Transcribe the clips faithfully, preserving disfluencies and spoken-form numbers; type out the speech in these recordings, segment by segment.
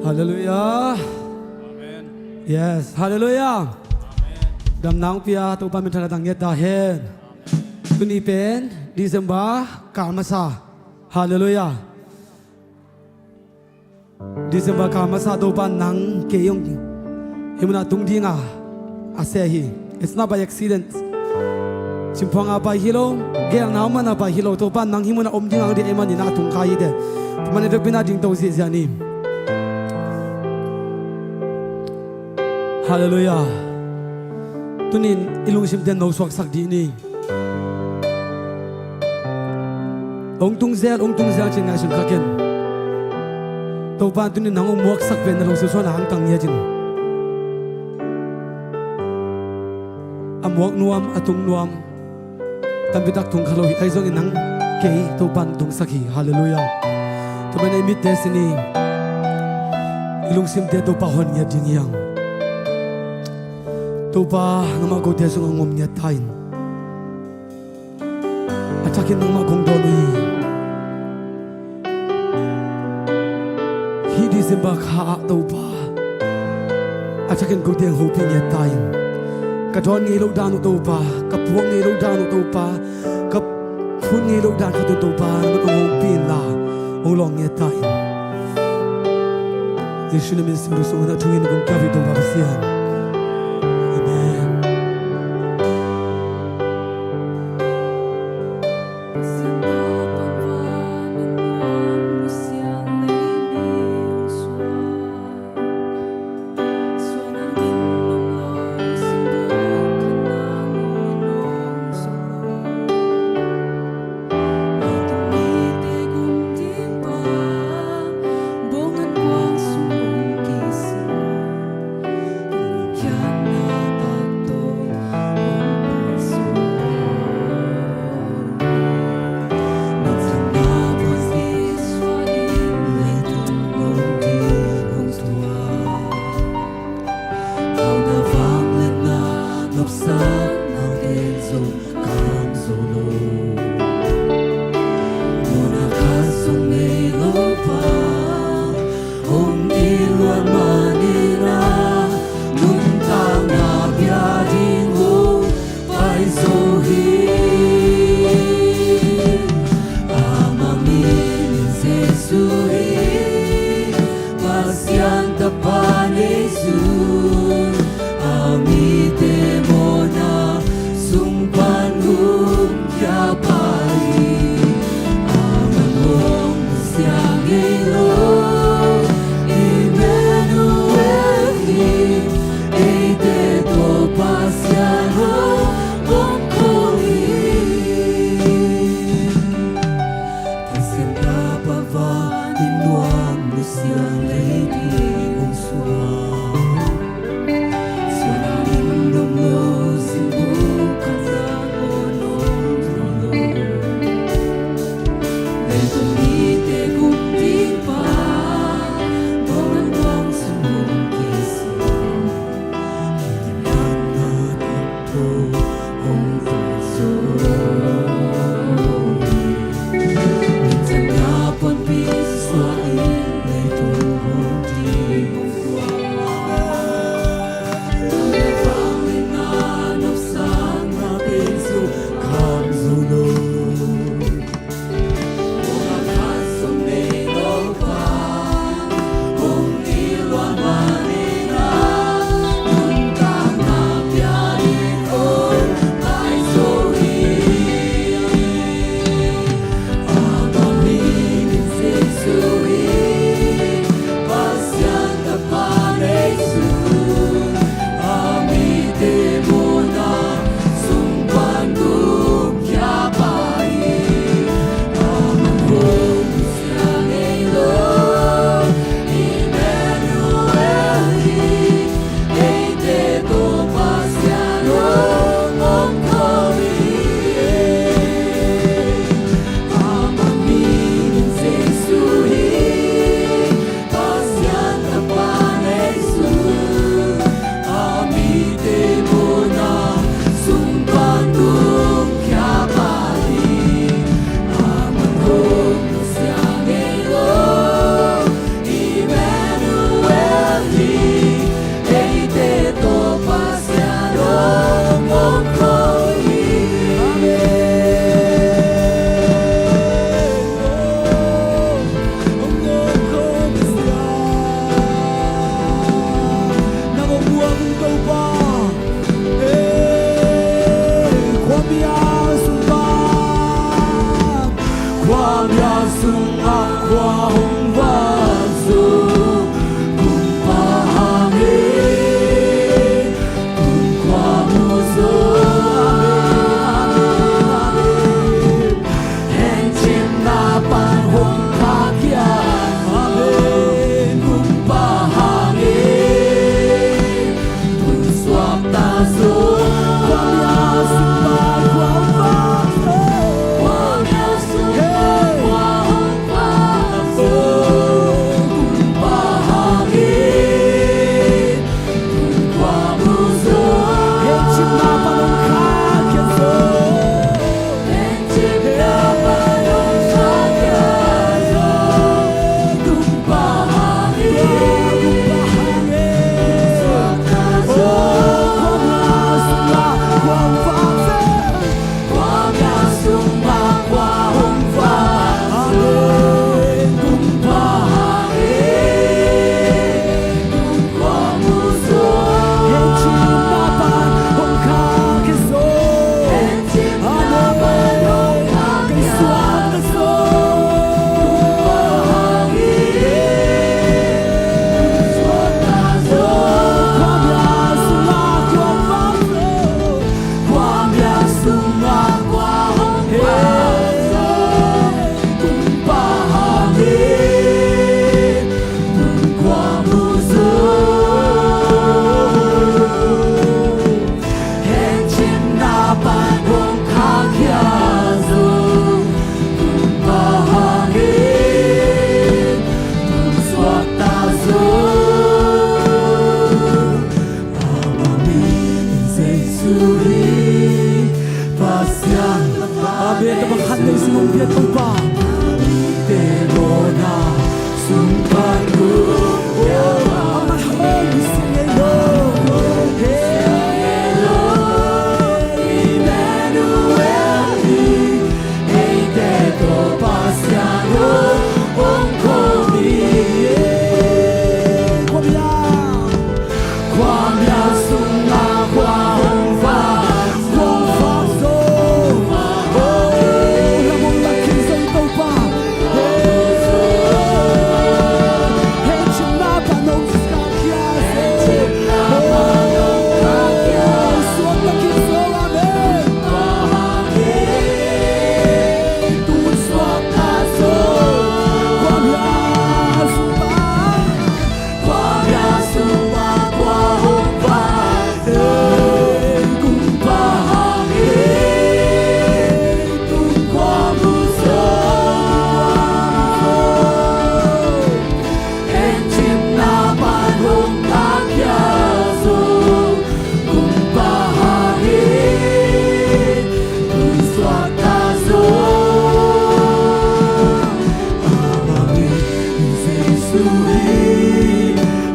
Halleluiah. Amen. Yes, halleluiah. Amen. Damna hong pia Topa minthanna tang ngiat ta hen. Amen. Tuni pen December kal masa. Halleluiah. December kal masa Topa nang kei hong hih munah tung dinga a seh hi. It's not by accident. Cimphuang a pai hi lo, gelna om man a pai hi lo, Topa nang hih munah om dinga hong deih ahih manin a tung kha hi teh. Tua manin vekpi-in a dingto ziahziah ni. Halleluiah. Tunin i lungsimte no suaksak dih ni. Hong tung zel, hong tung zel ci-in ngaihsun kha ken. Topa in tunin nang hong muaksak pen na lungsim sungah na angtang ngiat in. A muak nuam, a tung nuam tampi tak tung kha lo hi, ahi zongin nang kei Topa in tungsak hi. Halleluiah. Tua manin i mitte sin ni. I lungsimte Topa hon ngiat ding hi hang. Topa, nangmah kote sungah hong om ngiat ta in. A thakin nangmah kong dawn uh hi. Hih December kha ah Topa, a thakin kote hong hopih ngiat ta in. Ka dawn ngei loh dan uh Topa, ka puak ngei loh dan uh Topa, ka phut ngei loh dan khat uh Topa, nangmah hong hopih inla hong lawng ngiat ta in. Jesuh na min simtu sungah na thu in kong kiap hi Topa Pasian. Amen. Jesu hi, Pasian Tapa Jesu, a mite mawhna sung pan hong khia pa hi. Aman hong nusia ngei lo, Emmanuel hi, eite tawh Pasian hong omkhawm hi. Pasian Tapa vanin nuam, nusia leitung hong suak. Siangin dong lo, sinbuk khat zah aw nong lo. Leitung mite gum ding pa, bawng an tuang sung hong kisia.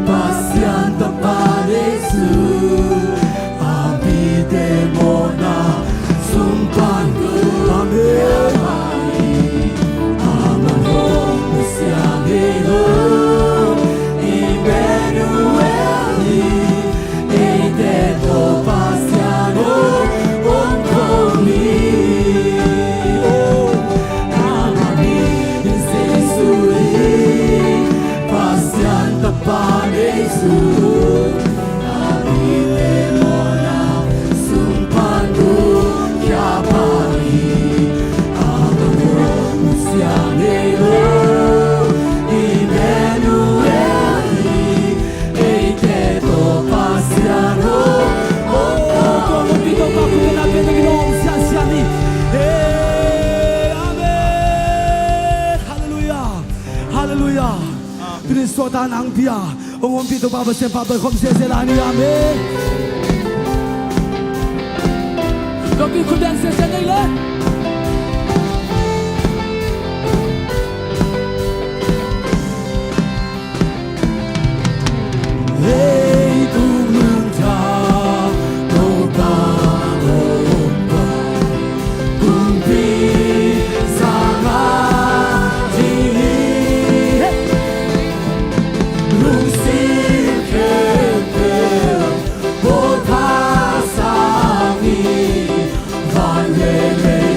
Pasian Tapa Jesu, a mite mawhna sung pan ko. Amen. Amah hong nusia ngei lo, Emmanuel hi, eite tawh Pasian hong om ko hi. Oh, amah min Jesu hi, Pasian Tapa Jesu. A mite mawhna sung pan ko, Khia Pa hi, amah hong nusia ngei lo, Emmanuel hi, eite tawh Pasian hong om ko hi. Tua hong pia Topa khut bengna pia tangin hong siansian ni. Hey, amen. Halleluiah. Halleluiah. Tuni suahtak nang pia hong ompih Topa Pasian pa pai khawm sese lai ni. Amen. Topi khut beng sese nei le. Leitung nuntak Topa hong pai, kumpi sang a ding hi. Lungsim khempeuh Pawl thasak ni. Van le lei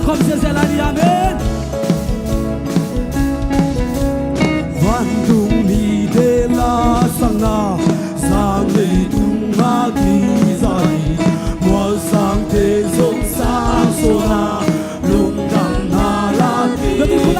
Khawm ziahziah lai ni, amen. Vantung mite la sangna, sang leitungah kizai, mualsangte zong sang sawna, lungdamna la kizai.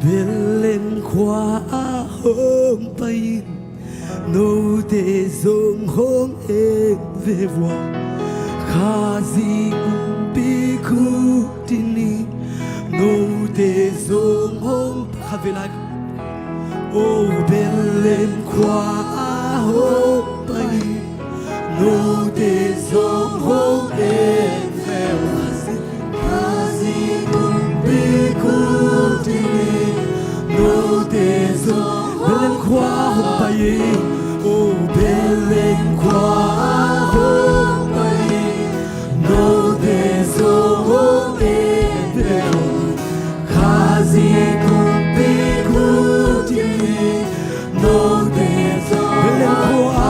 Bethlehem khua ah hong pai in, note zong hong en ve vua. Khazih kumpi khut in, note zong hong khat vei lai. O Bethlehem khua ah hong pai, note zong hong en ve vua. Khazih kumpi khut in, note zong Bethlehem khua ah hong pai in. O Bethlehem khua ah hong pai in, note zong hong en ve vua. Khazih kumpi khut in, note zong Bethlehem khua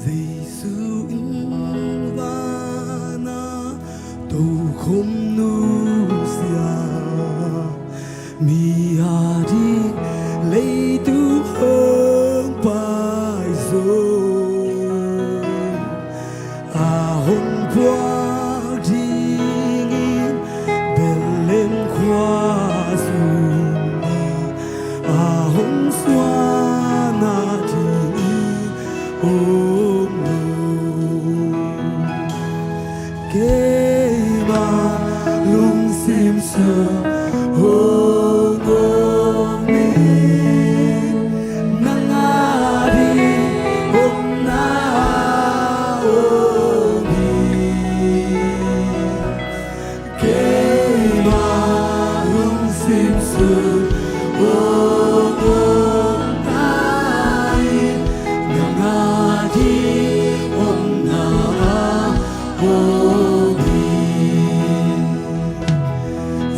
Jesu in vana tokhom nusia, mi ading leitung hong pai zo. A hong puak dingin Bethlehem khua sungah a hong suan a dingin om lo. Keima lungsim sung hong om in, nang ading omna om in. Keima lungsim sung hong omna in, nang ading omna om in.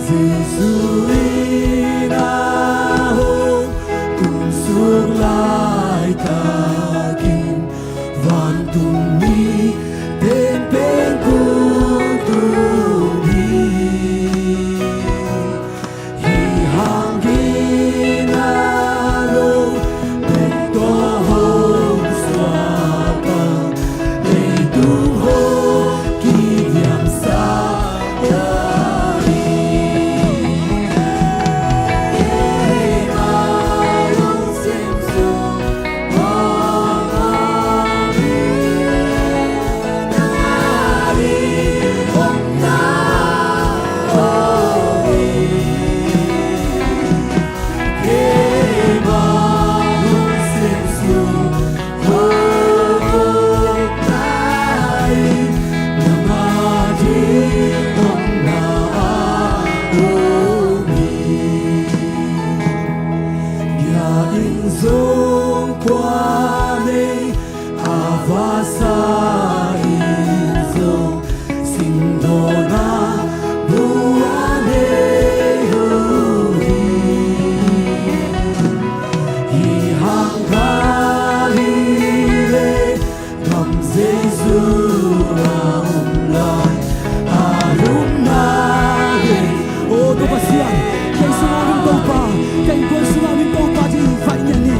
Jesu in a hong tungsuk laitakin, vantung mite pen kong tung hi. Hih hang gina lo, pen tawh hong suak a, leitung hong kidiamsak a hi. Bia in zong kua nei, a vasa in zong singdawna bua nei uh hi. Hih hang gal hi leh, gam Jesu a om lai, a lupna hi. O, Topa Pasian, kei sungah om in Topa, ka innkuan sungah om in Topa, ci-in invite ni.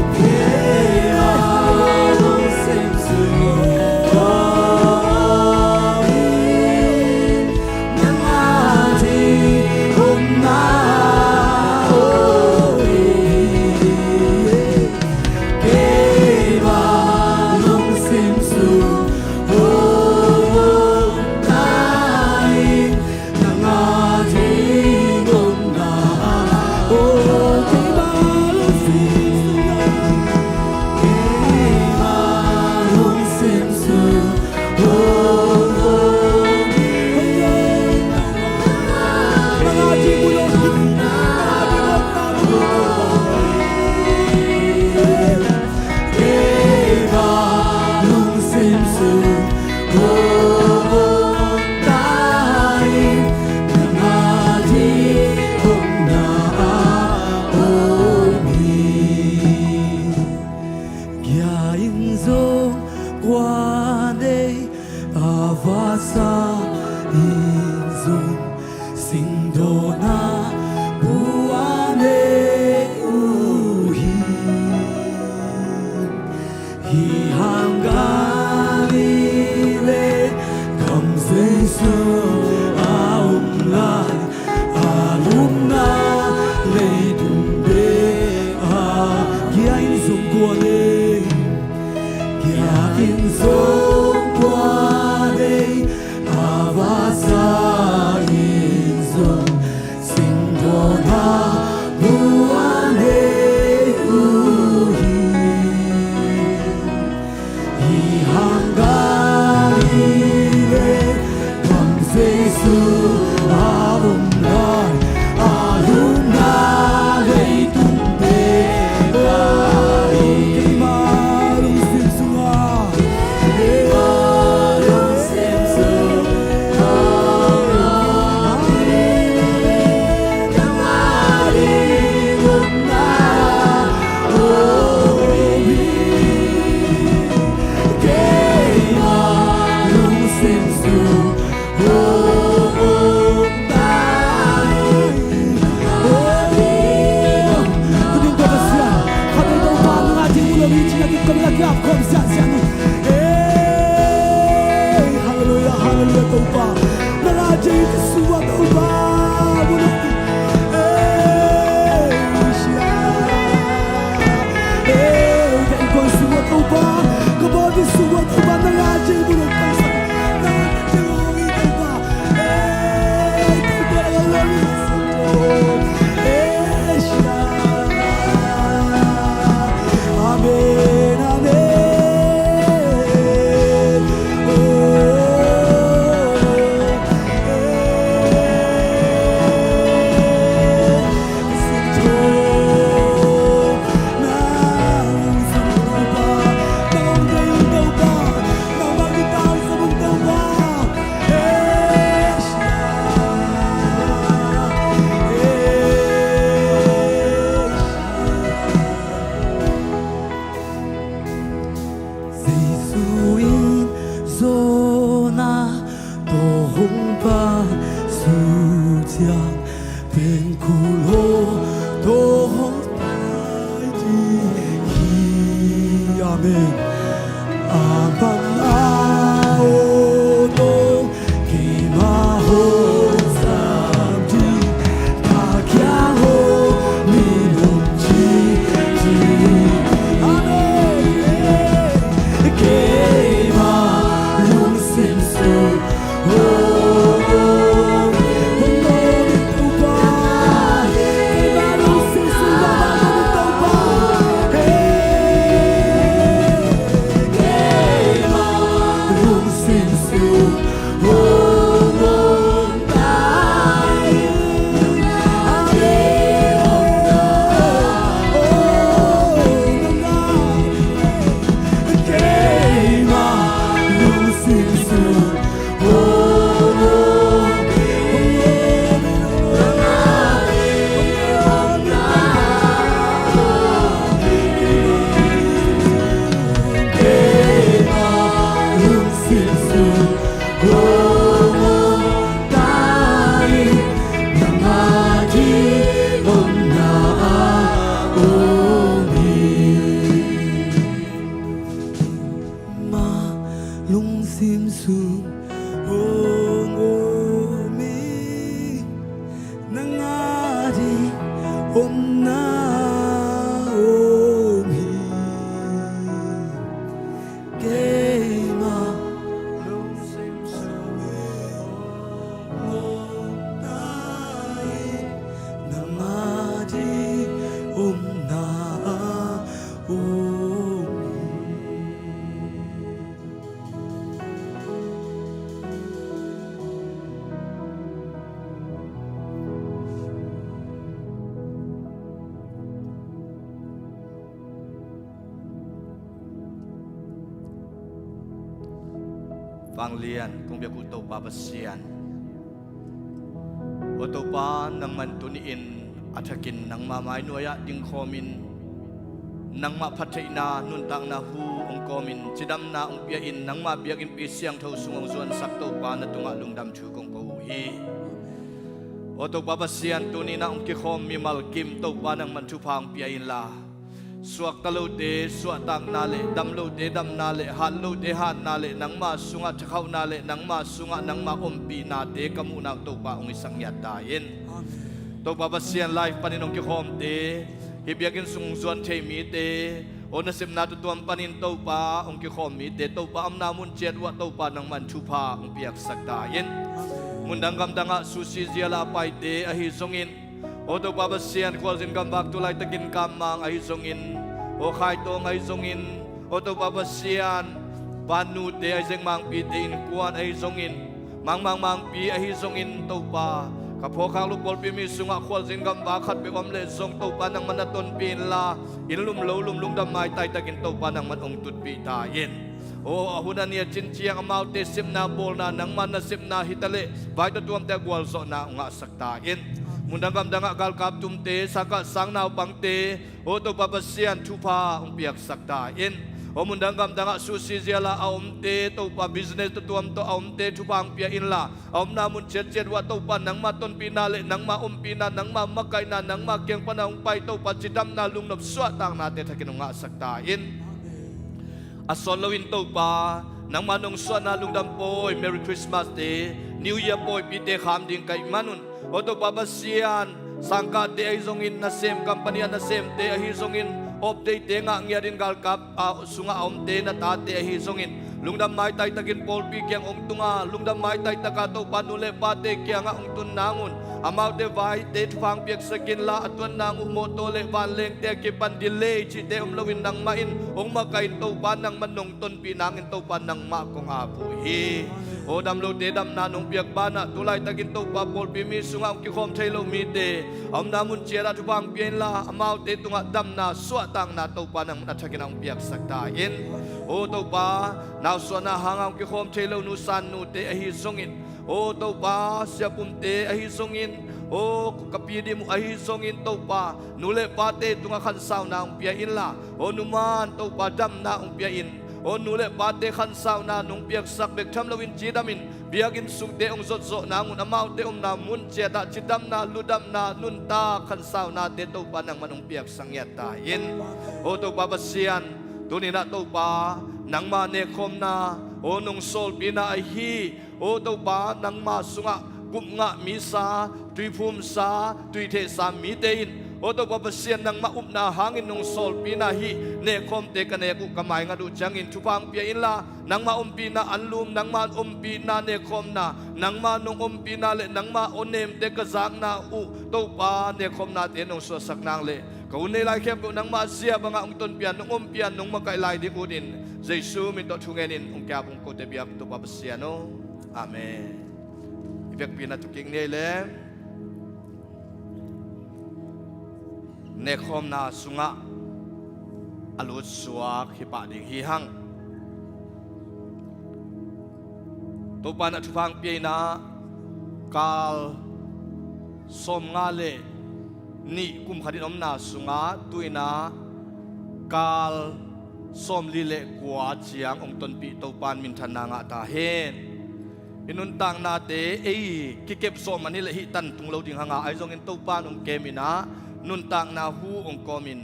Bia in zong kua nei, a vasa in zong singdawna bua nei uh hi. Hih hang gal hi leh, gam Jesu a om lai, a lupna leitung bek a. Bia in zong kua nei, bia in zong kua nei, a vasa in zong singdawna bua nei uh hi. Hih hang gal hi leh, gam Jesu a om lai, a lupna leitung bek a hi. Keima lungsim sungah, keima lungsim sungah Kong lak kiap khawm siansian ni. Hey, hallelujah, hallelujah, Topa. Na la jei ka sua, Topa. Mun a, hey, sia. Hey, ka innkuan sua, Topa. Ka bawlpi sua, Topa. Na la jei mun a ka sa. Na la jei, Topa. Jesu in Jonah tawh hong paisuk ciang, pengkul haw tawh hong pai ding hi. Amen. A bang a aw tawh keima hong zang ding, ka kiang hong min hong ci ding. Amen. Keima lungsim sung Lungsim sung hong om in, nang ading omna om hi. Keima lungsim sung hong omna in, nang ading omna om hi. Vanglian kong biak uh Topa Pasian, aw Topa, nangman tuni-in a thakin nangmah mainuai-ah dingkhawmin, nangmah phattheihna nuntakna hu hong kawmin, cidamna hong pia-in, nangmah biakinnpi siangtho sung hong zuansak Topa, na tungah lungdam thu kong ko uh hi. Aw Topa Pasian, tuni-in ah hong kikhawm mimal kim Topa, nangman thupha hong pia inla, suakta lote suahtakna le, dam lote damna le, hat lote hatna le, nangma sungah thakhauhna le, nangma sungah nangma ompihnate ka muhna uh Topa hong hisak ngiat ta in. Amen. Topa Pasian, live panin hong kikhawmte, hih biakinn sung zuan thei mite, aw nasepna tuamtuam panin Topa hong kikhawm mite, Topa a omna mun ciat uh ah Topa nangman thupha hong piaksak ta in. Amen. Mundang gamdangah susia ziala a paite ahi zongin, aw Topa Pasian, khualzin gamvak tu laitakin Kammang ahi zongin, aw Khaitawng ahi zongin, aw Topa Pasian, Vannute ahi zong, Mangpite innkuan ahi zongin, Mangmang Mangpi ahi zongin Topa, ka phawkkhak lupawlpi mi sungah khualzin gamvak khat bek om leh zong Topa nangman na tonpih inla, inn lum lo lum lungdam maitai takin Topa nangman hong tutpih ta in. Aw a hun a ni a cin ciang amaute sepna bawlna nangman na sepna hi ta leh, vai tuamtuamte a gualzawhna hong ngahsak ta in. Mundang gamdangah galkap tumte, sangkah sangnaupangte, aw Topa Pasian, thupha hong piaksak ta in. Aw mundang gamdangah susia ziala a omte Topa, business tuamtuam tawh a omte thupha hong pia inla, a omna mun ciatciat uh ah Topa nangma tonpihna le nangma ompihna, nangma makaihna, nangma kiang pana hong pai Topa cidamna, lungnop suahtaknate thakin hong ngahsak ta in. A sawt loin Topa, nangmah nong suahna lungdam pawi, Merry Christmas te, New Year pawipite kham ding ka hih manun, aw Topa Pasian, sangkahte ahi zongin, nasem company a nasemte ahi zongin, off day te ngah ngiatin galkap a sungah a omte, na tate ahi zongin, lungdam maitai takin pawlpi kiang hong tunga, lungdam maitai taka Topa nu le pate kiangah hong tun nangun, amaute vaite thupha hong piaksak inla, a tuan nang uh mawtaw le vanlengte a kipan delay cihte om loin nangmah in hong makaih in Topa nangmah nong tonpih nangin Topa nangmah kong ap uh hi. Aw damlote damna nong piak banah tu laitakin Topa pawlpi mi sungah hong kikhawm thei lo mite a omna mun ciatah thupha hong pia inla, amaute tungah damna suahtakna Topa nangmah na thakin hong piaksak ta in. Aw Topa, nausuahna hanga hong kikhawm thei lo nu San nute ahi zongin, aw Topa siapumte ahi zongin, aw ka pi dim uh ahi zongin Topa, nu le pate tungah khansauna hong pia inla, aw numan Topa damna hong pia in. Aw nu le pate khansauna nong piaksak bek tham loin cidamin biakinn sungte hong zotzawh nangun, amaute omna mun ciatah cidamna, ludamna, nuntak khansaunate Topa nangmah nong piaksak ngiat ta in. Aw Topa Pasian, tuninah Topa, nangma nekkhawmna, aw nong sawlpina ahi, aw Topa, nangma sungah gupngah misa, tuiphumsa, tuithehsa mite in, aw Topa Pasian, nangmah upna hangin nong sawlpina hih nekkhawmte ka nek uh, ka maingat uh ciangin thupha hong pia inla, nangma ompihna anlum, nangma ompihna nekkhawmna, nangma nong ompihna le nangma awnemte ka zakna uh Topa, nekkhawmnate nong suahsak nang le ka hun nei lai khempeuh nangma zia bangah hong tonpih a, nong ompih a, nong makaih lai ding utin Jesu min tawh thungenin hong kiap hong kote biak Topa Pasian aw. Amen. I vekpi na thukik ni ei le, nekkhawmna sungah a lutsuak hi pah ding hi hang. Topa na thupha hong pia inah kal sawmnga le nih kum khatin omna sungah tuinah kal sawmli le kua ciang hong tonpih Topa in minthanna ngah ta hen. I nuntaknate ei kikep zawh man hileh hih tan tung lo ding hanga, ahi zongin Topa in hong keminah nuntakna hu hong kawmin,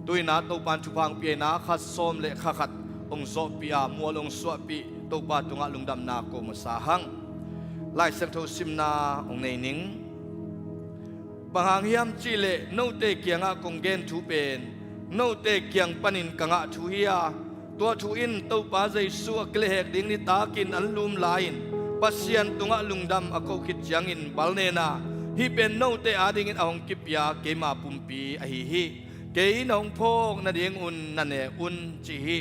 tuinah Topa in thupha hong pia inah kha sawm le kha khat hong zawhpih a, mual hong suahpih Topa tungah lungdamna ko masa hang. Lai Siangtho simna hong nei ning. Bang hang hiam cihleh note kiangah kong gen thu pen note kiang panin ka ngah thu hi a, tua thu in Topa Jesu a kilehhek ding nitakin anlum lai-in Pasian tungah lungdam a ko khit ciangin balnena hih pen note adingin a hong kipia keima pumpi ahi hi. Kei na hong phawk nadingun na ne un, ci hi.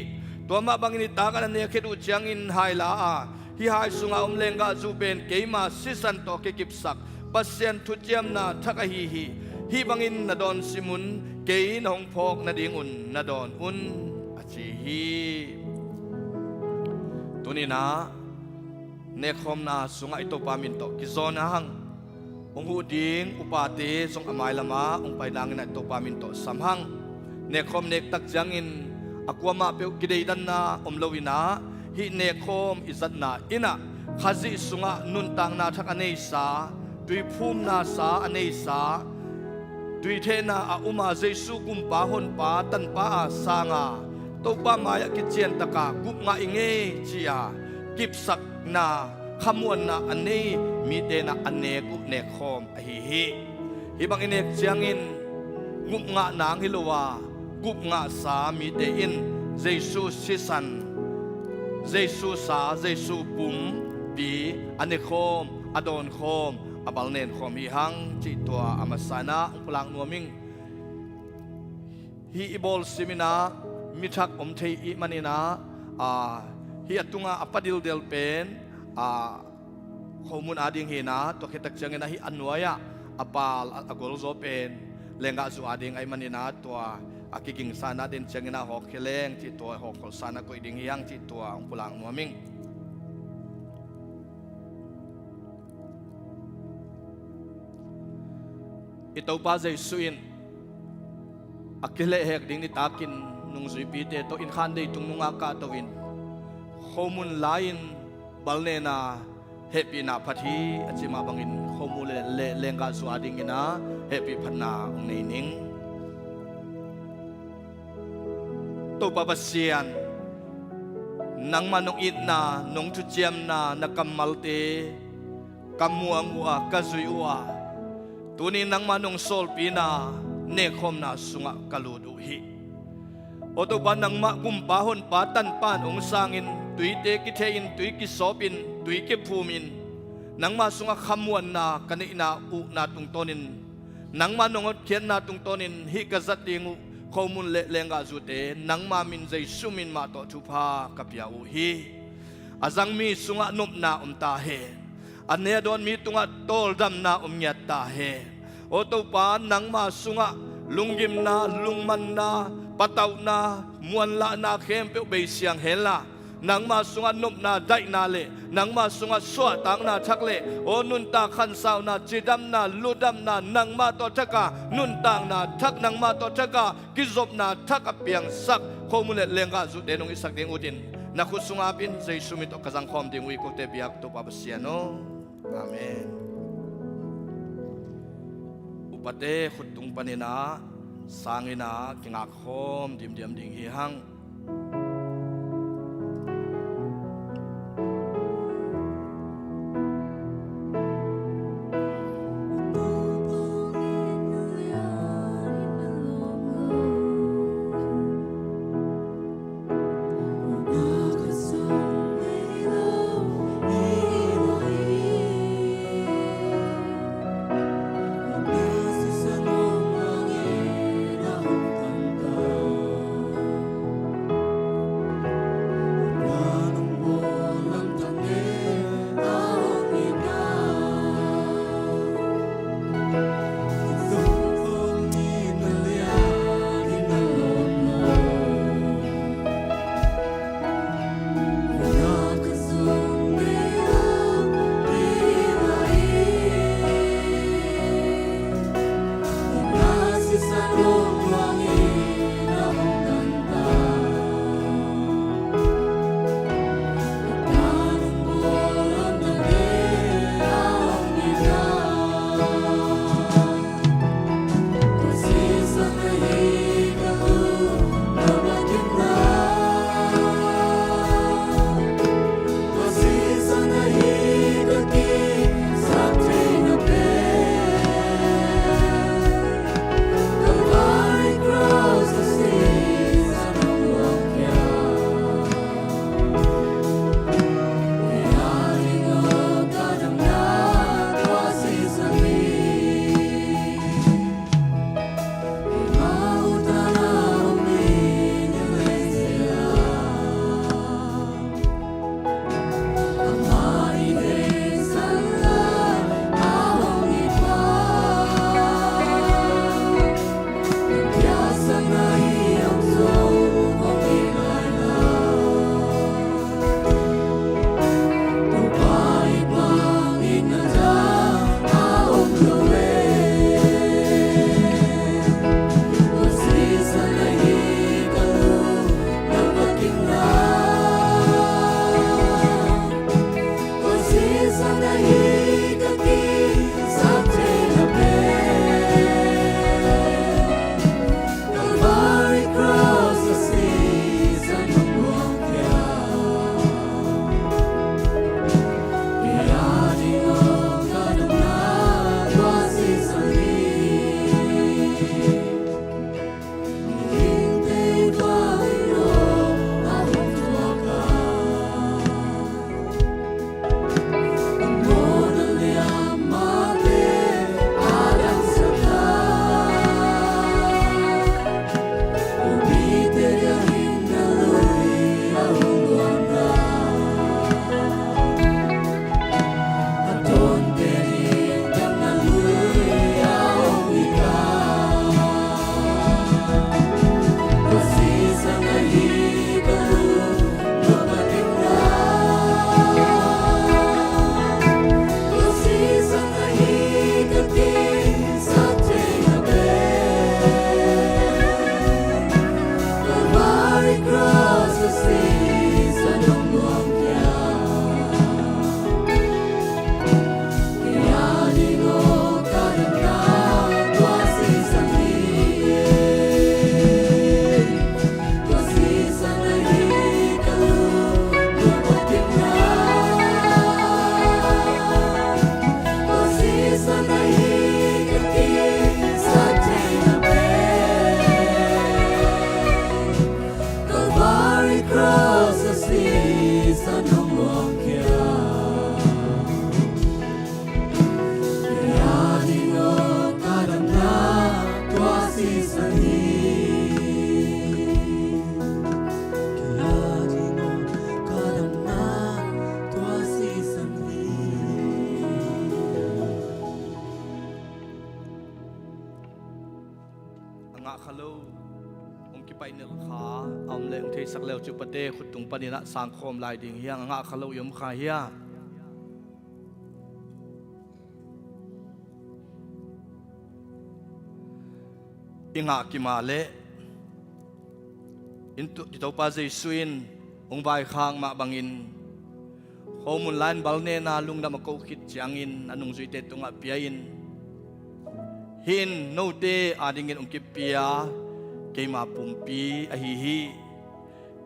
Tua mah bangin nitak a na nek khit uh ciangin hai la a, hih hai sunga om lenggahzu pen keima sisan tawh kikipsak Pasian thuciamna thak ahi hi. Hih bangin na dawn sim un, kei na hong phawk nadingun na dawn un, a ci hi. Tuninah nekkhawmna sungah i Topa min tawh kizawn a hang. Hong huh ding upate zong a mailamah hong pai nangin a i Topa min tawh sam hang. Nekkhawm nektak ciangin a kuamah peuh kideidanna om loinah hih nekkhawm i zatna innah Khazih sungah nuntakna thak a neisa, tuiphumna sa a neisa, tuithehna a uma Jesu Kumpa, Honpa, Tanpa a sanga Topa mai-ah kiciantaka gupngah i ngei ci-a kipsakna khamuanna a nei mite na a nek uh nekkhawm ahi hi. Hih bang i nek ciangin gupngah nang hi lo a, gupngahsa mite in Jesu sisan, Jesu sa, Jesu pumpi a nekhawm, a dawnkhawm, a balnenkhawm hi hang cih tua a masa inah hong pulak nuam ing. Hih i bawl siminah mithak om thei ih maninah, a, hih a tungah a pa dildel pen, a, khomun ading hinah, tua khittak cianginah hih a nuai-ah a pal a, a golzaw pen lenggahzu ading ahih maninah tua a kigingsa inah den cianginah hawk khia leng cih tua hawk kholhsana koih ding hi hang cih tua hong pulak nuam ing. I Topa Jesu in a kilehhek ding nitakin nungzuipite tawh innkhan deitung nungah kahto in khomun lai-in balnena hehpihna phat hi a cih mah bangin khomun le, le lenggahzu adingin a hehpih phatna hong nei ning. Topa Pasian, Nangmah nong itna, nong thuciamna, na kammalte ka muang uh a, ka zuih uh a, tuni nangmah nong sawlpina nekkhawmna sungah ka lut uh hi. Aw Topa, nangmah gumpa honpa tanpa in hong sangin, tuite kithei-in, tui kisawpin, tui kiphumin, nangmah sungah khamuanna ka neihna uhna tungtawnin, nangmah nong hotkhiatna tungtawnin hih ka zat ding uh khomun le lenggahzute nangma min Jesu min mah tawh thupha ka pia uh hi. A zang mi sungah nopna om ta hen. A ne a dawn mi tungah tawldamna om ngiat ta hen. Aw Topa, nangma sungah lunggimna, lungmanna, patauhna, muanlahna khempeuh beisiang henla, nangma sungah nopna daihna le nangma sungah suahtakna thak le, aw nuntak khansauna, cidamna, ludamna, nangma tawh thak a nuntakna thak, nangma tawh thak a kizopna thak a piangsak khomun le lenggahzute nong itsak ding utin, na khut sungah apin Jesu min tawh ka zangkhawm ding uh hi, kote biak Topa Pasian aw. Amen. Upate khut tung panin ah sangin ah kingakkhawm dimdiam ding hi hang. Nilh kha a om leh hong theisak le uh ci uh pate khut tung panin ah sangkhawm lai ding hi hang. A ngah kha lo i om kha hia? I ngah kim a leh i Topa Jesu in hong vaikhak mah bangin khomun lai-in balnena lungdam a ko khit ciangin a nungzuite tungah pia-in, "Hih in note adingin hong kipia keima pumpi ahi hi.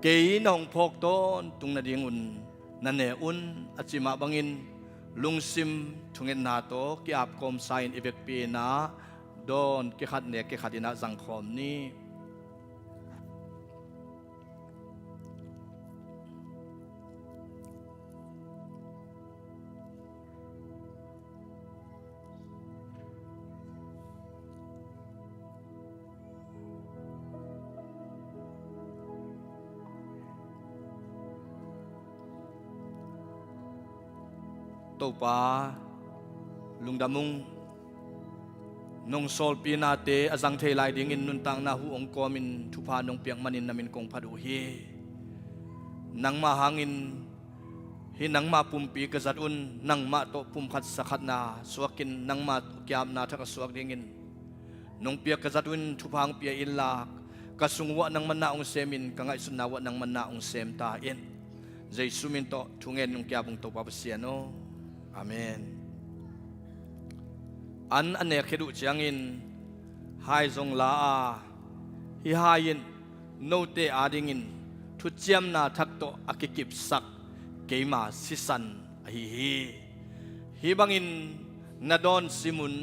Kei na hong phawk tawntung nadingun na ne un," a cih mah bangin lungsim thungetna tawh ki-ap kawmsa-in i vekpi-in ah dawn kikhat nek kikhat in ah zangkhawm ni. Topa, lungdam ung. Nong sawlpi nate a zang thei lai dingin nuntakna huh hong kawmin thupha nong piak manin na min kong phat uh hi. Nangmah hangin hih nangmah pumpi ka zat un, nangmah tawh pumkhat sakhatna suakin nangmah ki-apna thak a suak dingin nong piak ka zat un thupha hong pia inla, ka sung uh ah nang manna hong semin, ka ngaihsutna uh ah nang manna hong sem ta in. Jesu min tawh thungen nong ki-ap ung Topa Pasian aw. Amen. An a nek khit uh ciangin hai zong la a, hih hai in note adingin thuciamna thak tawh a kikipsak keima sisan ahi hi. Hih bangin na dawn sim un,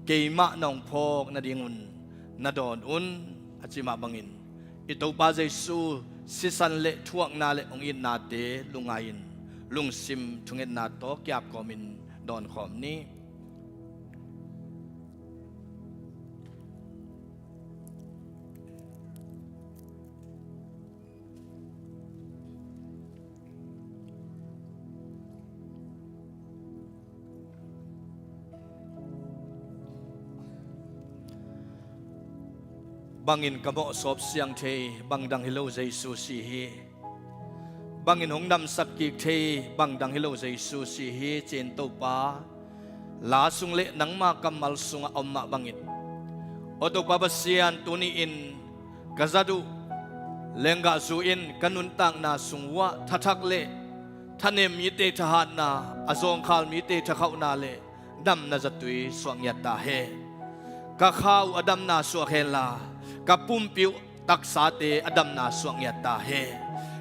keimah na hong phawk nadingun na dawn un, a cih mah bangin i Topa Jesu sisan le thuakna le hong itnate lungngai-in lungsim thungetna tawh ki-ap kawmin dawnkhawm ni. Bangin ka mawhsawp siang thei, bang dang hi lo Jesu si hi. Bangin hong damsak kik thei, bang dang hi lo Jesu si hi, ci-in Topa la sung le nangma kammal sungah a om mah bangin, aw Topa Pasian, tuni-in ka zat uh lenggahzu in ka nuntakna sung uh ah tha thak le thanem mite thahatna, a zawngkhal mite thakhauhna le damna zatui suak ngiat ta hen. Ka kha uh a damna suak henla, ka pumpi uh taksate a damna suak ngiat ta hen.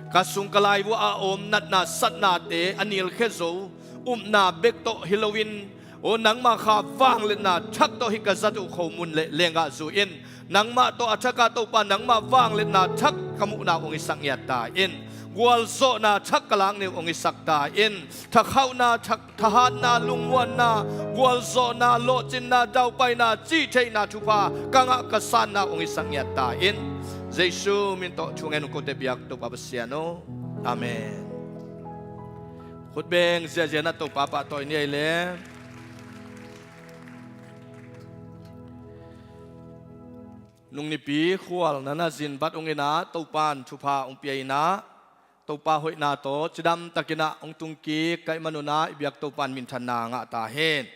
Ka sung ka lai uh ah a om natna satnate a nilkhia zo upna bek tawh hi loin, aw nangma kha vangliatna thak tawh hih ka zat uh khomun le lenggahzu in nangmah tawh a thak a Topa nangma vangliatna thak ka muhna uh hong hisak ngiat ta in. Gualzawhna thak ka lakna uh hong hisak ta in. Thakhauhna thak, thahatna, lungmuanna, gualzawhna, lawhcinna, daupaina, cihtheihna thupha ka ngah ka sanna uh hong hisak ngiat ta in. Jesu min tawh thungen ung kote biak Topa Pasian aw. Amen. Khutbeng ziahziah na Topa pahtawi ni ei le. Nungnipi khual na na zin bat ung in ah Topa in thupha hong pia in ah Topa hoihna tawh cidam takin ah hong tung kik ka hih manun ah i biak Topa in minthanna ngah ta hen.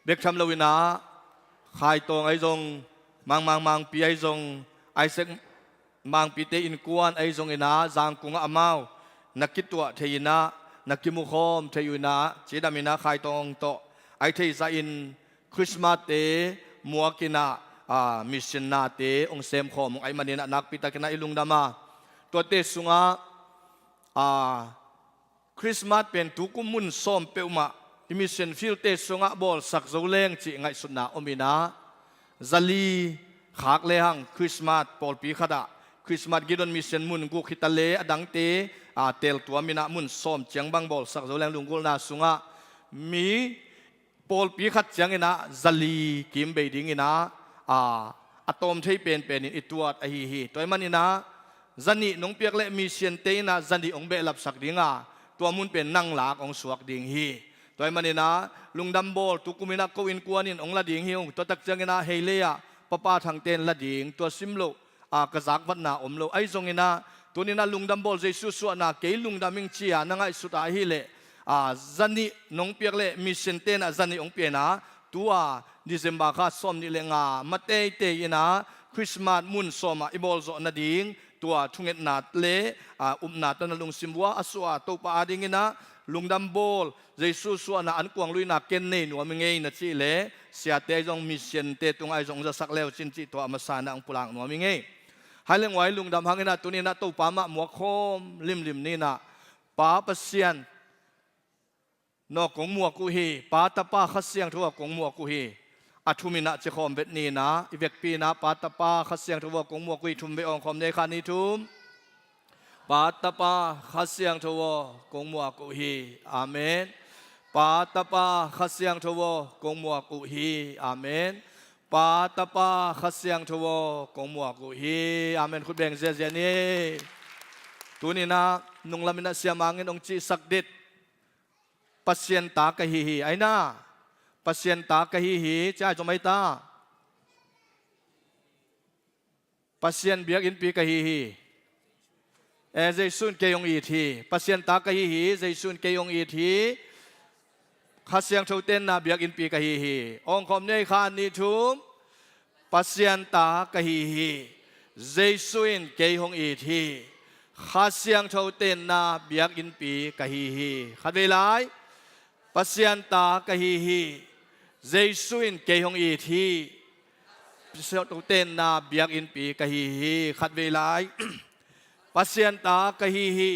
Bek tham lo in ah Khaitawng ahi zong, Mangmang Mangpi ahi zong, Isaac Mangpite innkuan ahi zong in ah Zangkung ah amau na kituah thei in ah na kimukhawm thei uh in ah cidam in ah Khaitawng tawh ahi thei zahin Christmas te muak in ah, aa, mission nate hong semkhawm hong ahi manin ah nakpi takin ah i lungdam a, tuate sungah, aa, Christmas pen tukum mun sawm peuhmah i mission field te sungah bawlsak zo leng cih ngaihsutna om in ah, zali khak lehang Christmas pawlpi khatah Christmas Gideon Mission mun guk hi ta le a dangte, aa, teltuam in ah mun sawm ciang bang bawlsak zo leng lunggulhna sungah mi pawlpi khat ciangin ah zali kim bei dingin ah, aa, a tawm thei penpen in i tuat ahi hi. Tua ahih manin ah zanih nong piak leh mission te in ah zanih hong behlapsak ding a, tua mun pen nang lak hong suak ding hi. Tua ahih manin ah lungdam bawl, tukum in ah ko innkuan in hong la ding hi ung. Tua tak ciangin ah hei lei ah Papa Thangte in la ding, tua sim loh a, ka zakvatna om lo. Ahi zongin ah, tuni-in ah lungdam bawl Jesu suahna kei lungdam ing ci-a na ngaihsut ahih leh, a, zanih nong piak leh mission-te in ah zanih hong pia-in ah, tu-a December kha sawmnih le nga ma teitei-in ah Christmas mun sawm ah i bawl zawh nading, tua thungetna le, a, upna tawh na lungsim vua a suah Topa adingin ah lungdam bawl, Jesu suahna ankuang luina ken nei nuam ing ei na cih leh, siate ahi zong mission-te tungah ahi zong zasak le uh cin cih tua a masa-in ah hong pulak nuam ing ei. Hai leng uai lungdam hangin ah tuni-in ah Topa mah muak khawm limlim ni-in ah, Pa Pasian, no kong muak uh hi, Pa, Tapa, Kha Siangtho aw kong muak uh hi. A thum-in ah cikhawm vet ni-in ah, i vekpi-in ah, Pa, Tapa, Kha Siangtho aw kong muak uh hi, thum vei, awng khawm ni ei, khat, nih, thum. Pa, Tapa, Kha Siangtho aw kong muak uh hi. Amen. Pa, Tapa, Kha Siangtho aw kong muak uh hi. Amen. Pa, Tapa, Kha Siangtho aw kong muak uh hi. Amen. Khut beng ziazia ni. Tuni-in ah nunglam-in ah siamangin hong cihsak dit, Pasian ta ka hi hi. Ahi na, Pasian ta ka hi hi, ci-a zom ahi ta. Pasian biakinnpi ka hi hi. E, Jesu in kei hong it hi. Pasian ta ka hi hi, Jesu in kei hong it hi. Kha Siangtho tenna biakinnpi ka hi hi. Awng khawm ni ei, khat, nih, thum. Pasian ta ka hi hi. Jesu in kei hong it hi. Kha Siangtho tenna biakinnpi ka hi hi. Khat vei lai. Pasian ta ka hi hi. Jesu in kei hong it hi. Kha Siangtho tenna biakinnpi ka hi hi. Khat vei lai. Pasian ta ka hi hi.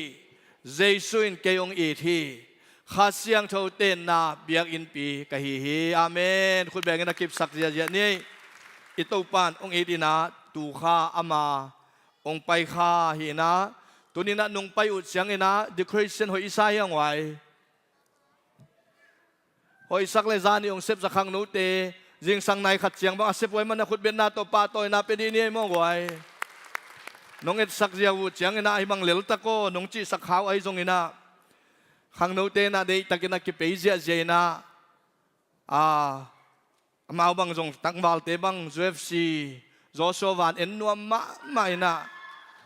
Jesu in kei hong it hi. Kha Siangtho tenna biakinnpi ka hi hi. Amen. Khut bengin a kipsak ziazia ni. I Topa in hong it-in ah tu kha ama hong pai kha hi-in ah, tuni-in ah nong pai uh ciangin ah decoration hoih i sa hiam uai? Hoihsak le zani hong sepsak khangnote, zingsang nai khat ciang bang a sep uh ahih manin ah khutbetna tawh pahtawina pia dih ni ei maw guai. Nong etsak ziau uh ciangin ah ahi bang leltak aw nong cihsak kha uh ahi zongin ah, khangnote in ah deihtakin a kipei ziahziah in ah, a, amau bang zong tangvalte bang U F C, Joshua Van en nuam mahmah in ah,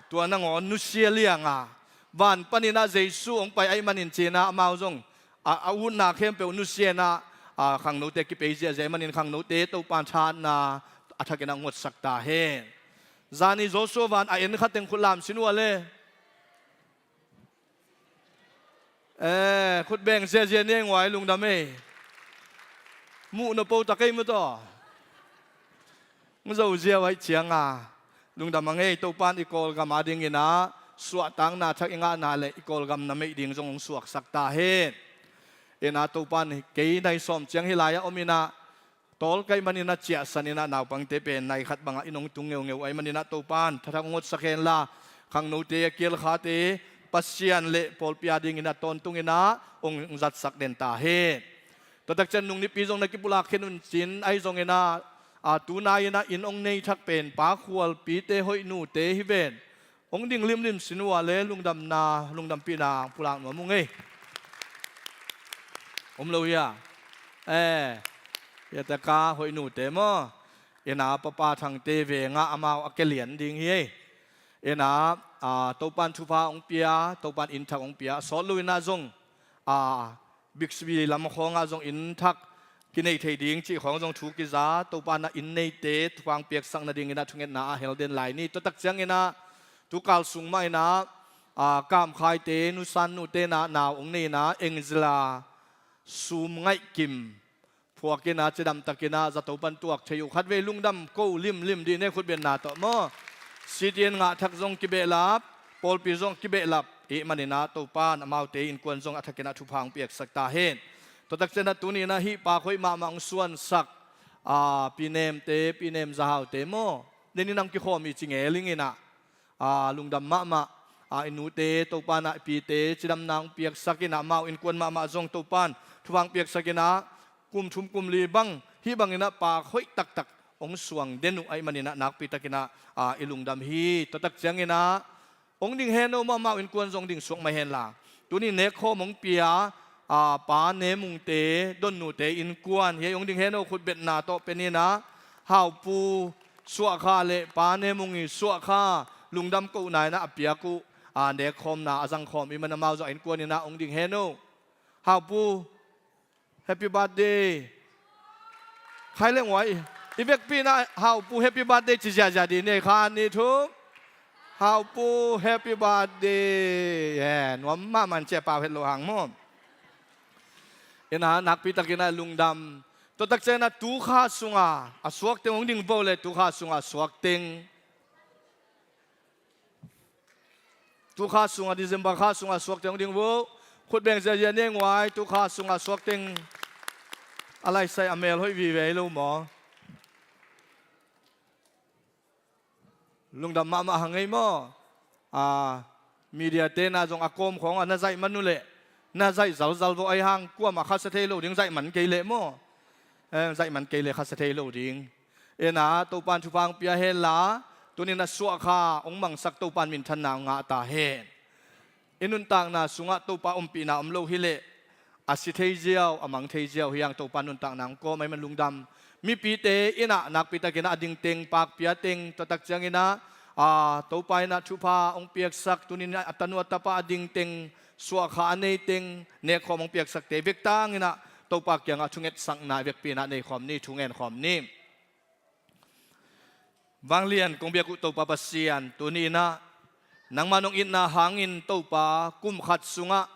tua nangawn nusia liang a, van panin ah Jesu hong pai ahih manin ci-in ah amau zong a, a utna khempeuh nusia in ah, a, khangnote kipei ziahziah ahih manin khangnote Topa in thahatna a thakin ah hong huatsak ta hen. Zani Joshua Van a en kha teng khut lam sin uh a le. Eh, khut beng ziazia ni ei, nguai lungdam ei. Muh na po ta kei mu taw. Hong zo ziau ahih ciang a, lungdam a ngei. Topa in i Kawlgam adingin ah suahtakna thak i ngahna le i Kawlgam na meih ding zong hong suaksak ta hen. In ah Topa in kei nai sawm ciang hih lai-ah om in ah, tawlkaih manin ah ciahsan in ah naupangte pen nai khat bangah in hong tung ngeungeu ahih manin ah Topa in thathak hong huatsak hen la, khangnote a kialkhate Pasian le pawlpi adingin ah tawntungin ah hong zatsak den ta hen. Tua tak ciang nung nipi zong na kipulak khin un cin ahi zongin ah, a, tunai in ah inn hong nei thak pen Pa Khualpite hoih nute hi ven. Hong ding limlim sin uh a le lungdamna, lungdampihna pulak nuam ung ei. Om lo hia? Eh, hia taka hoih nute maw? In ah Papa Thangte vengah amau a kia lian ding hi ei. In ah, a, Topa in thupha hong pia, Topa in inn thak hong pia, a sawt lo in ah zong, a, Bixby lam khawngah zong inn thak kinei thei ding cih khawng zong thu kiza, Topa in ah inn neite thupha hong piaksak nadingin ah thungetna a hel den lai ni. Tua tak ciangin ah tukal sung mah in ah, a, Kamkhaite, Nu San nute in ah nau hong nei in ah Angela Sum Ngaih Kim phuak in ah cidam takin ah zato pan tuak thei uh. Khatvei lungdam ko limlim dih ni ei, khutbetna tawh maw? C T N ngah thak zong kibehlap, pawlpi zong kibehlap ahih manin ah Topa in amaute innkuan zong a thakin ah thupha hong piaksak ta hen. Tua tak ciang ah tuni in ah hih pak hoih mahmah hong suansak, a, Pi Nemte, Pi Nem Zahaute maw? Nen in ah hong kikhawm hi ci ngeling in ah, a, lungdam mahmah, a, i nute Topa in ah i pite cidamna hong piaksak in ah amau innkuan mahmah zong Topa in thupha hong piaksak in ah kum thum kum li bang hih bangin ah pak hoih taktak hong suang den uh ahih manin ah nakpi takin ah, a, i lungdam hi. Tua tak ciangin ah hong ding hen aw maw, amau innkuan zong ding suak mah hen la. Tuni nekkhawm hong pia, a, Pa Ne Mungte, Donnute innkuan hi ei, hong ding hen aw, khutbetna tawh pia ni in ah, Haupu Suahkha le Pa Ne Mung i suahkha lungdam kohna in ah a piak uh, a, nekkhawmna a zangkhawm i hih man amau zong a innkuan in ah hong ding hen uh. Haupu, happy birthday. Khai leng uai, i vekpi in ah Haupu happy birthday ci ziazia dih ni. Khat, nih, thum. Haupu happy birthday. Eh, nuam mahmah in ci a, pau het lo hang maw. In ah nakpi takin ah lungdam. Tua takciang in ah tu kha sunga a suakte hong ding vo le, tu kha sunga a suak teng. Tu kha sunga, December kha sunga suak teng hong ding vo. Khut beng ziazia ni uai, tu kha sunga suak teng. A laisai a mel hoih vive lo maw. Lungdam mahmah hang ei maw. A, media te na zong a kawm khawng a na zaih man uh leh, na zaih zalzal vo, ahi hang kuamah khasia thei lo ding, zaih man kei leh maw. Eh, zaih man kei leh khasia thei lo ding. In ah Topa'n thupha hong pia hen la, tuni in ah suahkha hong mangsak Topa'n minthanna hong ngah ta hen. I nuntakna sungah Topa ompihna om lo hi leh, a si thei ziau, a mang thei ziau hi hang. Topa nuntakna hong kawm ahih man lungdam. Mipite in ah nakpi takin ah a ding teng, paak pia teng, tua takciang in ah, a, Topa in ah thupha hong piaksak, tuni in ah a tanu a tapa a ding teng, suahkha a nei teng, nekkhawm hong piaksakte vekpi in ah Topa kiangah thungetsakna vekpi in ah neikhawm ni, thungen khawm ni. Vanglian kong biak uh Topa Pasian, tuni in ah nangmah nong itna hangin Topa, kum khat sungah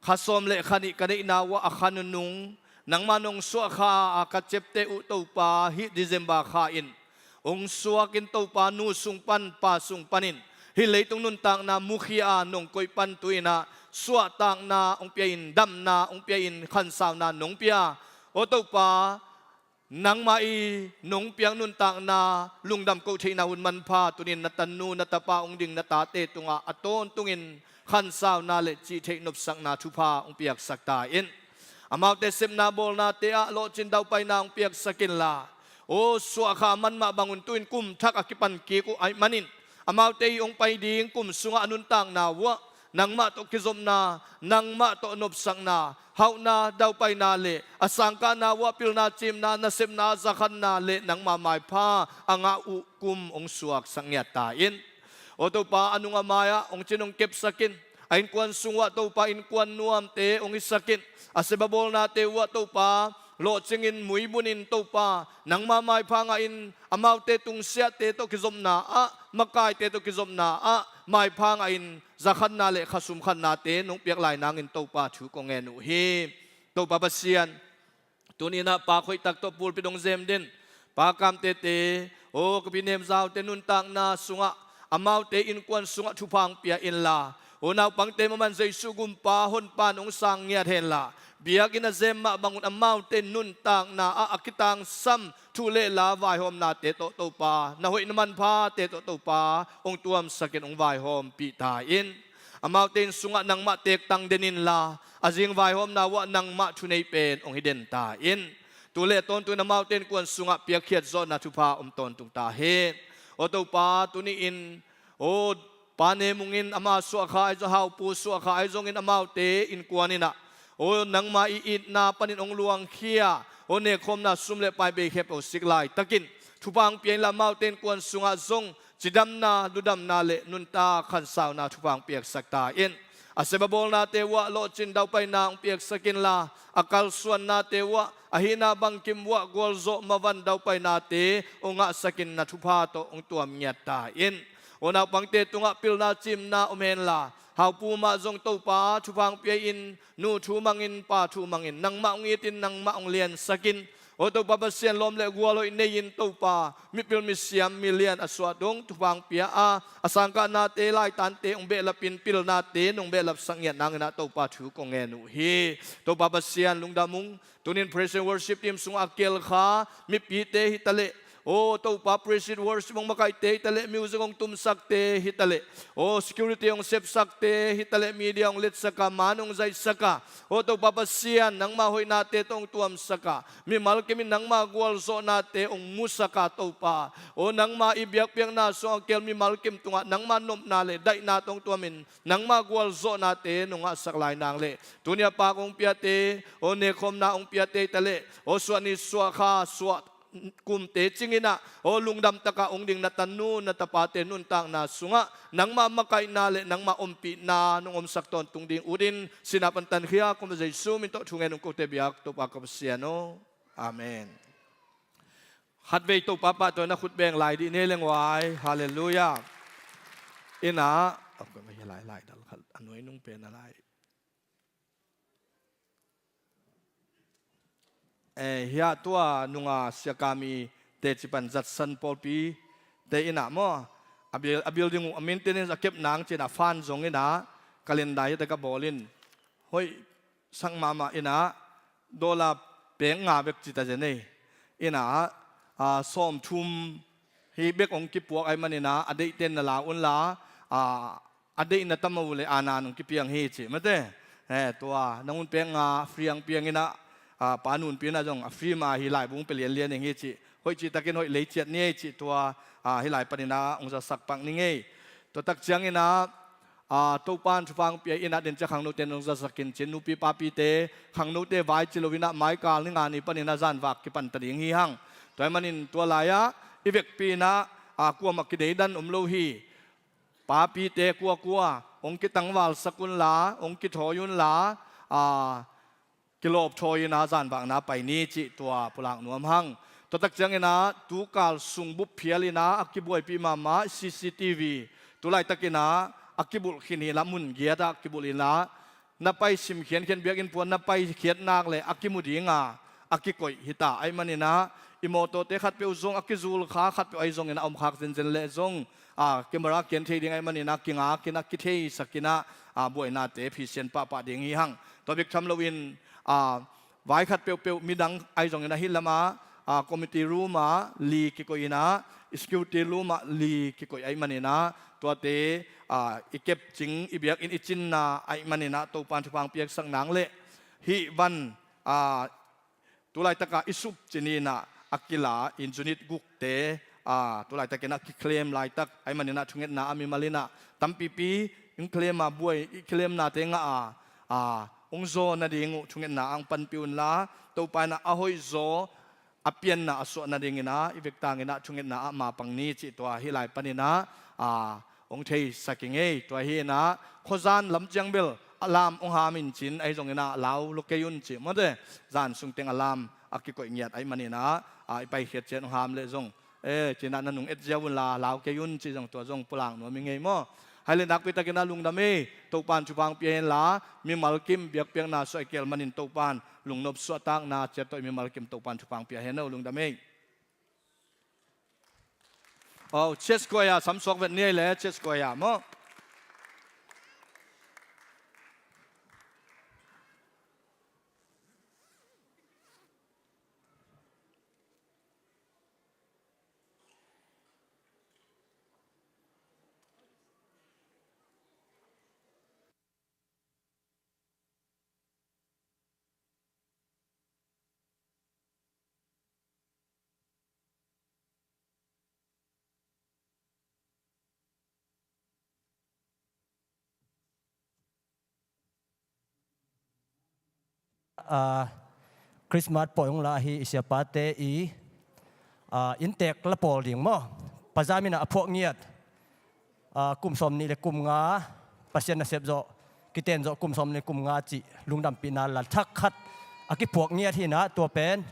kha sawm le kha nih ka neihna uah a kha nunung nangmah nong suahkha a ka ciapteh uh Topa, hih December kha in hong suak in Topa, nu sung pan pa sung panin hih leitung nuntakna mukhia-a nong koih pan tu in ah suahtakna hong pia in, damna hong pia in, khansauna nong pia. Aw Topa, nangmah i nong piak nuntakna lungdam koh theihna hun manpha, tuni in na tanu na tapa hong ding na tate tungah a tawntungin khansauna le cihtheih nopsakna thupha hong piaksak ta in. Amaute sepna bawlnate ah lawhcin daupaina hong piaksak inla, aw suahkha a man mah bangun tu-in kum thak a kipan kik uh ahih manin, amaute i hong pai ding kum sungah a nuntakna uah nangmah tawh kizopna, nangmah tawh nopsakna, hauhna, daupaina le a sangkahna uah pilna, cimna, nasepna, zakhanna le nangma maipha a ngah uh kum hong suaksak ngiat ta in. Aw Topa, a nung a mai-ah hong cin hong kepsak in. A innkuan sung uah Topa, innkuan nuamte hong hisak in. A sep a bawlnate uah Topa, lawhcingin, muibunin Topa, nangma maipha ngahin, amaute tungsiahte tawh kizopna ah, makaite tawh kizopna ah maipha ngahin, zakhanna le khasum khannate nong piak lai nangin Topa thu kong ngen uh hi. Topa Pasian, tuni in ah pa khoihtak tawh pulpit hong zem den, pa Kamtete, aw ka pi Nemzaute nuntakna sungah, amaute innkuan sungah thupha hong pia inla, aw naupangte maman Jesuh gumpa honpa in hong sang ngiat henla, biakinn a zem mah bangun amaute nuntakna ah a kitangsam thu le la vaihawmnate tawh Topa, na hoih na manphate tawh Topa hong tuamsak in hong vaihawmpih ta in. Amaute inn sungah nangmah teektang den inla, a zing vaihawmna uah nangmah thunei pen hong hi den ta in. Tu le tawntung in amaute innkuan sungah piakkhiat zawhna thupha om tawntung ta hen. Aw Topa, tuni in, aw pa Ne Mung in ama suahkha ahi zong, Haupu suahkha ahi zongin amaute innkuan in ah, aw nangma i itna panin hong luangkhia, aw nekkhawmna sum le pai beikhep aw sik laitakin thupha hong pia inla, amaute innkuan sungah zong cidamna, ludamna le nuntak khansauna thupha hong piaksak ta in. A sep a bawlnate uah lawhcin daupaina hong piaksak inla, a kalsuannate uah, a hihna bangkim uah gualzawh mavan daupainate hong ngahsak in, na thupha tawh hong tuam ngiat ta in. Aw naupangte tungah pilna cimna om henla, Haupu mah zong Topa thupha hong pia in, nu thu mangin, pa thu mangin, nangmah hong itin, nangmah hong liansak in. Aw Topa Pasian, lawm le gual hoih nei-in Topa, mipil misiam milian a suah dong thupha hong pia a, a sangkahnate, laitante hong behlapin, pilnate nong behlapsak ngiat nangin ah Topa thu kong ngen uh hi. Topa Pasian, lungdam ung. Tunin praise and worship team sungah a kial kha mipite hi taleh, aw Topa, praise and worship hong makaihte hi taleh, music hong tumsakte hi taleh, aw security hong sepsakte hi taleh, media hong letsak a, man hong zaihsak a, aw Topa Pasian, nangma hoihnate tawh hong tuamsak a, mimal kimin nangma gualzawhnate hong musak a Topa, aw nangma i biakpiakna sungah a kial mimal kim tungah nangma nopna le daihna tawh hong tuamin, nangma gualzawhnate nong ngahsak lai nang le, tuni a paak hong piate, aw nekkhawmna hong piate hi taleh, aw suahni suahkha, suah kumte cinginah, aw lungdam takah hong ding na tanu na tapate nuntakna sungah nangmah makaihna le nangmah ompihna nong omsak tawntung ding utin sinah pan tankhia kum Jesu min tawh thungen ung kote biak Topa ka Pasian aw. Amen. Khatvei Topa pahtawi na khut beng lai dih ni leng uai. Halleluiah. Inah a nuai nung pen a lai. Eh, hiah tua nunga siakami teci pan zatsan pawlpi te inah maw, a bil, a building uh a maintenance a kep nang cinah fan zong inah kalendar hiate ka bawlin hoih sang mahmah inah dollar pek nga bek cita zen ei. Inah a, sawmthum hi bek hong kipuak ahi maninah a deihten na la unla, a, a deihna tama uh le a nan hong kipiang hi cih mate. Eh, tua nang un pek nga free ang piang inah, a, pa nunpi inah zong a free ma hi laibung pe lianlian ing hi cih. Hoih cihtakin hoih lei ciat ni ei cih tua, a, hi lai paninah hong zasak pak ning ei. Tua tak cianginah, a, Topan thupha hong pia inah den cia khangnote nong zasakin cin nupi papite khangnote vai ci lo inah maikal ni nga ni paninah zanvak kipanta ding hi hang. Tua hi manin tua lai-ah i vekpi inah, a, kuamah kideidan om lo hi. Papite kuakua hong kitangvalsak unla hong kithawi unla, a, kilawpthawi inah zanvakna pai ni cih tua pulak nuam hang. Tua tak cianginah tukal sung bup phial inah a kibuaipih mahmah C C T V tulaitakinah a kibulh khin hi la mun giatah a kibulh inla na pai sim khiankhian biakinn puan na pai khiat nak le a kimu dinga a kikoih hita ahi maninah i mawtawte khatpeuh zong a kizul kha khatpeuh ahi zongin a om khak zenzen leh zong, a, camera kian thei ding ahi maninah kingakinah kitheisakinah, a, buainate phisian pahpah ding hi hang. Tua bik tham loin, a, vai khat peuhpeuh midang ahi zongin ahi lama, a, committee room ah li kikoih inah security room ah li kikoih ahi maninah tuate, a, i kepcing i biakinn i cinna ahi maninah Topan thupha hong piaksak nang le hih van, a, tulaitakah i sup cininah a kila in unit gukte, a, tulaitakinah kiclaim laitak ahi maninah thungetna a mimal inah tampipi in claim a buai i claimnate ngah a, a, hong zaw nading uh thungetna a hong panpih unla Topa inah a hoihzaw a pianna a suah nadinginah i vektanginah thungetna ah mapang ni cih tua hih lai paninah, a, hong theisak ing ei. Tua hi inah khuazan lam ciang bel a lam hong ham in cin ahi zonginah lau lo kei un cih mawte. Zan sungteng a lam a kikoih ngiat ahi maninah, a, i paikhiat ciat hong ham leh zong, e, cinah na nung et ziau unla lau kei un cih zong tua zong pulak nuam ing ei maw. Hai le nakpitakinah lungdam ei. Topan thupha hong pia henla mimal kim biakpiakna suah i keel manin Topan lungnop suahtakna ciat tawh i mimal kim Topan thupha hong pia hen aw. Lungdam ei. Aw, chest choir, samsuak vet ni ei le chest choir maw. A, Christmas pawi hong la ahi i siapate i, a, inntek la pawl ding maw? Pazam inah a phuak ngiat, a, kum sawmnih le kum nga, Pasian nasep zawh kiten zawh kum sawmnih le kum nga cih lungdampihna la thak khat a kiphuak ngiat hi inah tua pen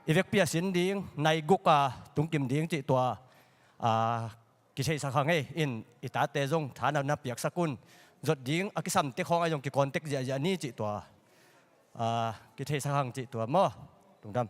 i vekpi a sin ding nai guk a tungkim ding cih tua, a, kitheisak hang ei. In i tate zong tha na na piaksak un. Zot ding a kisamte khawng ahi zong kicontact ziahziah ni cih tua, a, kitheisak hang cih tua maw. Lungdam.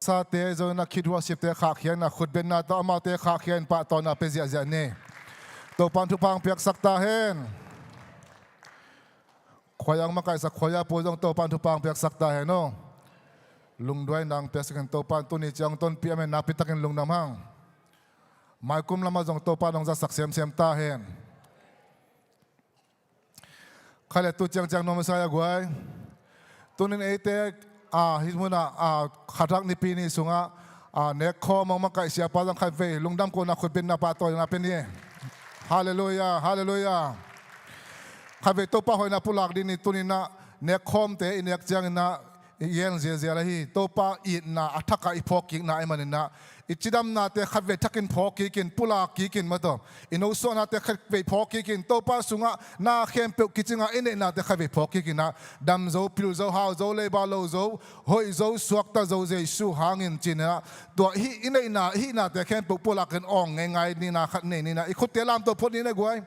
Tate zong in ah kid worship-te khahkhia in ah khutbenna tawh amaute khahkhia in pahtawina pia ziahziah ni. Topa'n thupha hong piaksak ta hen. Khuaia hong makaihsak khuaia pu zong Topa'n thupha hong piaksak ta hen aw. Lungduaina hong piaksak in Topa'n tuni ciang hong tonpih a, nakpi takin lungdam hang. Maikum lamah zong Topa'n hong zatsak semsem ta hen. Khaile tu ciangciang nuam a sai a guai. Tunin eite, a, hih munah, a, khathak nipi ni sungah, a, nekkhawm hong makaih siapa zong khatvei lungdam kohna khutbenna pahtawina pia ni. Halleluiah, halleluiah. Khatvei Topa hoihna pulak ding ni. Tuninah nekkhawmte i nek cianginah i gen ziazial ahi. Topa itna a thakah i phawk kikna ahih maninah i cidamnate khatvei thakin phawk kikin, pulak kikin mataw. I nosuahnate khatvei phawk kikin, Topa sungah na khempeuh kicinga i neihnate khatvei phawk kikinah dam zo, pil zo, hau zo, leiba lo zo, hoih zo, suakta zo Jesu hangin cinah tua hih i neihna, i hihnate khempeuh pulakin awng ngeingai nina khat nei ninah i khutte lamto phot ni na guai.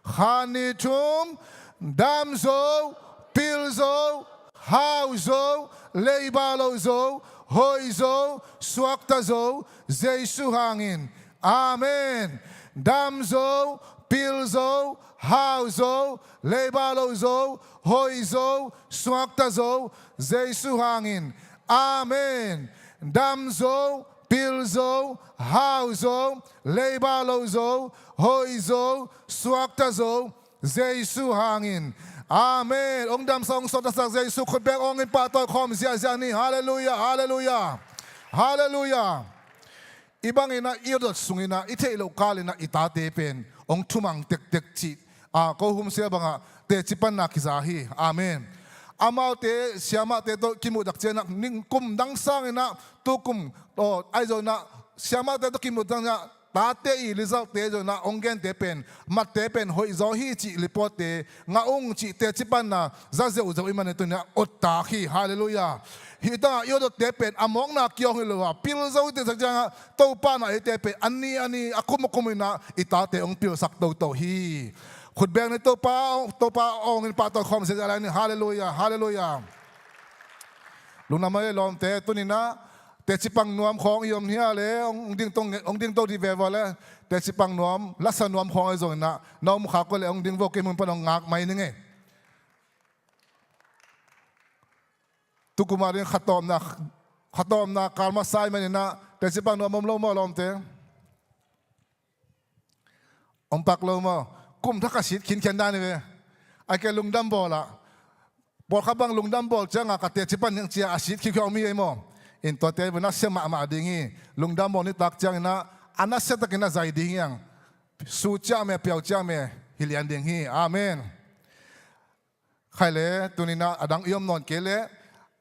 Kha ni thum, dam zo, pil zo, hau zo, leiba lo zo, hoih zo, suakta zo Jesu hangin. Amen. Dam zo, pil zo, hau zo, leiba lo zo, hoih zo, suakta zo Jesu hangin. Amen. Dam zo, pil zo, hau zo, leiba lo zo, hoih zo, suakta zo Jesu hangin. Amen. Hong damsak, hong suaktasak Jesu khutbeng awngin pahtawi khawm ziahziah ni. Halleluiah, halleluiah, halleluiah. I banginah i awdot sunginah i theih loh kalinah i tate pen hong thumang tektek cih, a, ko humsia bangah teci panna kiza hi. Amen. Amaute siamahte tawh kimuhtak cianah kum dang sanginah tukum, aw, ahi zonah siamahte tawh kimuhtak cianah tate i resultte zonah hong gente pen, matte pen hoih zaw hi cih report-te ngah ung cih teci panna za zeuhzeuh i manin tuninah ottak hi. Halleluiah. Hih tangah i awdotte pen a mawkna kiawng hi lo a, pil zo i cihtak ciangah Topa na eite pen a ni a ni, a kum a kuminah i tate hong pilsak toto hi. Khutbeng ni. Topa, Topa awngin pahtawi khawm ziahziah lai ni. Halleluiah, halleluiah. Lungdam a, lawmte, tuninah teci pang nuam khawng i om hia le, hong ding to, hong ding to dih ve vua le, teci pang nuam, lasa nuam khawng ahi zonginah na om khak uh le hong ding vo, kei mun pan hong ngak mai ning ei. Tukum a ding khatawmna, khatawmna kal masa i maninah teci pang nuam om lo maw lawmte? Om pak lo maw? Kum thak a sit khinkhian dan hi ve. Ai ke lungdam bawl ah, pawlkhat bang lungdam bawl cianga ka teci pan hiang cia a sit khinkhian om hi ei maw? In tuate vei nasia mahmah ding hi. Lungdam bawl nitak cianginah a nasiatakin a zai ding hiang. Su ciah me, piau ciah me hi lian ding hi. Amen. Khaile, tuninah a dang i om nawn kei le,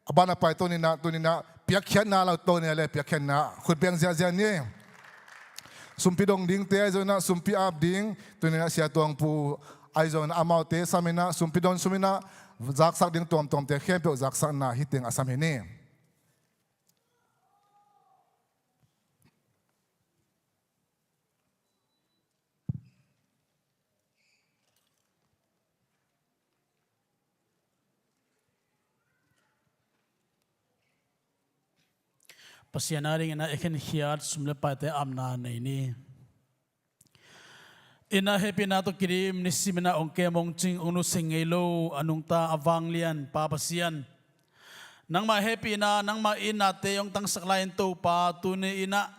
a ban a pai tuninah, tuninah piakkhiatna lo to ni le, piakkhiatna khutbeng ziahziah ni. Sumpi dong dingte ahi zonginah sumpi ap ding, tuninah Sia Tuang Pu ahi zonginah amaute saminah sumpi dong suminah zaksak ding tuamtuamte khempeuh zaksakna hih teng a sam hi ni. Pasian a dingin a i khenkhiat sum le paite apna nei ni. Inn ah hehpihna tawh kidim nisimin a hong kem hong cing hong nusia ngei lo a nungta a vanglian Pa Pasian, nangmah hehpihna, nangmah itnate hong tangsak lai-in Topa, tuni in ah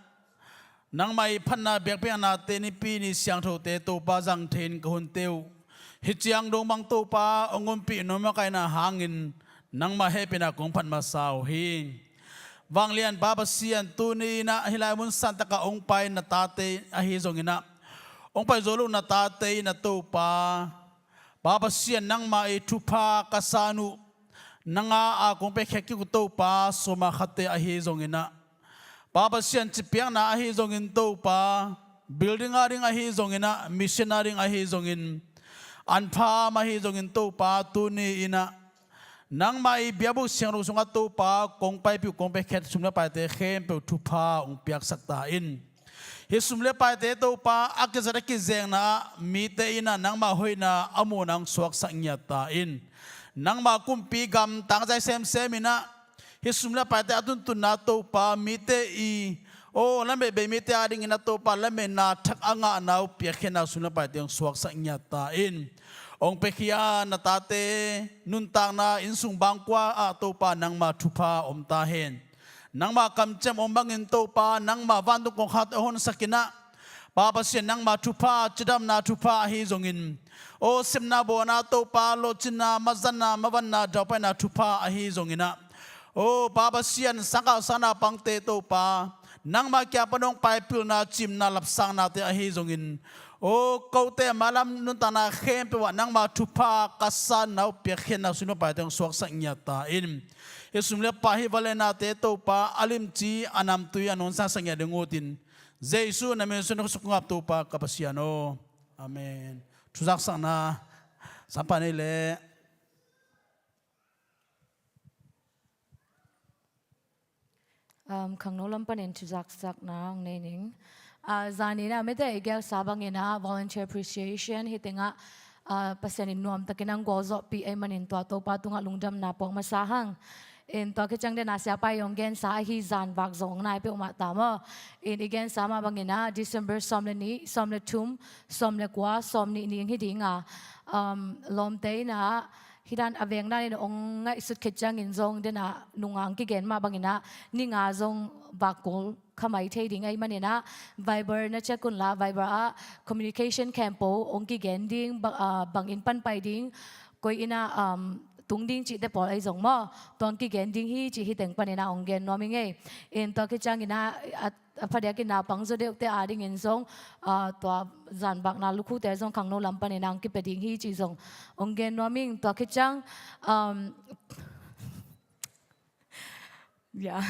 nangmah i phatna biakpiaknate, nipi ni siangthote Topa zang thei-in ka hunte uh hih ciang dong bang Topa hong ompih nong makaihna hangin nangmah hehpihna kong phat masa uh hi. Vanglian Pa Pasian, tuni in ah hih lai mun santakah hong pai na tate ahi zongin ah, hong pai zo lo na tate in ah Topa, Pa Pasian, nangmah i thupha ka san uh, nang a kong piakhia kik uh Topa, sawma khatte ahi zongin ah, Pa Pasian, cipiakna ahi zongin Topa, building a ding ahi zongin ah, mission a ding ahi zongin, an pham ahi zongin Topa, tuni in ah nangmah i biakbuk siangtho sungah Topa kong paipih uh, kong piakhia sum le paite khempeuh thupha hong piaksak ta in. Hih sum le paite Topa a kizat a kizengna ah mite in ah nangmah hoihna a muhna hong suaksak ngiat ta in. Nangmah kumpi gam tangzai semsem in ah Hih sum le paite a tuntunna Topa, mite i, aw, lametbei mite adingin a Topa, lametna thak a ngahna uh piakkhiatna sum le paite hong suaksak ngiat ta in. Hong piakhia na tate nuntakna innsung bangkua ah Topa nangma thupha om ta hen. Nangma kamciam om bangin Topa, nangma vantung kongkhakte hong honsak in ah, Pa Pasian nangma thupha, cidamna thupha ahi zongin, aw, sepna bawana Topa, lawhcinna, mazanna, mavanna, daupaina thupha ahi zongin ah, aw, Pa Pasian, sangkah sangnaupangte Topa, nangma kiang pan hong paipilna, cimna, lapsangnate ahi zongin, aw, kote mailam nuntakna khempeuh ah nangma thupha ka sanna uh piakkhiatna sum le paite hong suaksak ngiat ta in. Hih sum le pai, hih vangliatnate Topa, a limci, a namtui a nong sangsak ngiat ding utin, Jesu na min suang na khuasuk ngap Topa ka Pasian aw. Amen. Thuzaksakna, sampah nei leh. Um, khangno lam panin thuzaksakna hong nei ning. Ah, zanin ah mite i gelsa bangin ah volunteer appreciation hih tengah, ah, Pasian in nuamtakin hong gualzawhpih ahih manin tua Topa tungah lungdamna puak masa hang. In tua khit ciang den ah siapa i hong gensa ahi zanvak zong hong nai peuhmah ta maw. In i gensa mah bangin ah December sawm le nih, sawm le thum, sawm le kua, sawm nih ni hong hi ding a, um, lawmte in ah hih dan a veng dan in hong ngaihsut khit ciangin zong den ah nung a hong kigen mah bangin ah ni nga zong vak kul kha mai thei ding ahih manin ah Viber na check un la, Viber ah communication khempeuh hong kigen ding, ba-, ah, bangin pan pai ding, koi in ah, um, tung ding cihte pawl ahi zong maw, tua hong kigen ding hi cih hih teng panin ah hong gen nuam ing ei. In tua khit ciangin ah, a, a phadiakin naupang zaw deuhte adingin zong, ah, tua zanvakna lukhute zong khangno lam panin ah hong kipia ding hi cih zong hong gen nuam ing. Tua khit ciang, um, ya,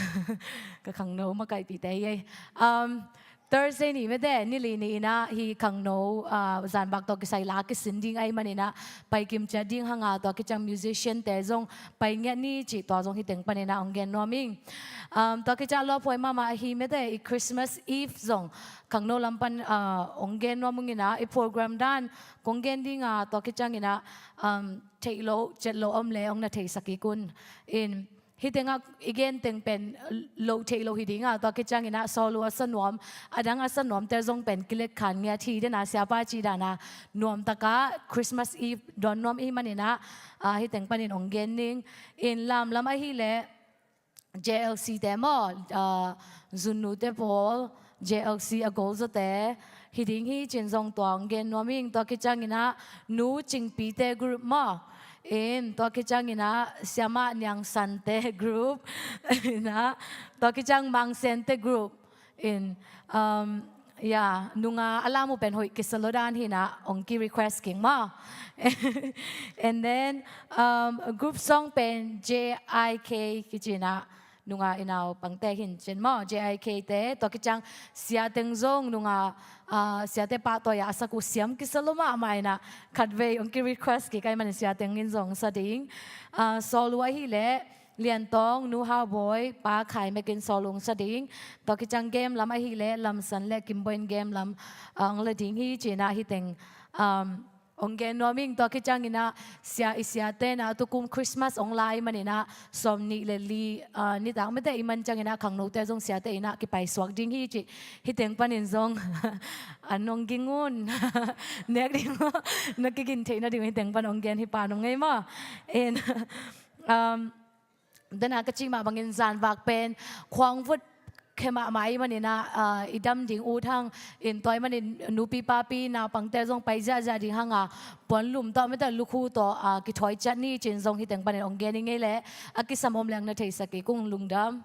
ka khangno makaihpihte hi ei. Um, Thursday ni mete, ni li ni in ah hih khangno, ah, zanvak tawh kisai la kisin ding ahih manin ah pai kim ciat ding hang a, tua khit ciang musician-te zong pai ngiat ni cih tua zong hih teng panin ah hong gen nuam ing. Um, tua khit ciang lawphuai mahmah ahi mete, i Christmas Eve zong khangno lam pan, ah, hong gen nuam ung in ah, i program dan kong gen ding a, tua khit ciangin ah, um, theih loh, cet loh om leh hong na theisak kik un. In hih tengah i gen teng pen loh theih loh hi ding a, tua khit ciangin ah sawl uh a sa nuam, a dang a sa nuamte zong pen kiletkhan ngiat hi, den ah siapa cih dan a nuamtak a Christmas Eve dawn nuam i hih manin ah, ah, hih teng panin hong gen ning. In lamlam ahih leh J L C-te maw, ah, zunnute pawl, J L C a golzawte hi ding hi cih zong tua hong gen nuam ing. Tua khit ciangin ah Nu Cingpi-te group maw, in tua khit ciangin ah Siamah Niang San-te group, in ah tua khit ciang Mang Sen-te group, in, um, ya, nung a a lam uh pen hoih kisa lo dan hi in ah hong ki-request kik maw. And then, um, group song pen J I K kici in ah, nung a i naupangte hi in cin maw, J I K-te, tua khit ciang sia teng zong nung a, ah, siate pahtawi a a sak uh siam kisa lo mahmah in ah khatvei hong ki-request kik ahih manin sia teng in zong sa ding. Ah, sawl uh ahih leh Lian Tawng, Nu Hau Bawi, Pa Khai Mek in sawl uh hong sa ding. Tua khit ciang game lam ahih leh Lam San le Kim Bawi in game lam, ah, hong la ding hi cih in ah hih teng, um, hong gen nuam ing. Tua khit ciangin ah sia, i siate in ah tukum Christmas hong la ahih manin ah sawm nih le li, ah, nitak mete i man ciangin ah khangnote zong siate in ah kipaisuak ding hi cih hih teng panin zong an hong ging un. Nek ding uh, na kigin theih nading uh hih teng pan hong gen hi pah nung ei maw. In, um, den a ka cih mah bangin zanvak pen khuang vut khe mahmah ahih manin ah, ah, i dam ding ut hang. In tua ahih manin nupi papi naupangte zong pai ziahziah ding hang a, puanlum tawh mete lukhu tawh, ah, kithawi ciat ni cih zong hih teng panin hong gen ing ei leh, a kisam om leng na theisak kik ung. Lungdam.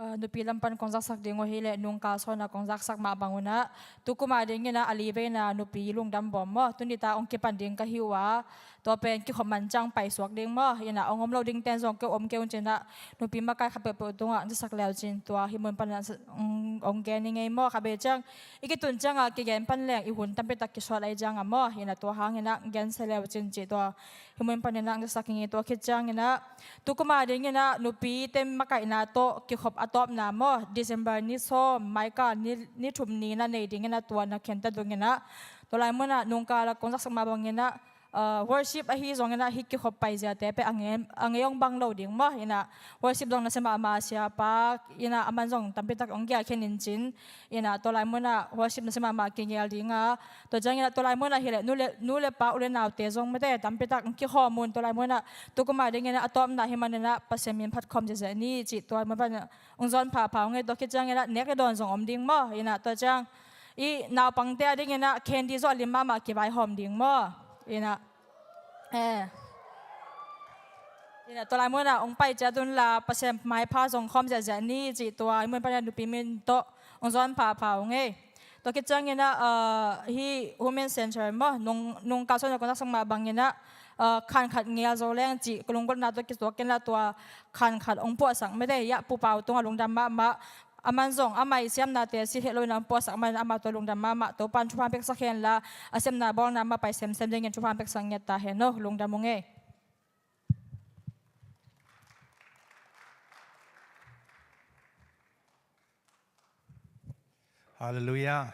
Ah, nupi lam pan kong zaksak ding uh hi leh, nung kal sawn a kong zaksak mah bang un ah, tukum a dingin ah a li veina nupi lungdam bawm maw, tuni ta hong kipan ding ka hi uh a, tua pen kikhop man ciang paisuak ding maw, in ah hong om lo ding ten zong kei om kei un cin ah, nupi makai khat peuhpeuh tungah zaksak leu cin tua hih mun pan ah hong, hong gen ing ei maw, kha bei ciang i kitun ciang ah kigen pan leng i hun tampi tak kisuat lai ciang ah maw, in ah tua hang in ah gensia leu cin cih tua Hih mun panin ah ang sak ing ei. Tua khit ciangin ah, tu kum a dingin ah nupite makaihna tawh kikhop a tawpna maw, December ni sawm, Maika ni, ni thum ni-in ah nei dingin ah tua na khente dongin ah, tua lai mun ah nungkal a kong zaksak mah bangin ah, ah, worship ahi zongin ah hih kikhop paiziate pen a ngei, a ngei hong bang lo ding maw. In ah worship zong nasia mahmah siapa in ah aman zong tampi tak hong gelkhen in cin. In ah tua lai mun ah worship nasia mahmah kigel ding a, tua ciangin ah tua lai mun ah hi leh nu le, nu le pa, u le naute zong mate tampi tak hong kikhawm un. Tua lai mun ah tu kum a dingin ah a tawpna hi manin ah Pasian min phat khawm ziahziah ni cih tua mun pan hong zawn phapha ung ei. Tua khit ciangin ah nek le dawn zong om ding maw. In ah tua ciang i naupangte a dingin ah candy zong a lim mahmah kivaihawm ding maw. In ah, eh, in ah tua lai mun ah hong pai ciat un la, Pasian maipha zong khawm ziahziah ni cih tua hih mun panin ah nupi min tawh hong zawn phapha ung ei. Tua khit ciangin ah, ah, hih Women Center maw, nung, nungkal sawm na kong zaksak mah bangin ah, ah, khan khat ngel zo leng cih ka lunggulhna tawh kituakin ah tua khan khat hong puahsak mate. Yah, Pu Pau tungah lungdam mahmah. Aman zong amah i siamnate si heh lo in ah hong puahsak manin amah tawh lungdam mahmah. Topa'n thupha hong piaksak hen la, a siamna bawlna mah pai semsem dingin thupha hong piaksak ngiat ta hen aw. Lungdam ung ei. Halleluiah.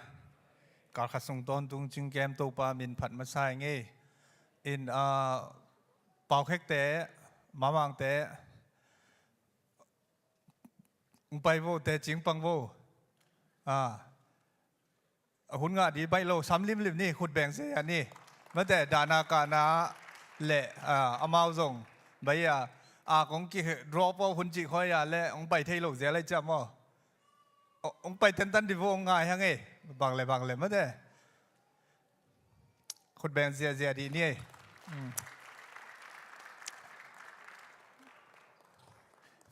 Kal khat sung tawntung cingkem Topa min phat masa ing ei. In, ah, Pau Khekte, Mamangte, hong pai vo, teci hong pang vo. Ah. A hun ngah ding baih lo, sam limlim ni, khut beng ziahziah ni. Mate, dahna kahna le, ah, amau zong baih a, a kong ki drop aw hun cih khawng a le hong pai thei lo zia lai ciam aw. Hong pai tentan ding vo, hong ngai hang ei. Bang le bang le mate. Khut beng ziahziah dih ni ei. Hmm.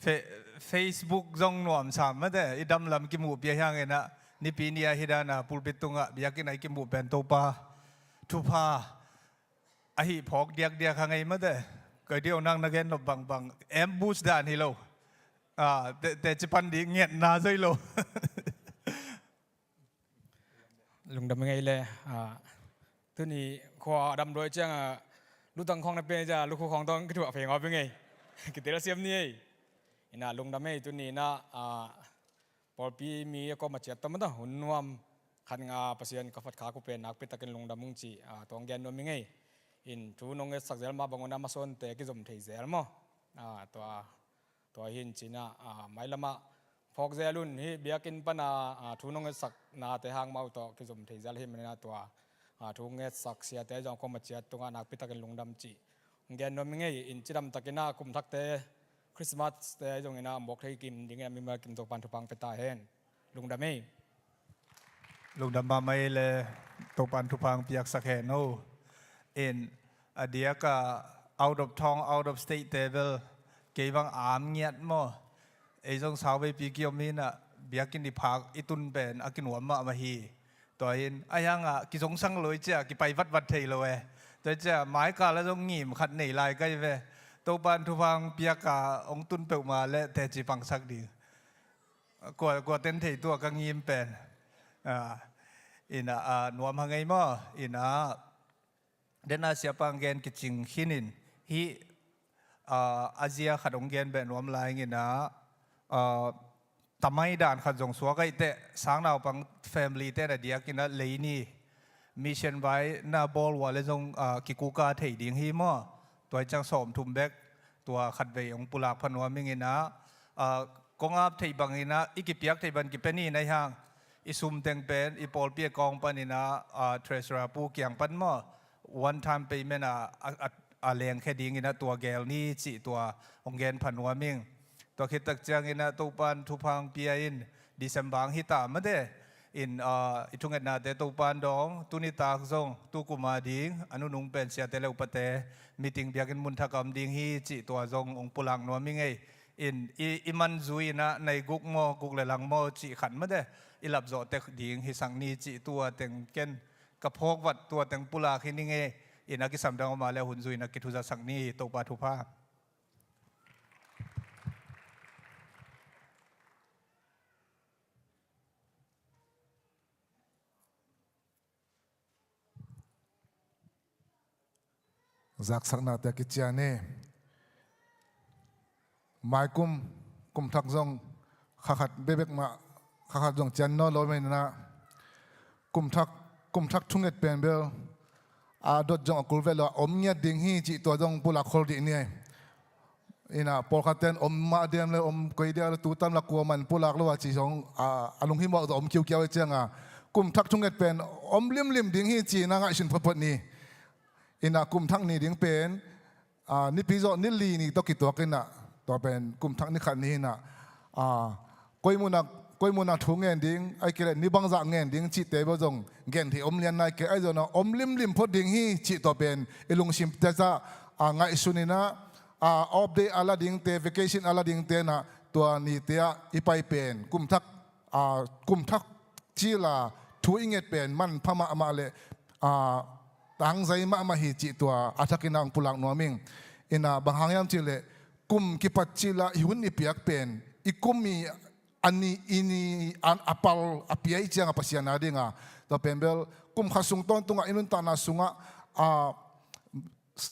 Fe-, Facebook zong nuamsa mate, i damlam kimuh pia hi hangin ah, Nipi ni ah hi dan a pulpit tungah biakinn ah i kimuh pen Topa thupha ahi phawk diakdiak hang ei mate. Kei diau nang na gen nop bangbang, ambush dan hi lo. Ah, te, teci pan ding ngetna zoi lo. Lungdam ing ei le, ah, tuni khua a damdawi ciang a, lutang khawng na pia ciang a, lukhu khawng tawh kithuah phei ngawp ing ei. Kitelsiam ni ei. In ah lungdam ei, tuni in ah, ah, pawlpi mi a kawm a ciat tawh mate, hun nuam khat nga Pasian ka phat khak uh pen nakpi takin lungdam ung ci, ah, tua hong gen nuam ing ei. In thu nong ngetsak zel mah bang un ah masawnte kizom thei zel maw. Ah, tua Tua hi in ci-in ah, ah, mailam ah phawk zel un, hih biakinn pan a, ah, thu nong ngetsak nate hang amau tawh kizom thei zel ahih manin ah tua, ah, thu ngetsak siate zong khuam a ciat tungah nakpi takin lungdam cih hong gen nuam ing ei. In cidam takin ah kum thakte Christmas te zongin ah mawk thei kim dingin ah mimal kim Topa'n thupha hong pia ta hen. Lungdam ei. Lungdam mahmah ei le, Topa'n thupha hong piaksak hen aw. In a diak a out of town, out of state te bel kei bang a om ngiat maw. Ei zong sauveipi kiom in ah biakinn i phak i tun pen a kinuam mahmah hi. Tua hi in a hiang ah kizongsang lo i ciah kipai vatvat thei lo e. Tua i ciah maikal ah zong ngim khat nei lai ka hi ve. Topa'n thupha hong piak a hong tun peuhmah le teci pangsak ding. Kua, kua ten thei tua ka ngim pen. Ah, in ah, ah, nuam hang ei maw. In ah, den a siapa hong gen kicing khin in. Hih, ah, a zia khat hong gen beh nuam lai ing in ah, ah, tamai dan khat zong suak ahih teh, sangnaupang family te na diak in ah lei ni. Mission vai na bawl uh a le zong, ah, kikuka thei ding hi maw. Tua hi ciang sawmthum bek, tua khatvei hong pulak pha nuam ing in ah, ah, kong ap theih bangin ah, i kipiak theih bang kipia ni na hi hang, i sum teng pen, i pawlpi account panin ah, ah, treasurer pu kiang pan maw, one time payment a, a, a, a lengkhia dingin ah tua gel ni cih tua hong gen pha nuam ing. Tua khit tak ciangin ah Topa'n thupha hong pia in, December hong hi ta mate. In, ah, i thungetnate Topa'n dawng, tuni tak zong, tu kum a ding, a nunung pen siate le upate, meeting biakinn mun thak a om ding hi cih tua zong hong pulak nuam ing ei. In, i, i man zui in ah, nai guk maw, guk le lang maw, cih khat mate, i lapzawh tek ding hisak ni cih tua teng ken ka phawk vat tua teng pulak hi ning ei. In a kisam dang om a le hun zui in ah kithuzaksak ni, Topa thupha. Zaksaknate a kician hi. Maikum, kum thak zong kha khat bekbek mah, kha khat zong cian nawn lo manin ah, kum thak, kum thak thunget pen bel a dot zong a kul vet lo a om ngiat ding hi cih tua zong pulak khol dih ni. Inah pawlkhatte in om mah diam le om koi diam le tu tam la kua man pulak lo a ci zong a, a lunghimawh zong om kiukiau hi cianga, kum thak thunget pen om limlim ding hi ci-in ah ngaihsun photphot ni. Inah kum thak ni ding pen, a, nipi zawh ni li ni tawh kituak inah, tua pen kum thak ni khat ni inah, a, koi munah, koi munah thu ngen ding, ahih kei leh ni bangzah ngen ding cihte bel zong gen theih om lian nai kei, ahi zongin ah om limlim phot ding hi cih tua pen i lungsimte zah, a, ngaihsun inah, a, off day a la dingte, vacation a la dingte inah tua nite ah i pai pen kum thak, a, kum thak cil a thu i nget pen manpha mahmah le, a, tangzai mahmah hi cih tua a thak inah hong pulak nuam ing. Inah bang hang hiam cih leh kum kipat cil a i hun i piak pen i kum i a ni, i ni, a, a pal a pia i cianga Pasian a dinga, tua pen bel kum khat sung tawntungah i nuntakna sungah, a,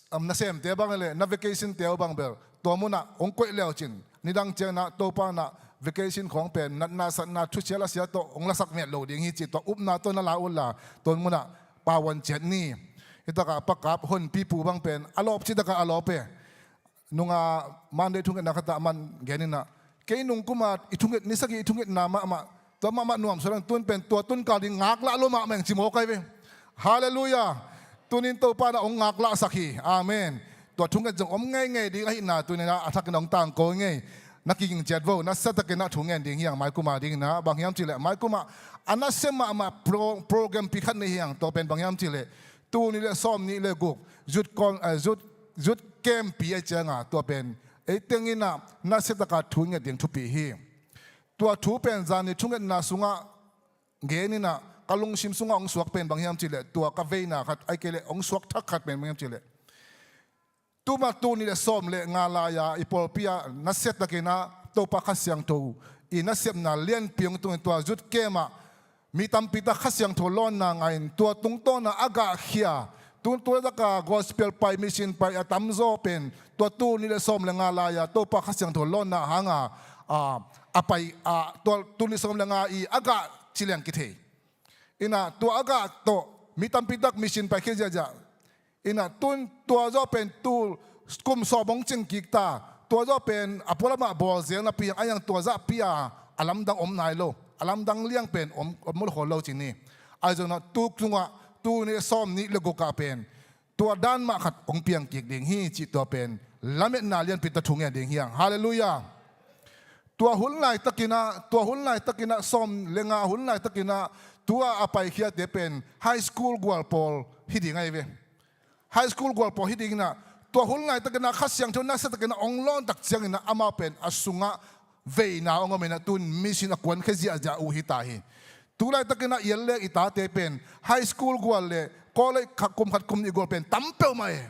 am, nasemte bang le na vacation te uh bang bel tua munah hong koih leucin nidang cianginah Topa inah vacation khawng pen natna satna thusia lasia tawh hong lasak miat lo ding hi cih tua upna tawh na la uh la, tua munah pawan ciat ni. Hitakah pakap honpi pu bang pen a lawp cih takah a lawp e. Nunga Monday thungetna khatah man gen inah, kei nung kuma i thunget ni sagih i thungetna mahmah, tua mahmah nuam suak dang tun pen tua tunkal ding ngaklah lo mahmah ing ci mawk ai ve. Halleluiah. Tunin Topa inah hong ngaklahsak hi. Amen. Tua thunget zong om ngeingei ding ahihna tuninah a thak inah hong tangko ngei. Na kiging ciat vo, nasiatakinah thu ngen ding hiang maikuma dinginah, bang hiam cih leh maikumah a nasia mahmah pro-, program pi khat nei hiang, tua pen bang hiam cih leh tul nih le sawm nih le guk youth con-, eh, youth, youth camp pi a cianga tua pen ei tenginah nasiataka thu nget ding thupi hi. Tua thu pen zan nih thungetna sungah gen inah ka lungsim sungah hong suak pen bang hiam cih leh tua ka veina khat ahih kei leh hong suak thak khat pen bang hiam cih leh tuma tul nih le sawm le nga lai-a i pawlpi ah nasiatakinah Topa Kha Siangtho i nasepna lianpi hong tungin tua youth camp ah mi tampi tak Kha Siangtho lawnna ngah in tua tungtawna a gahkhia, tu, tu laitaka gospel pai, mission pai a tamzaw pen tua tul nih le sawm le nga lai-a Topa Kha Siangtho lawnna hanga, a, a pai, a, tua tul nih sawm le nga i a gah ci leng kithei. Inah tua a gah tawh mi tampi tak mission pai khia ziahziah. Inah tun tua zawh pen tul kum sawm hong cing kik ta. Tua zawh pen a pualamah bawl zel napi hiang, a hiang tua zahpi a a lamdang om nai lo, a lamdang liang pen om, om lo khawl lo ci ni. Ahi zongin ah tu tungah tul nih sawm nih le gukah pen tua dan mah khat hong piang kik ding hi cih tua pen lametna lianpi ta thu ngen ding hiang. Halleluiah. Tua hun laitakinah, tua hun laitakinah sawm le nga hun laitakinah tua a paikhiate pen high school gual pawl hi ding ahi ve. High school gual pawl hi dinginah tua hun laitakinah Kha Siangtho nasiatakinah hong lawn tak cianginah amau pen a sungah veina hong om inah tun mission a kuankhia ziahziah uh hi ta hi. Tu laitakinah i et leng i tate pen high school gual le college kha kum khat kum nih gual pen tam peuhmah e.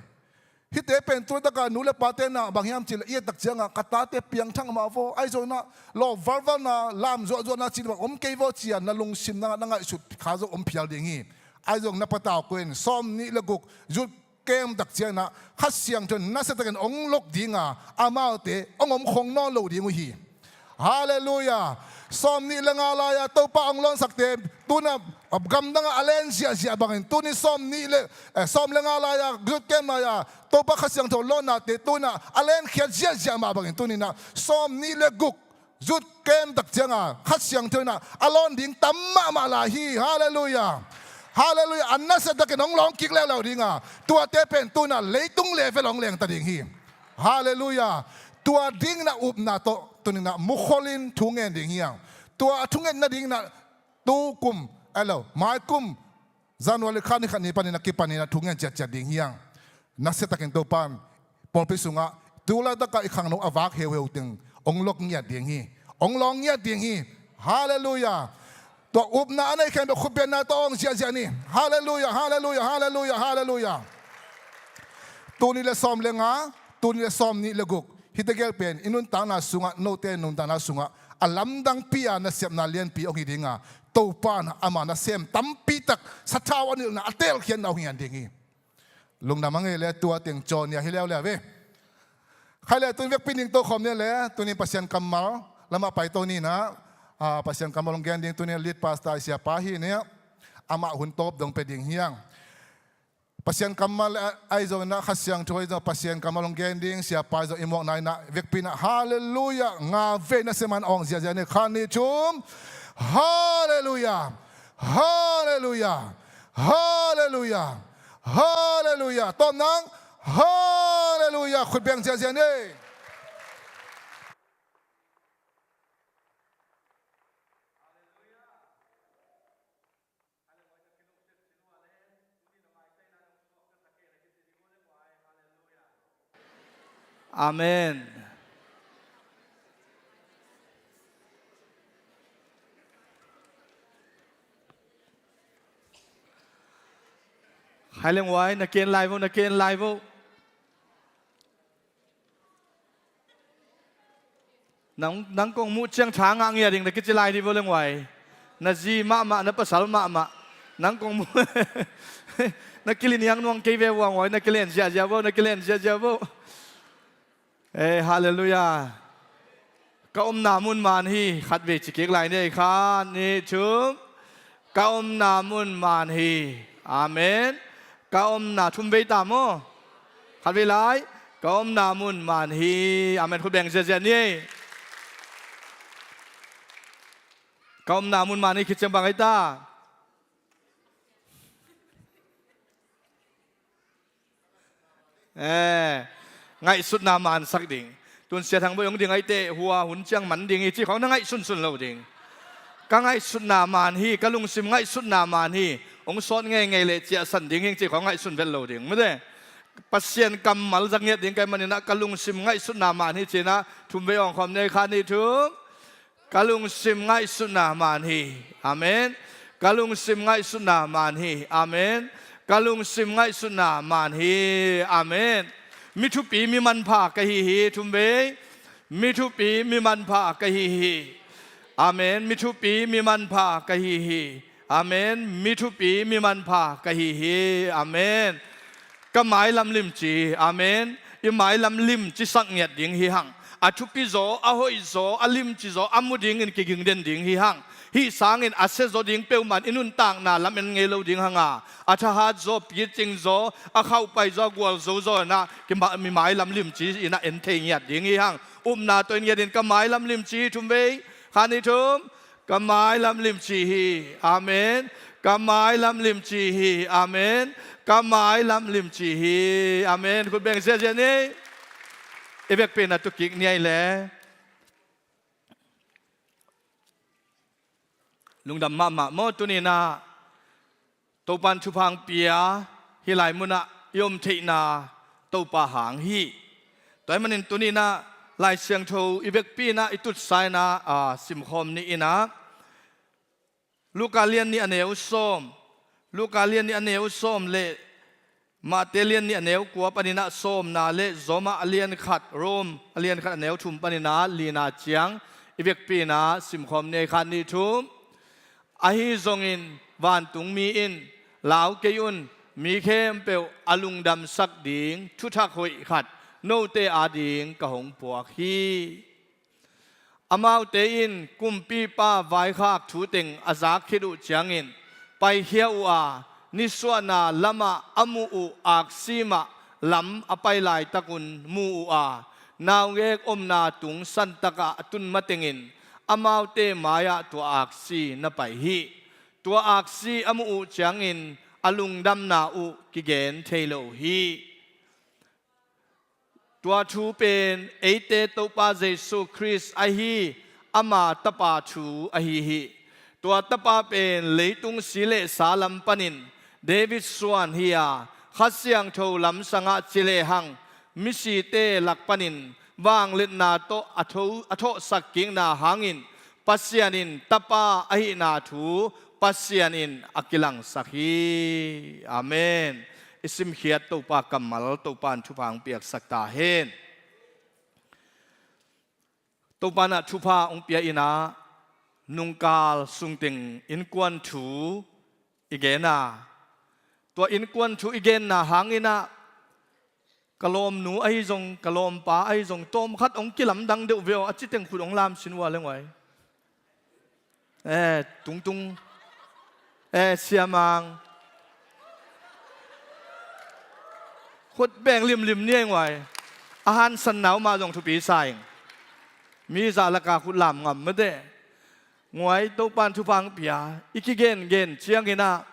Hihte pen tu laitaka nu le pate inah bang hiam cih leh i et tak ciangah ka tate piangthak mah vaw, ahi zongin ah lawp valvalna, lam zuahzuahna cih bang om kei vaw ci-a na lungsim na, na ngaihsut kha zong om phial ding hi. Ahi zong na patau kua in sawm nih le guk youth camp tak cianginah Kha Siangtho in nasiatakin hong lok dinga amaute hong om khong nawn lo ding uh hi. Halleluiah. Sawm nih le nga lai-a Topa hong lawnsakte tuna gamdangah a len ziahziah bangin tuni sawm nih le, eh, sawm le nga lai-a youth camp lai-a Topa Kha Siangtho lawnnate tuna a lenkhiat ziahziah mah bangin tuninah sawm nih le guk youth camp tak cianga Kha Siangtho inah a lawn ding tam mahmah lai hi. Halleluiah. Halleluiah. A nasiatakin hong lawng kik leuleu dinga tuate pen tunah leitung level hong lengta ding hi. Halleluiah. Tua dinginah upna tawh tuninah mukholin thu ngen ding hiang. Tua a thungetna dinginah tu kum, elo, maikum January kha ni khat ni panin a kipaninah thu ngen ciatciat ding hiang. Nasiatakin Topan pawlpi sungah tu laitakah i khangno a vak heuheu teng hong lok ngiat ding hi. Hong lawng ngiat ding hi. Halleluiah. Tua upna a nei khempeuh khutbetna tawh hong ziahziah ni. Halleluiah, halleluiah, halleluiah, halleluiah. Tul nih le sawm le nga, tul nih le sawm nih le guk, hihte gel pen i nuntakna sungah, note nuntakna sungah a lamdangpi a nasepna lianpi hong hi dinga Topan ama nasem tampi tak sathau a nilhna a teelkhiatna hong hi ngan ding hi. Lungdam a ngei le tua teng caw ni a hi leuleu ve. Khai le tun vekpi ning to khawm ni le tunin Pasian kammal lamah pai to ni na, ah, Pasian kammal hong gen ding tunin lead pastor i siapa hi ni, amah hun tawp dong pe ding hiang. Pasian kammal le a, ahi zongin ah Kha Siangtho ahi zong Pasian kammal hong gen ding siapa ahi zong i muakna in ah vekpi in ah halleluiah nga vei na seman awng ziahziah ni khat nih thum. Halleluiah. Halleluiah. Halleluiah. Halleluiah. Tawm nang. Halleluiah. Khut beng ziahziah ni. Amen. Hai leng wai, na ken lai vo, na ken lai vo. Nang, nang kong muh ciang tha ngah ngia ding na kici lai dih vo leng wai. Na zi mahmah, na pasal mahmah. Nang kong muh. Na kiliniang nuang kei ve uang wai, na kilen ziahziah vo, na kilen ziahziah vo. Eh, halleluiah. Ka omna mun man hi, khat vei ci kik lai ni, khat nih thum. Ka omna mun man hi. Amen. Ka omna, thum vei ta maw? Khat vei lai. Ka omna mun man hi. Amen. Khut beng ziahziah ni. Ka omna mun man hi khit ciang bang ai ta. Eh, ngaihsutna mansak ding. Tun Sia Thang Bawi hong ding ai teh hua hun ciang man ding hi ci khawng na ngaihsunsun lo ding. Ka ngaihsutna man hi, ka lungsim ngaihsutna man hi. Hong sawt ngeingei leh ciahsan ding hing ci khawng ngaihsun vet lo ding. Mute. Pasian kammal zak ngiat ding kai manin ah ka lungsim ngaihsutna man hi ci-in ah thum vei awng khawm ni, khat nih thum. Ka lungsim ngaihsutna man hi. Amen. Ka lungsim ngaihsutna man hi. Amen. Ka lungsim ngaihsutna man hi. Amen. Mi thupi mi manpha ka hi hi. Thum vei. Mi thupi mi manpha ka hi hi. Amen. Mi thupi mi manpha ka hi hi. Amen. Mi thupi mi manpha ka hi hi. Amen. Ka mailam limci. Amen. I mailam limci sak ngiat ding hi hang. A thupi zaw, a hoih zaw, a limci zaw, a mu dingin kiging den ding hi hang. Hih sangin a sia zaw ding peuhmah in i nuntakna lam en ngei lo ding hang a, a thahat zaw, picing zaw, a khauhpai zaw, a gualzo zaw in ah kima-, mi mailam limci in ah en thei ngiat ding hi hang. Upna tawh en ngiat in, ka mailam limci, thum vei, khat nih thum. Ka mailam limci hi. Amen. Ka mailam limci hi. Amen. Ka mailam limci hi. Amen. Khut beng ziahziah ni. I vekpi in ah tu kik ni ai le. Lungdam mahmah maw tuni in ah. Topa in thupha hong pia, hih lai munah i om theihna Topa hang hi. Tua ahih manin tuni in ah Lai Siangtho i vekpi in ah i tutsa in ah, aa, simkhawm ni in ah, Luka lian nih a neu sawm, Luka lian nih a neu sawm le Mate lian nih a neu kua panin ah sawmna le Roma a lian khat, Rom a lian khat a neu thum panin ah lina ciang i vekpi in ah simkhawm ni, khat nih thum. Ahi zongin vantungmi in, "Lau kei un, mi khempeuh a lungdamsak ding thuthak hoih khat note ading ka hong puak hi." Amaute in kumpipa vaikhak thu teng a zak khit uh ciangin paikhia uh a, nisuahna lamah a muh uh aksi mah lam a pai laitakun mu uh a, naungek omna tung santakah a tun matengin amaute mai-ah tua aksi na pai hi. Tua aksi a muh uh ciangin a lungdamna uh kigen thei lo hi. Tua thu pen eite Topa Jesu Khrist ahi ama tapa thu ahi hi. Tua tapa pen leitung si le sa lam panin David suan hi a, Kha Siangtho lamsangah ci lehang misite lak panin vangliatna tawh a tho-, a thawhsak kikna hangin Pasian in tapa ahihna thu Pasian in a kilangsak hi. Amen. I simkhiat Topa kammal Topa in thupha hong piaksak ta hen. Topa in ah thupha hong pia in ah nungkal sungteng innkuan thu i gen a, Tua innkuan thu i genna hangin ah ka lawmnu ahi zong, ka lawmpa ahi zong, tawmkhat hong kilamdang deuh ve aw, a ci teng khut hong lamsin uh a leng uai. Eh, tungtung. Eh, siamang. Khut beng limlim ni a ing uai. A hansanna uh mah zong thupi sa ing. Mi zah laka khut lam ngam mate. Nguai, Topan thupha hong pia, i kigengen ciangin ah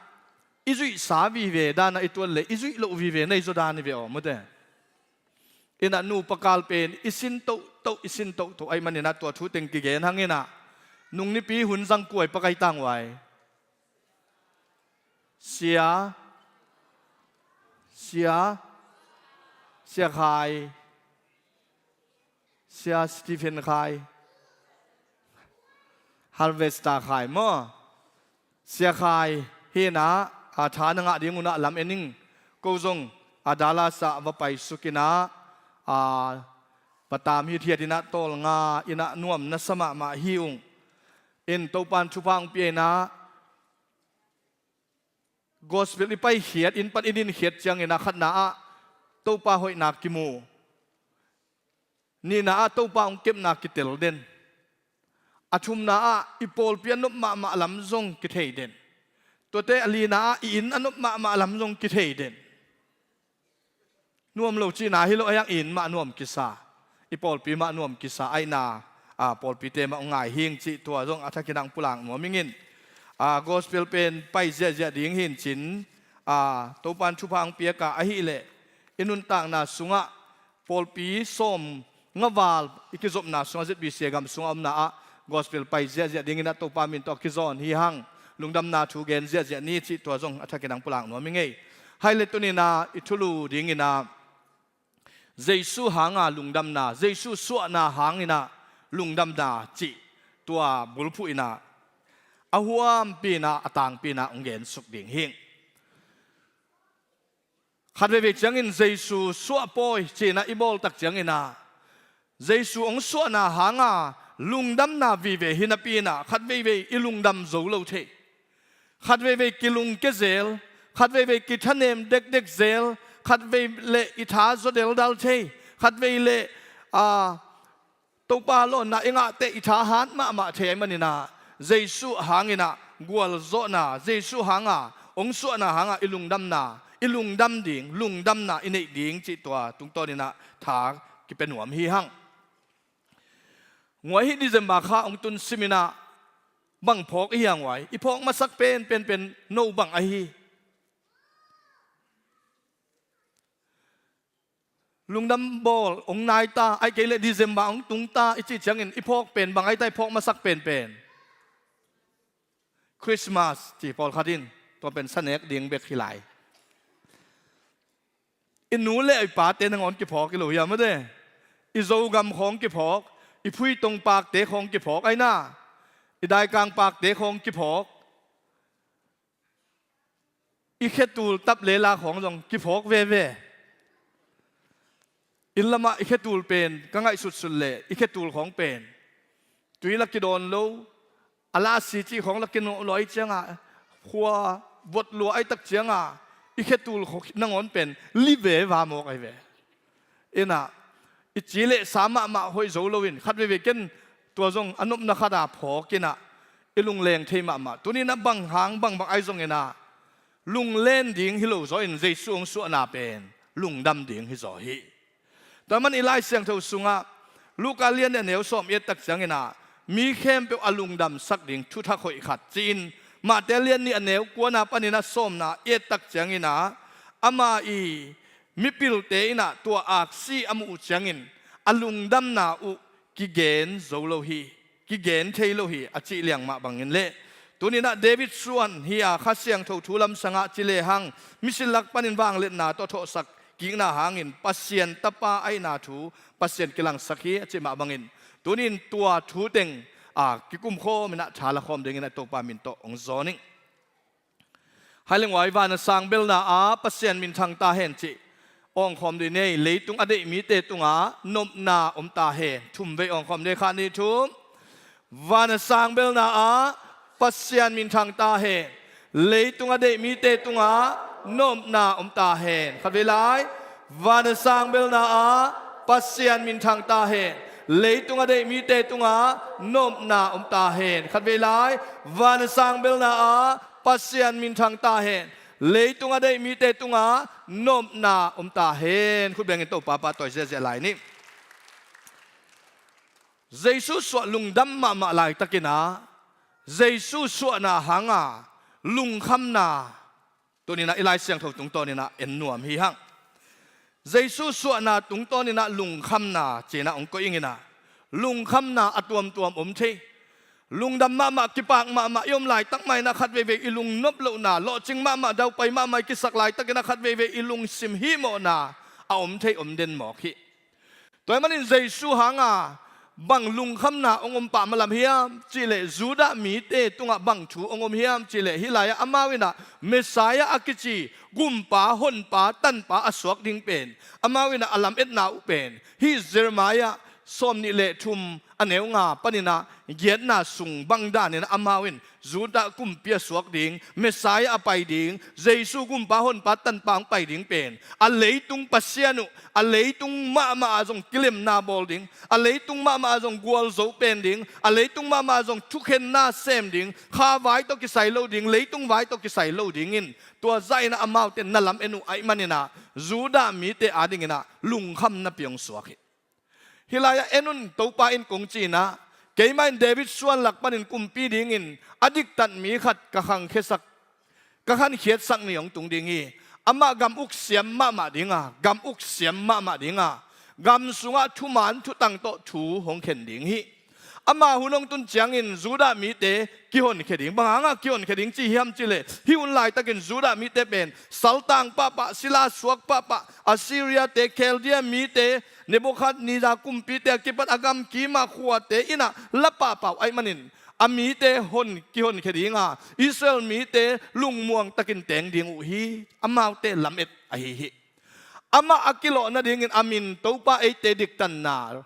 i zuihsa vive dan ah i tuat leh i zuih loh vive na i zaw dan hi ve aw mate. Inah nupa kal pen i sin tohtoh, i sin tohtoh ahih manin ah tua thu teng kigen hangin ah nung nipi hun zang kuai pakai tang uai. Sia, sia, sia khai, sia Stephen khai, Harvester khai maw. Sia khai hi inah, a, tha na ngah ding un ah lam en ing. Ko zong a Dallas ah va paisuk inah, a, va tam hithiat inah tawlnga inah nuam na sa mahmah hi ung. In Topan thupha hong pia inah gospel i paikhiat, inn pan i dinkhiat ciangin ah khatna ah Topa hoihna kimu. Nihna ah Topa hong kepna kitel den. A thumna ah i pawlpi a nop mahmah lam zong kithei den. Tuate a lina ah i inn a nop mahmah lam zong kithei den. Nuam lo cihna hi lo a, i inn mah nuam kisa, i pawlpi mah nuam kisa ahihna, a, pawlpite mah hong ngai hing cih tua zong a thakin ah hong pulak nuam ing in. A, gospel pen pai ziahziah ding hi in cin, a, Topan thupha hong piak a, ahih leh i nuntakna sungah pawlpi sawm nga val i kizopna sungah Z B C gam sungah omna ah gospel pai ziahziah dingin ah Topa min tawh kizawn hi hang. Lungdamna thu gen ziahziah ni cih tua zong a thakin ah hong pulak nuam ing ei. Hai le tunin ah i thulu dingin ah Jesu hanga lungdamna, Jesu suahna hangin ah lungdamna cih tua bulphuh in ah a huampi in ah a tangpi in ah hong gensuk ding hing. Khat veivei ciangin Jesu suah pawi ci-in ah i bawl tak ciangin ah Jesu hong suahna hanga lungdamna vive hi napi in ah khat veivei i lungdam zo lo thei. Khat veivei kilungkia zel, khat veivei kithanem dekdek zel, khat vei leh i tha zaw deldal thei, khat vei leh, a, Topa lawnna i ngah teh i tha hat mahmah thei ahih manin ah Jesu hangin ah gualzawhna, Jesu hanga hong suahna hanga i lungdamna, i lungdam ding, lungdamna i neih ding cih tua tungtawnin ah tha kipia nuam hi hang. Nguai, hih December kha hong tun simin ah bang phawk i hiang uai? I phawk masak penpen pen no bang ahi? Lungdam bawl hong nai ta, ahih kei leh December hong tung ta i cih ciangin i phawk pen bang ahi ta, i phawk masak penpen? Christmas ci pawlkhat in, tua pen sa nek ding bek hi lai. I nu le i pate nangawn kiphawk hi lo hiam mate? I Zogam khawng kiphawk, i Phuitong pakte khawng kiphawk, aina, i Daikang pakte khawng kiphawk. I khetul tap le la khawng zong kiphawk veve. Inn lamah i khetul pen ka ngaihsutsut leh i khetul khawng pen tui la kidawn lo, a lasi cih khawng la kinawh lua ahih ciangah, khua vot lua ahih tak ciangah i khetul khawng nangawn pen li veva mawk ahi ve. Inah i ci leh sa mahmah hoih zo loin khat veivei ken tua zong a nopna khat a phawk inah i lungleng thei mahmah. Tuninah bang hang bangbang ahi zonginah lunglen ding hi lo zaw in Jesu hong suahna pen lungdam ding hi zaw hi. Tua man i Lai Siangtho sungah Luka lian nih a neu sawm i et tak cianginah mi khempeuh a lungdamsak ding thuthak hoih khat ci-in Mate lian nih a neu kuana paninah sawmna i et tak cianginah ama i mipilte inah tua aksi a muh uh ciangin a lungdamna uh kigen zo lo hi, kigen thei lo hi a cih liang mah bangin leh tuninah David suan hi a Kha Siangtho thu lamsangah ci lehang misil lak panin vangliatna tawh thawhsak kikna hangin Pasian Tapa ahihna thu Pasian kilangsak hi a cih mah bangin tunin tua thu teng a kikumkhawm inah tha lakhawm dingin a Topa min tawh hong zawn ing. Hai leng uai, van a sang belna ah Pasian minthang ta hen cih awngkhawm dih nei. Leitung a deih mite tungah nopna om ta hen. Thum vei awngkhawm dih, khat, nih, thum. Van a sang belna ah Pasian minthang ta hen. Leitung a deih mite tungah nopna om ta hen. Khatvei lai. Van a sang belna ah Pasian minthang ta hen. Leitung a deih mite tungah nopna om ta hen. Khatvei lai. Van a sang belna ah Pasian minthang ta hen. Leitung a deih mite tungah nopna om ta hen. Khut bengin Topa pahtawi ziahziah lai ni. Jesu suah lungdam mahmah laitakin ah Jesu suahna hanga lungkhamna tuni-in ah i Lai Siangtho tungtawnin ah en nuam hi hang. Jesu suahna tungtawnin ah lungkhamna ci-in ah hong koih ing in ah, lungkhamna a tuamtuam om thei. Lungdam mahmah, kipak mahmah i om laitak mah in ah khat veivei i lungnop lohna, lawhcing mahmah, daupai mahmah i kisak laitakin ah khat veivei i lungsim hihmawhna a om thei, om den mawk hi. Tua ahih manin Jesu hanga bang lungkhamna hong om pah malam hiam cihleh, Judah mite tungah bang thu hong om hiam cihleh, hih lai-ah amau in ah Messiah a kici Gumpa, Honpa, Tanpa a suak ding pen, amau in ah a lametna uh pen hih Jeremiah sawmnih le thum a neu nga panin ah giatna sung bang danin ah amau in Judah kumpi a suak ding, Messiah a pai ding, Jesu Gumpa, Honpa, Tanpa hong pai ding pen a leitung pasian uh, a leitung mahmah ah zong kilemna bawl ding, a leitung mahmah ah zong gualzo pen ding, a leitung mahmah ah zong thukhenna sem ding, kha vai tawh kisai lo ding, leitung vai tawh kisai lo dingin, tua zahin ah amaute na lamen uh ahih manin ah Judah mite adingin ah lungkhamna piang suak hi. Hih lai-ah en un, Topa in kong ci-in ah, keimah in David suan lak panin kumpi dingin a diktat mi khat ka khangkhiasak, ka khankhiatsak ni hong tung ding hi. Amah gam uk siam mahmah ding a, gam uk siam mahmah ding a, gam sungah thuman thutang tawh thu hong khen ding hi. Ama hun hong tun ciangin Judah mite kihonkhia ding. Bang hangah kihonkhia ding ci hiam cihleh, hih hun laitakin Judah mite pen saltang pahpah, sila suak pahpah, Assyria-te, Chaldea mite, Nebuchadnezzar kumpite a kipat a gamkim a khuate in ah la pahpah uh ahih manin, a mite hon, kihonkhia ding a, Israel mite lungmuang takin teng ding uh hi. Amaute lamet ahi hi. Amah a kilawh nadingin a min Topa eite diktanna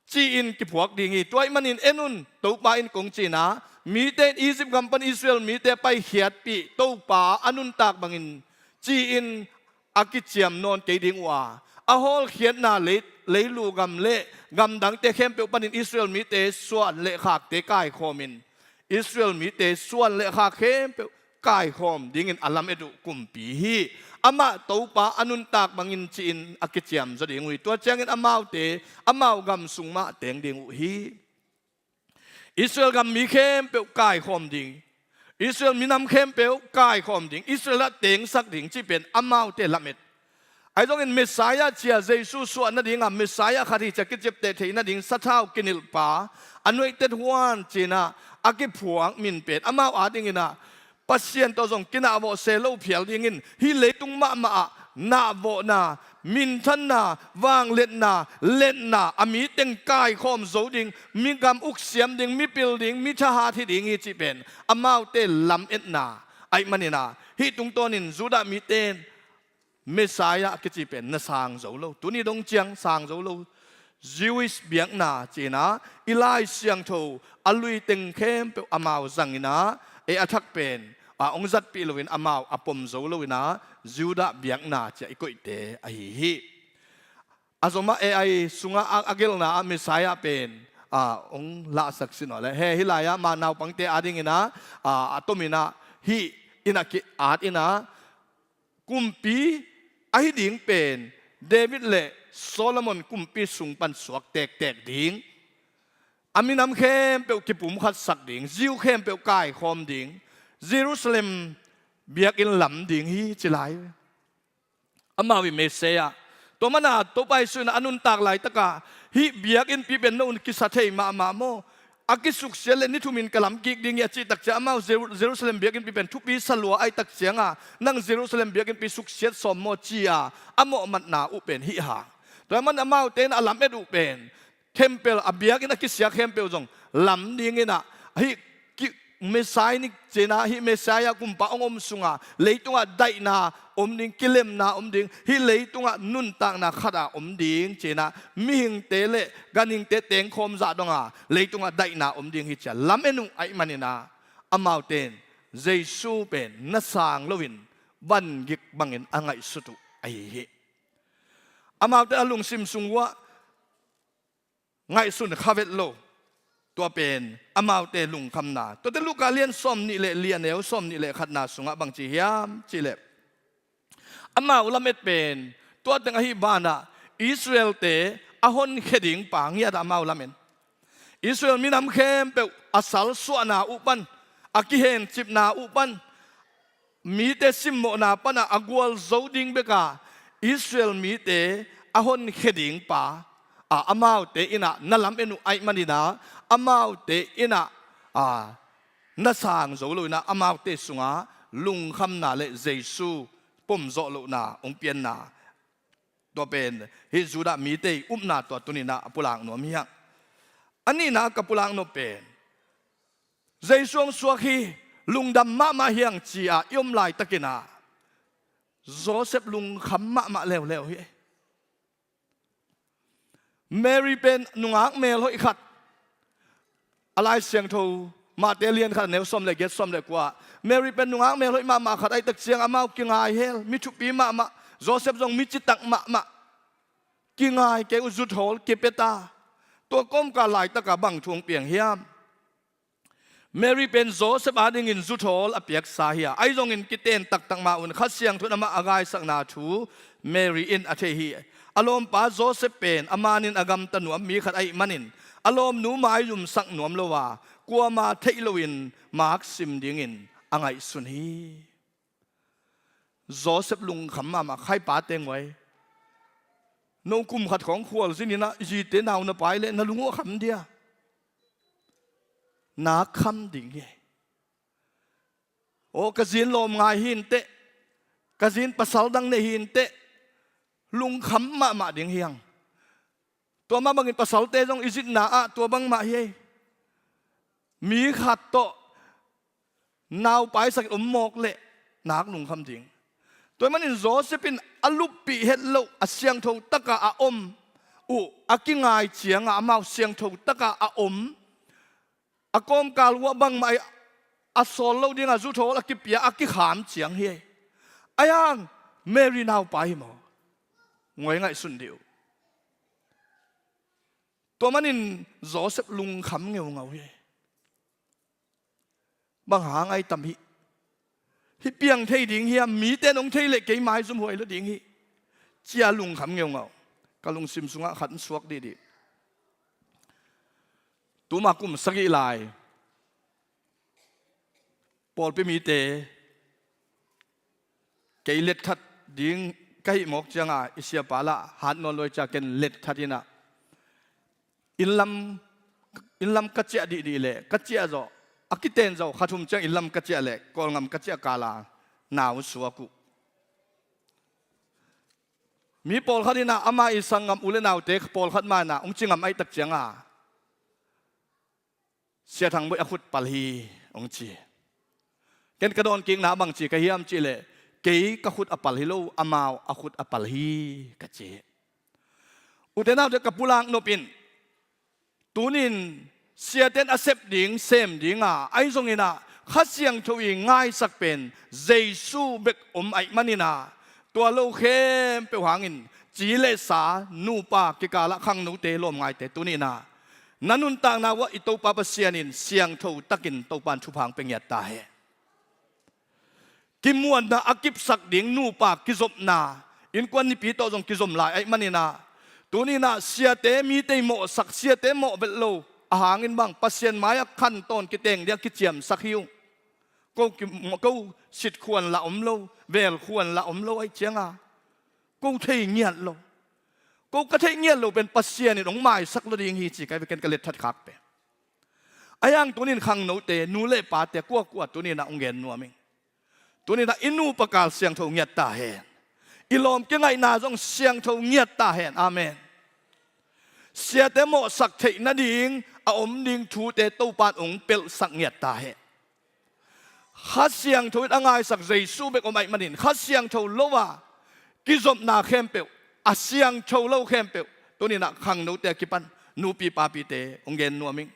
ci-in kiphuak ding hi. Tua ahih manin en un, Topa in kong ci-in ah, mite in Egypt gam pan Israel mite a paikhiatpih Topa a nuntak bangin ci-in a kiciam nawn kei ding uh a, a hawlkhiatna lei, leilu gam le gamdangte khempeuh panin Israel mite suan le khakte kaikhawmin, Israel mite suan le khak khempeuh kaikhawm dingin a lamet uh kumpi hi. Amah Topa a nuntak bangin ci-in a kiciamzaw ding uh hi. Tua ciangin amaute amau gam sung mah teng ding uh hi. Israel gam mi khempeuh kaikhawm ding, Israel minam khempeuh kaikhawm ding, Israel ah tengsak ding cih pen amaute lamet. Ahi zongin Messiah ci-a, Jesu suah nadinga Messiah khat hi ci-a kiciapteh theih nading sathau kinilhpa, anointed one ci-in ah a kiphuak min pen amau adingin ah Pasian tawh zong kinahvawh se lo phial dingin, hih leitung mahmah ah nahvawhna, minthanna, vangliatna, letna, a mi teng kaikhawm zo ding, mi gam uk siam ding, mi pil ding, mi thahat hi ding hi cih pen amaute lametna ahih manin ah, hih tungtawnin Judah mite in Messiah a kici pen na sang zo lo. Tuni dong ciang sang zo lo. Jewish biakna ci-in ah i Lai Siangtho a lui teng khempeuh amau zangin ah, ei a thak pen a hong zatpih loin, amau a pom zo loin ah, Judah biakna ci-a i koihte ahi hi. A zomah A I sungah a, a gelhna ah Messiah pen a hong lahsak sin aw le. He, hih lai-ah mah naupangte adingin ah, a, a tomin ah hih in ah ki-at in ah, kumpi ahi ding pen David le Solomon kumpi sung pan suak tektek ding. A minam khempeuh kipumkhatsak ding, Jew khempeuh kaikhawm ding, Jerusalem biakinn lam ding hi ci lai. Amau i Messiah. Tua mana Topa Jesu in a nuntak laitakah, hih biakinnpi pen no un kisa thei mahmah maw? A kisuksiat le ni thumin ka lam kik ding hi a cih tak ciang amau Jeru-, Jerusalem biakinnpi pen thupi sa lua ahih tak cianga, nang Jerusalem biakinnpi suksiat sawm maw ci-a a mawhmatna uh pen hih hang. Tua ahih man amaute in a lamet uh pen khempeuh, a biakinn a kisia khempeuh zong lam dingin ah, hih ki-, Messianic ci-in ah, hih Messiah Gumpa hong om sunga leitungah daihna om ding, kilemna om ding, hih leitungah nuntakna khat a om ding ci-in ah, mihingte le ganhingte tengkhawm zah donga leitungah daihna om ding hi ci-a lamen uh ahih manin ah, amaute in Jesu pen na sang loin vangik bangin a ngaihsut uh ahi hi. Amaute a lungsim sung uhah ngaihsun kha vet lo. Tua pen amaute lungkhamna. Tuate Luka lian sawm nih le li a neu sawm nih le khatna sungah bang ci hiam cih leh, amau lamet pen tua teng ahi banah Israel-te a honkhia ding pa ngiat ah amau lamen. Israel minam khempeuh a salsuahna uh pan, a kihencipna uh pan, mite simmawhna panah a gualzo ding beka Israel mite a honkhia ding pa, a, amaute innah na lamen uh aih maninah, amaute innah, a, na sang zo loinah amaute sungah lungkhamna le Jesu pomzawh lohna hong pianna. Tua pen hih Judah mite upna tua tuninah a pulak nuam hi hang. A nihna ka pulak nop pen Jesu hong suak hi, lungdam mahmah hi hang ci-a i om laitakinah Joseph lungkham mahmah leuleu hi. Mary pen nungak melhoih khat, a Lai Siangtho Mate lian khat a neu sawm le giat, sawm le kua, Mary pen nungak melhoih mahmah khat ahih tak ciang amau kingai hel, mi thupi mahmah, Joseph zong mi citak mahmah, kingai kei uh, zuthawl kipia ta. Tua kawmkal laitakah bang thu hong piang hiam? Mary pen Joseph adingin zuthawl a piaksa hi a, ahi zongin kiten taktak ma-un Kha Siangtho in amah a gaisakna thu Mary in a thei hi. A lawmpa Joseph pen a manin a gamta nuam mi khat ahih manin a lawmnu maizumsak nuam lo a, kuama theih loin maksim dingin a ngaihsun hi. Joseph lungkham mahmah, khai pa teng uai. No kum khat khawng khualzin inah zite nau na pai leh na lung uh a kham dia? Na kham ding hi. Aw, ka zin lawm ngai hi inteh, ka zin pasal dang nei hi inteh, lungkham mahmah ding hi hang. Tua mah bangin pasalte zong i zitna ah tua bangmah hi ei. Mi khat tawh nau paisakin om mawk leh nak lungkham ding. Tua ahih manin Joseph in a luppih het loh, a siangtho takah a om uh a kingai ciangah, amau siangtho takah a om, a kawmkal uhah bangmah a sawl lo dingah zuthawl a kipia, a kikham ciang hi ei. Ahi hang Mary naupai hi maw? Nguai ngaihsun dih uh. Tua manin Joseph lungkham ngeungau hi. Bang hang ai tam hi? Hih piang thei ding hiam? Mite in hong thei leh kei maizum huai lo ding hi, ci-a lungkham ngeungau. Ka lungsim sungah khat in suak dihdih. Tuma kum sagih lai pawlpi mite kei letthat ding ka hih mawk cianga i siapa lah hat nawn lo ei, cia ken letthat inah, inn lam, inn lam ka ciah dihdih leh ka ciah zawh, a kiten zawh kha thum ciang inn lam ka ciah leh Kawlngam ka ciah kala nau suak uh. Mi pawlkhat inah ama i sanggam u le naute pawlkhat ma inah hong ci ngam ahih tak cianga, Sia Thang Boih a khut pal hi, hong ci. Ken ka dawnkikna bang ci ka hiam cih leh, kei ka khut a pal hi lo, amau a khut a pal hi, ka ci. Ute naute, ka pulak nop in, tunin siate in a sep ding sem dinga, ahi zongin ah Kha Siangtho i ngaisak pen Jesu bek om ahih manin ah, tua lo khempeuh hangin ci le sa, nupa kikalah khangnote, lawmngaite, tuninah na nuntakna uhah i Topa Pasian in siangtho takin Topa in thupha hong pia ngiat ta hen. Kimuanna a kipsak ding nupa kizopna, innkuan nipi tawh zong kizom lai ahih maninah, tuninah siate mite i mawhsak, siate mawh vet lo ahangin bang Pasian mai-ah khantawn kiteng ding a kiciamsak hi ung. Ko ki-, ko sitkhuan lah om lo, velkhuan lah om lo ahih cianga, ko thei ngiat lo. Ko ka theih ngiat lo pen Pasian in hong maisak lo ding hi ci ka hi ve, ken ka letthat khak pen. Ahi hang tunin khangnote, nu le pate, kuakua tuninah hong gen nuam ing. Tuninah i nupa kal siangtho ngiat ta hen. I lawm kingaihna zong siangtho ngiat ta hen. Amen. Siate mawhsak theih nading a om ding thute Topa in hong pelhsak ngiat ta hen. Kha Siangtho in a ngaisak Jesu bek om ahih manin, Kha Siangtho lo a kizopna khempeuh, a siangtho lo khempeuh, tuninah khangnote a kipan nupi papite hong gen nuam ing.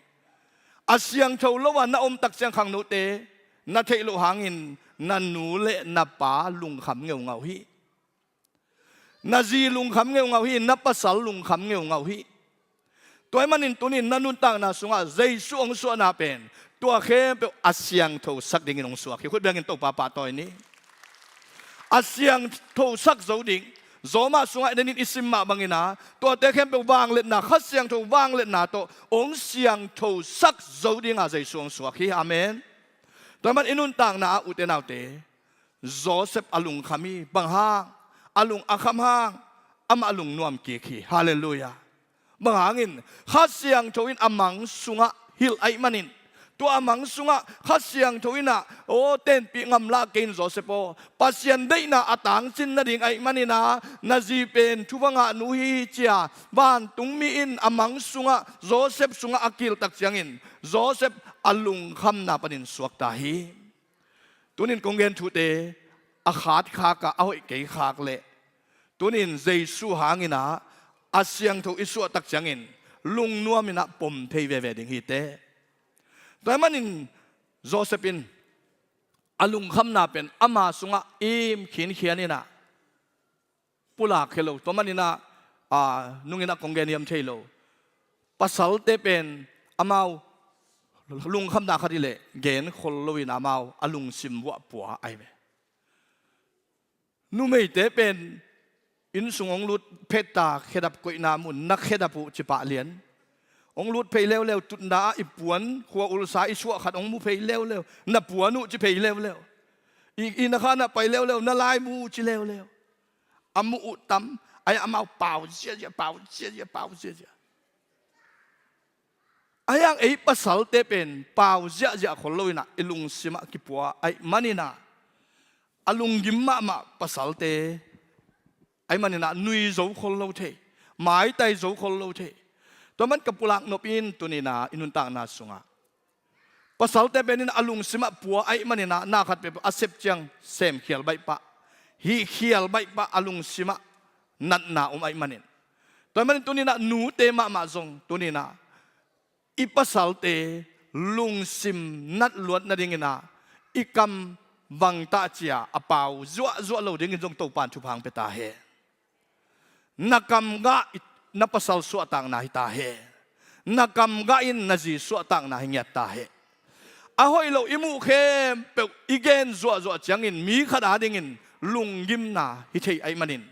A siangtho lo a na om tak ciang khangnote, na theih loh hangin Na nu le na pa lungkham ngeungau hi. Na zi lungkham ngeungau hi, na pasal lungkham ngeungau hi. Tua ahih manin tuni-in na nuntakna sungah Jesu hong suahna pen tua khempeuh a siangthosak dingin hong suak hi. Khut bengin Topa pahtawi ni. A siangthosak zo ding. Rom ah sungah i nenin i sim mah bangin ah, tuate khempeuh vangliatna, Kha Siangtho vangliatna tawh hong siangthosak zo dinga Jesu hong suak hi. Amen. Tua ahih manin i nuntakna ah, ute naute, Joseph a lungkham hi. Bang hang? A lung a kham hang, amah lungnuam kik hi. Halleluiah. Bang hangin? Kha Siangtho in a mang sungah hilh ahih manin, tua a mang sungah Kha Siangtho in ah, aw, tenpih ngamlah kei in Joseph aw, Pasian deihna a tangcin nading ahih manin ah, na zi pen thupha ngahnu hi, ci-a vantungmi in a mang sungah Joseph sungah a kilh tak ciangin Joseph a lungkhamna panin suakta hi. Tuni-in kong gen thute a khat khak a, a hoih kei khak leh, tuni-in Jesu hangin ah a siangtho i suah tak ciangin lungnuam in ah pom thei veve ding hi teh. Tua ahih manin Joseph in a lungkhamna pen ama sungah im khinkhian in ah pulak hi lo. Tua manin ah, a, nung in ah kong gen hiam thei lo. Pasalte pen amau lungkhamna khat hi leh genkhol lo in amau a lungsim uah pua ahi ve. Numeite pen inn sung hong lut phet ta, khedap koihna mun, na khedap uh ci pah lian. Hong lut phei leuleu, tutna ah i puan, khua ulsa i suah khat hong mu phei leuleu, na puan uh ci phei leuleu. I, i na khan ah pai leuleu, na laibu uh ci leuleu. A muh uh tam, ahi amau pau ziahziah, pau ziahziah, pau ziahziah. Ahi hang ei pasalte pen pau ziahziah khol lo in ah i lungsim ah kipua ahih manin ah, a lunggim mahmah pasalte ahih manin ah nui zo khol lo thei, maitai zo khol lo thei. Tua man ka pulak nop in tuni in ah i nuntakna sungah pasalte pen in a lungsim ah pua ahih manin ah na khat peuhpeuh a sep ciang semkhial baih pah, hihkhial baih pah, a lungsim ah natna om ahih manin. Tua ahih manin tuni in ah nute mahmah zong tuni in ah i pasalte lungsim nat luat nading in ah i kam vangtah ci-a a pau zuahzuah lo dingin zong Topa in thupha hong pia ta hen. Na kam gah i, na pasal suahtakna hi ta hen. Na kam gah in na zi suahtakna hi ngiat ta hen. A hoih lo i muh khempeuh i gen zuahzuah ciangin mi khat adingin lunggimna hi thei ahih manin,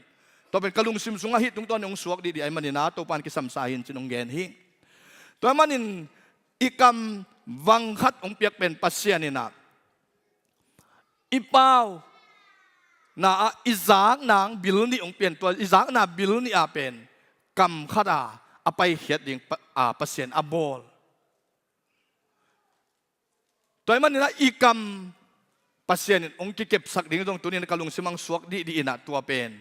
tua pen ka lungsim sungah hih tungtawn in hong suak dihdih ahih manin ah Topa in kisamsa hi in ci-in hong gen hi. Tua ahih manin i kam vang khat hong piak pen Pasian in ah i pau na ah i zakna bil nih hong pia in, tua i zakna bil nih ah pen kam khat a a paikhiat ding Pa-, a, Pasian a bawl. Tua ahih manin ah i kam Pasian in hong kikepsak ding zong tuni in ah ka lungsim ah hong suak dihdih in ah tua pen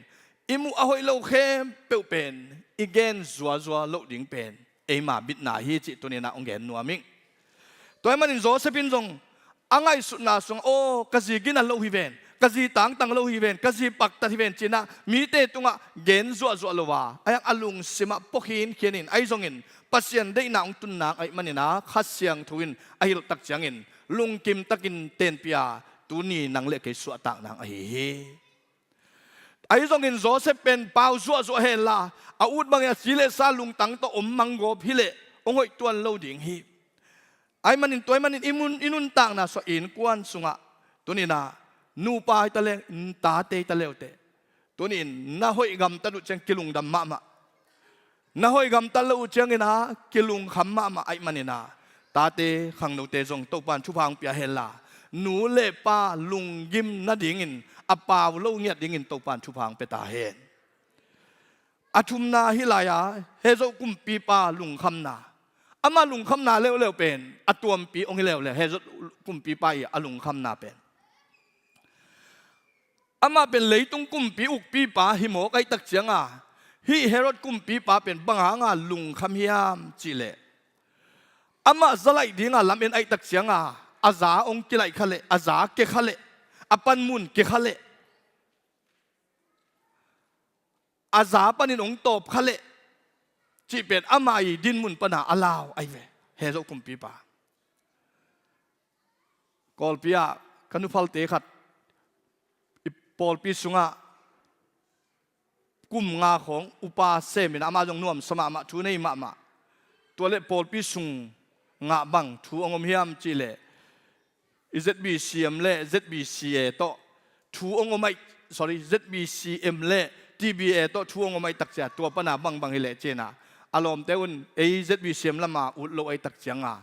i muh a hoih lo khempeuh pen i gen zuazua loh ding pen eima bitna hi cih tuni in ah hong gen nuam ing. Tua ahih manin Joseph in zong a ngaihsutna sungah, aw, ka zi gina lo hi ven, ka zi tangtang lo hi ven, ka zi paktat hi ven ci-in ah mite tungah gen zuahzuah lo a, ahi hang a lungsim ah pua khinkhian in, ahi zongin Pasian deihna hong tun nang ahih manin ah Kha Siangtho in a hilh tak ciangin lungkim takin tenpih a, tuni nang le kei suahtak nang ahi hi. Ahi zongin Joseph pen pau zuahzuah hen la, a ut bangin a si le sa lungtang tawh om manggawp hi leh hong hoih tuan lo ding hi. Ahih manin tua ahih manin i mun, i nuntakna sungah, i innkuan sungah tuni in ah nupa hi ta leng, tate hi ta le uh teh, tuni in na hoih gamtat uh ciang kilungdam mahmah. Na hoih gamtat lo uh ciangin ah kilungkham mahmah ahih manin ah tate khangnote zong Topa in thupha hong pia hen la, nu le pa lunggim nadingin a pau lo ngiat dingin Topa in thupha hong pia ta hen. A thumna hih lai-a Herod kumpipa lungkhamna. Amah lungkhamna leuleu pen a tuampi hong hi leuleu, Herod kumpipa i a lungkhamna pen. Amah pen leitung kumpi ukpipa hi mawk ahih tak cianga, hih Herod kumpipa pen bang hanga lungkham hiam cih leh, amah za laih dinga lamen ahih tak cianga a za hong kilaih kha leh, a za kia kha leh, a panmun kia kha leh, a za panin hong tawp kha leh cih pen ama i dinmun pana a lau ahi ve, Herod kumpipa. Kawlpi ah ka nuphalte khat pawlpi sungah kum nga khawng upa semin amah zong nuamsa mahmah, thu nei mahmah. Tua leh pawlpi sungah bang thu hong om hiam cih leh, i Z B C M le Z B C A tawh thu hong om ahih, sorry, Z B C M le T B A tawh thu hong om ahih takciang, tua pana bangbang hi leh ci-in ah, a lawmte un ei Z B C M lama ut lo ahih takciang a,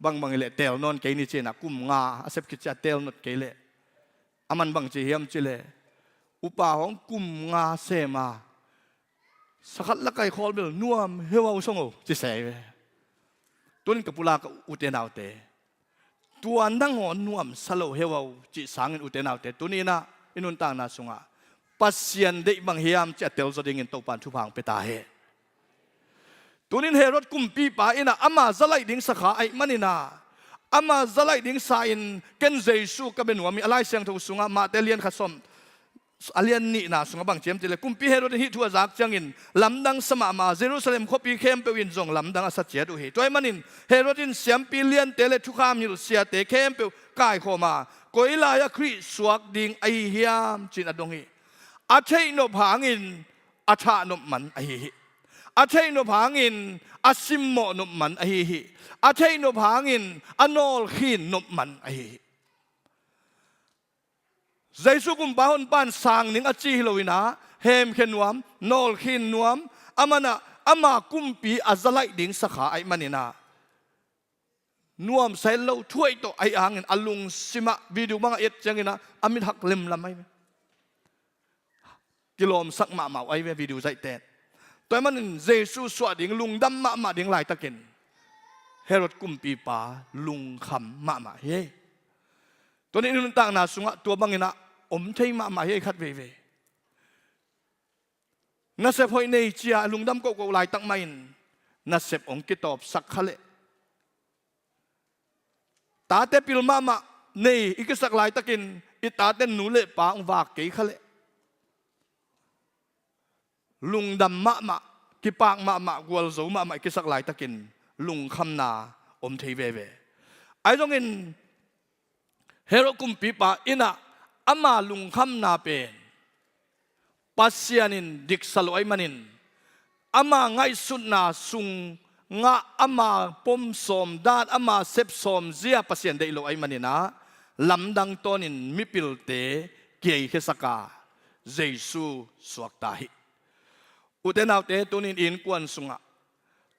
bangbang hi leh teel nawn kei ni ci-in ah, kum nga a sep khit ciang teel nawn kei leh. Aman bang ci hiam cih leh, upa hong kum nga sem a, sakhat la kai khawl bel nuam heuhau song o, ci se hi ve. Tunin ka pulak ah, ute naute, tua nangawn nuamsa lo heuhau cih sangin, ute naute, tuni-in ah i nuntakna sungah Pasian deih bang hiam cih a telzaw dingin Topan thupha hong pia ta hen. Tunin Herod kumpipa in ah ama zalaih ding sa kha ahih manin ah, ama zalaih ding sa-in ken Jesu ka bia nuam hi. A Lai Siangtho sungah Mate lian khat sawm, a lian nihna sungah bang ci hiam cih leh, Kumpi Herod in hih thu a zak ciangin lamdang sa mahmah a, Jerusalem khuapi khempeuh in zong lamdang a sa ciat uh hi. Tua ahih manin Herod in siampi liante le thukham hilh siate khempeuh kaikhawm a, koi lai-ah Khrih suak ding ahi hiam ci-in a dong hi. A theihnop hangin a thahnop man ahi hi. A theihnop hangin a simmawh nop man ahi hi. A theihnop hangin a nawlkhin nop man ahi hi. Jesu kumpa honpa in sang ning a ci hi loin ah, hemkhia nuam, nawlkhin nuam, aman ah ama kumpi a zalaih ding sa kha ahih manin ah, nuamsa het lo, thuaih tawh ahih hangin a lungsim ah, video bangah i et ciangin ah a mit hak lemlam ahi ve. Kilawmsak mahmah uh ahi ve video zaihte. Tua ahih manin Jesu suah ding, lungdam mahmah ding laitakin Herod kumpipa lungkham mahmah hi. Tunin i nuntakna sungah tua bangin ah om thei mahmah hi, khat veivei. Nasep hoih nei ci-a lungdam kohkoh laitak mahin nasep hong kitawpsak kha leh, tate pil mahmah nei i kisak laitakin i tate nu le pa hong vak kei kha leh, lungdam mahmah, kipak mahmah, gualzo mahmah i kisak laitakin lungkhamna om thei veve. Ahi zongin Herod kumpipa in ah ama lungkhamna pen Pasian in diksa lo ahih manin, ama ngaihsutna sungah ama pom sawm dan, ama sep sawm zia Pasian deih lo ahih manin ah, lamdang tawnin mipilte kiaikhiasak a, Jesu suakta hi. Ute naute, tunin i innkuan sungah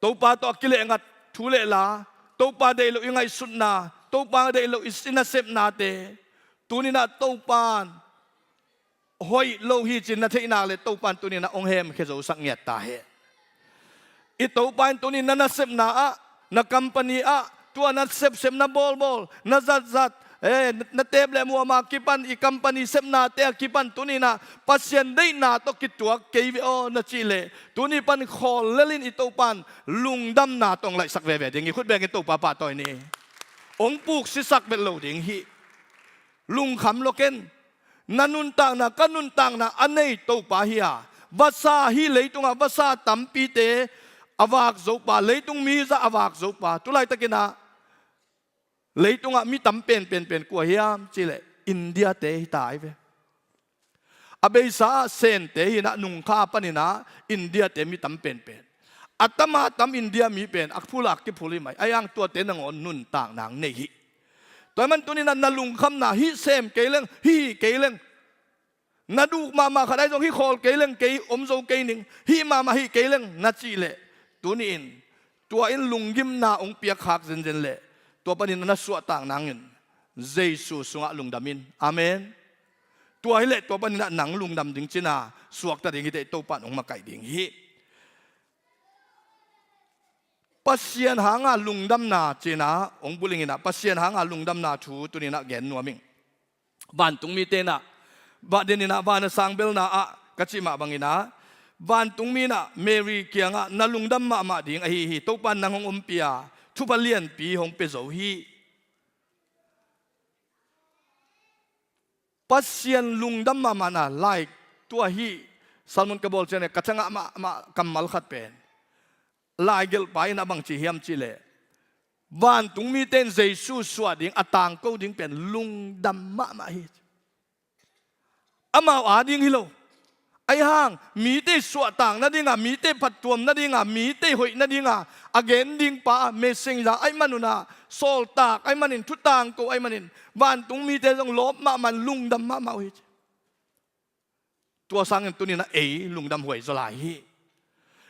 Topa tawh a kilehngat thu le la, Topa deih loh i ngaihsutna, Topa deih loh i nasepnate, tunin ah Topa in hoih lo hi ci-in na theih nak leh, Topa in tunin ah hong hemkhia zosak ngiat ta hen. I Topa in tunin na nasepna ah, na company ah, tua na sepsep, na bawlbawl, na zatzat, eh, na teep le muam a kipan, i company sepnate a kipan tunin ah Pasian deihna tawh kituak kei ve aw na cih leh, tuni pan khawl lelin i Topa in lungdamna tawh hong laihsak veve ding hi. Khut bengin Topa pahtawi ni. Hong puksisak vet lo ding hi. Lungkham lua ken. Na nuntakna, ka nuntakna a nei Topa hi a, vasa, hih leitungah vasa tampite a vak zopa, leitung mi zah a vak zopa, tu laitakin ah leitungah mi tam penpen pen kua hiam cih leh, India-te hi ta ahi ve. A beisa ah Sente hi-in ah, nungkha panin ah India-te mi tam penpen. A tam a tam India mi pen a phulak kiphul hi mai. Ahi hang tuate nangawn nuntakna hong nei hi. Tua ahih man tunin ah na lungkhamna hih sem kei leng, hih kei leng, na duh mahmah khat ahi zong hih khawl kei leng, kei om zo kei ning, hih mahmah hih kei leng na cih leh, tuni-in tua in lunggimna hong piakkhak zenzen leh, tua panin na suahtak nangin Jesu sungah lungdam in. Amen. Tua hileh tua panin ah nang lungdam ding cina suakta ding hi teh, Topa in hong makaih ding hi. Pasian hanga lungdamna cina hong bulingin ah, Pasian hanga lungdamna thu tunin ah gen nuam ing. Vantung mite in ah, va-, denin ah van a sang belna ah ka cih mah bangin ah, vantung mi in ah Mary kiangah na lungdam mahmah ding ahi hi, Topa in nang hong ompih a, thupha lianpi hong pia zo hi. Pasian lungdam mahmahna lai, tua hih sermon ka bawl ciangin ka cangah mahmah kammal khat pen, laigelhpa in a bang ci hiam cih leh, vantung mite in Jesu suah ding, a tangko ding pen lungdam mahmah hi. Amau ading hi lo. Ahi hang, mite suahtak nadinga, mite phattuam nadinga, mite hoih nadinga a gen ding pa, messenger ahih man unah, sawltak ahih manin, thutangko ahih manin, vantung mite zong lawp mahmah, lungdam mahmah uh hi. Tua sangin tuninah ei lungdam huai zaw lai hi.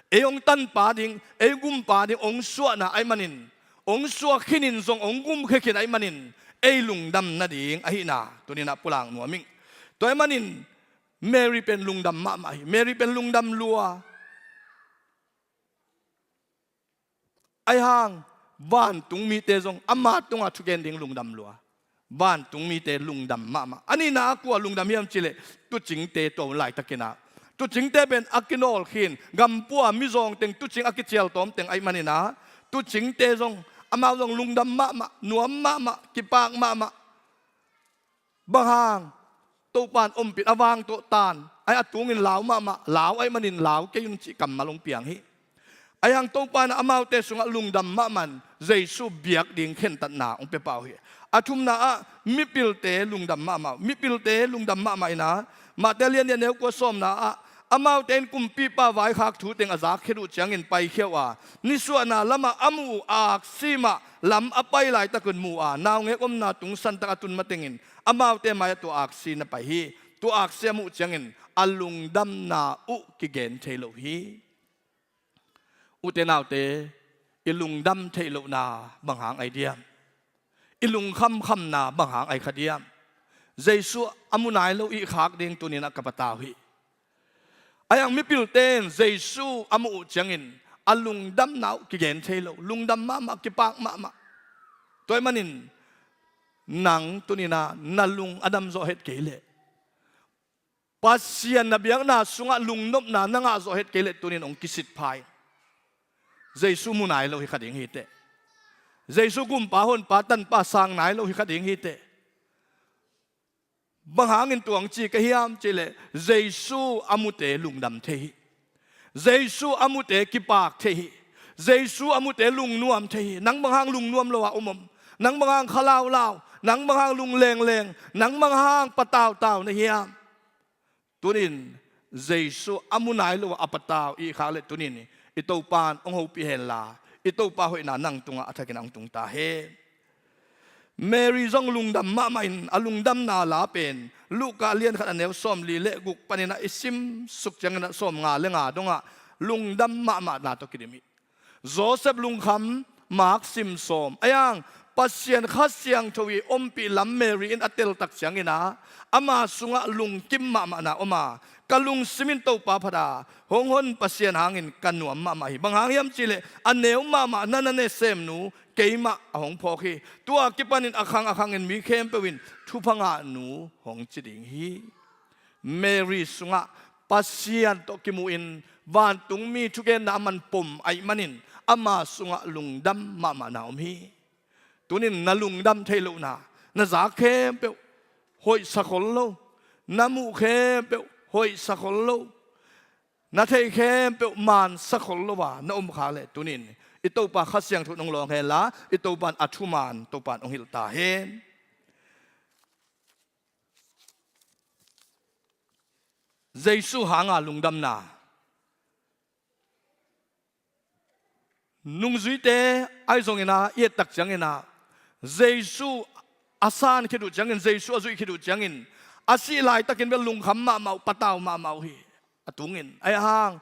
Ei hong tanpa ding, ei gumpa ding hong suahna ahih manin, hong suak khinin zong hong gumkhia khin ahih manin, ei lungdam nading ahihna tuninah pulak nuam ing. Tua ahih manin Mary pen lungdam mahmah hi. Mary pen lungdam lua. Ahi hang, vantung mite zong ama tungah thugen ding lungdam lua. Vantung mite lungdam mahmah. A nihna a kua lungdam hiam cihleh, tuucingte tua hun laitakinah, tuucingte pen a kinawl khin, gampua mizawng teng, tuucing a kicial tawm teng ahih maninah, tuucingte zong, amau zong lungdam mahmah, nuam mahmah, kipak mahmah. Bang hang, Topa in ompih a vang tawh tan, ahi a tungin lau mahmah, lau ahih manin lau kei un cih kammal hong piang hi. Ahi hang Topa in amaute sungah lungdam mahmah in Jesu biak ding khentatna hong pia pah uh hi. A thumna ah mipilte lungdam mahmah uh, mipilte lungdam mahmah inah, Mate lian nih a neu kua sawmna ah, amaute in kumpipa vaikhak thu teng a zakkhia uh ciangin paikhia uh a, nisuahna lamah a muh uh aksi mah lam a pai laitakun mu a, naungek omna tung santak a tun matengin amaute mai-ah tua aksi na pai hi. Tua aksi a muh ciangin a lungdamna uh kigen thei lo hi. Ute naute, i lungdam theih lohna bang hang ai diam? I lungkhamkhamna bang hang ai kha diam? Jesu a mu nai lo i khak ding tuninah ka patau hi. Ahi hang mipilte in Jesu a muh uh ciangin a lungdamna uh kigen thei lo, lungdam mahmah, kipak mahmah. Tua ahih manin nang tuninah na lung a dam zawh het kei leh, Pasian na biakna sungah lungnopna na ngah zawh het kei leh tunin hong kisit pha in. Jesu mu nai lo hi kha ding hi teh. Jesu gumpa honpa tanpa sang nai lo hi kha ding hi teh. Bang hangin tua hong ci ka hiam cihleh, Jesu a mute lungdam thei hi. Jesu a mute kipak thei hi. Jesu a mute lungnuam thei hi. Nang bang hang lungnuam lo a um om? Nang bang hang kha laulau? Nang bang hang lunglengleng? Nang bang hang patautau na hiam? Tunin Jesu a mu nai lo a patau i khak leh tunin i Topa in hong hopih henla, i Topa hoihna nang tungah a thakin a hong tung ta hen. Mary zong lungdam mahmah in a lungdamna la pen Luka lian khat a neu sawmli le guk paninah i sim suk cianginah sawmnga le nga dongah lungdam mahmahna tawh kidim hi. Joseph lungkham, Mark sim sawm. Ahi hang, Pasian Kha Siangtho i ompih lam Mary in a teltak cianginah ama sungah lungkim mahmahna om a, ka lungsim in Topa phat a, hong hon Pasian hangin ka nuam mahmah hi. Bang hang hiam cihleh, a neu mahmah na na nesemnu keimah a hong phawk hi. Tua a kipanin a khang a khangin mi khempeuh in thupha ngahnu hong ci ding hi. Mary sungah Pasian tawh kimuhin vantungmi thugenna a man pom ahih manin ama sungah lungdam mahmahna om hi. Tunin na lungdam theih lohna, na zak khempeuh hoihsa khol lo, na muh khempeuh hoihsa khol lo, na theih khempeuh mansa khol lo a na om khak leh tunin i Topa Kha Siangtho in hong lawng henla, i Topa in a thuman Topa in hong hilh ta hen. Jesu hanga lungdamna. Nungzuite ahi zonginah i ettak cianginah Jesu a san khit uh ciangin, Jesu a zuih khit uh ciangin a sih laitakin bel lungkham mahmah uh, patau mahmah uh hi. A tungin ahi hang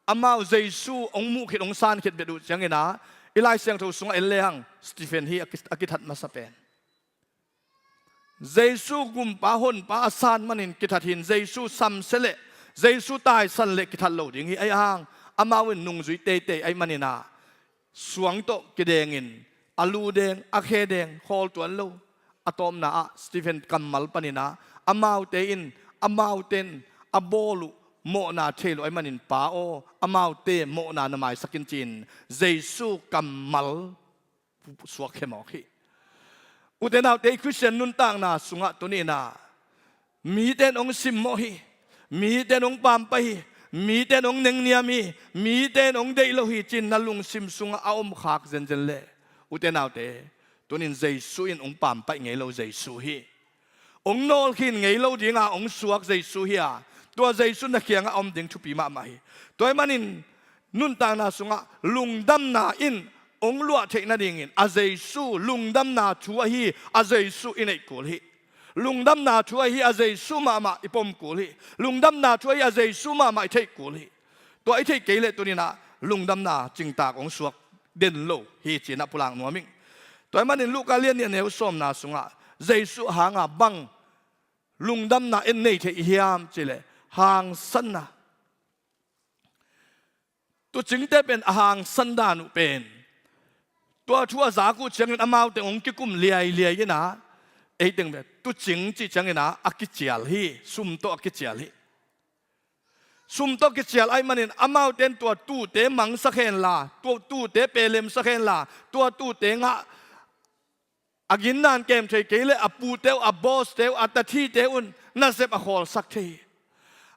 amau Jesu hong muh khit, hong san khit bet uh cianginah i Lai Siangtho sungah en lehang Stephen hi a ki-, a kithat masa pen. Jesu gumpa honpa a san manin kithat hin, Jesu samsia leh Jesu taisan leh kithat lo ding hi. Ahi hang amau in nungzui teitei ahih maninah suang tawh kidengin a lu deng, a khe deng khawl tuan lo. A tawpna ah Stephen kammal paninah amaute in amaute in a bawl uh mawhna thei lo ahih manin, Pa aw, amaute mawhna na maisak in, ci-in Jesu kammal suak khemawk hi. Ute naute, i Khristian nuntakna sungah tuninah mite in hong simmawh hi, mite in hong pampaih hi, mite in hong nengniam hi, mite in hong deih lo hi, ci-in na lungsim sungah a omkhak zenzen leh, ute naute, tunin Jesu in hong pampaih ngei lo Jesu hi. hong nawlkhin ngei lo dinga hong suak Jesu hi a, tua Jesu na kiangah a om ding thupi mahmah hi. Tua ahih manin nuntakna sungah lungdamna in hong luah theih nadingin a Jesu, lungdamna thu ahi a Jesu i neih kul hi. Lungdamna thu ahi a Jesu mahmah i pom kul hi. Lungdamna thu ahi a Jesu mahmah i theih kul hi. Tua i theih kei leh tuninah lungdamna cingtak hong suak den lo hi cinah pulak nuam ing. Tua ahih manin Luka lian nih a neu sawmna sungah Jesu hanga bang lungdamna en nei thei i hiam cileh hangsanna. Tuucingte pen a hangsan dan uh pen tua thu a zak uh ciangin amaute hong kikum liailiai inah, eiteng ve, tuucing cih cianginah a kicial hi, sum tawh a kicial hi. Sum tawh kicial ahih manin amaute in tua tuute mangsak henla, tua tuute pelemsak henla, tua tuute ngah a ginnan kem thei kei leh a pute uh, a bawste uh, a tathite un nasep a khawlsak thei hi.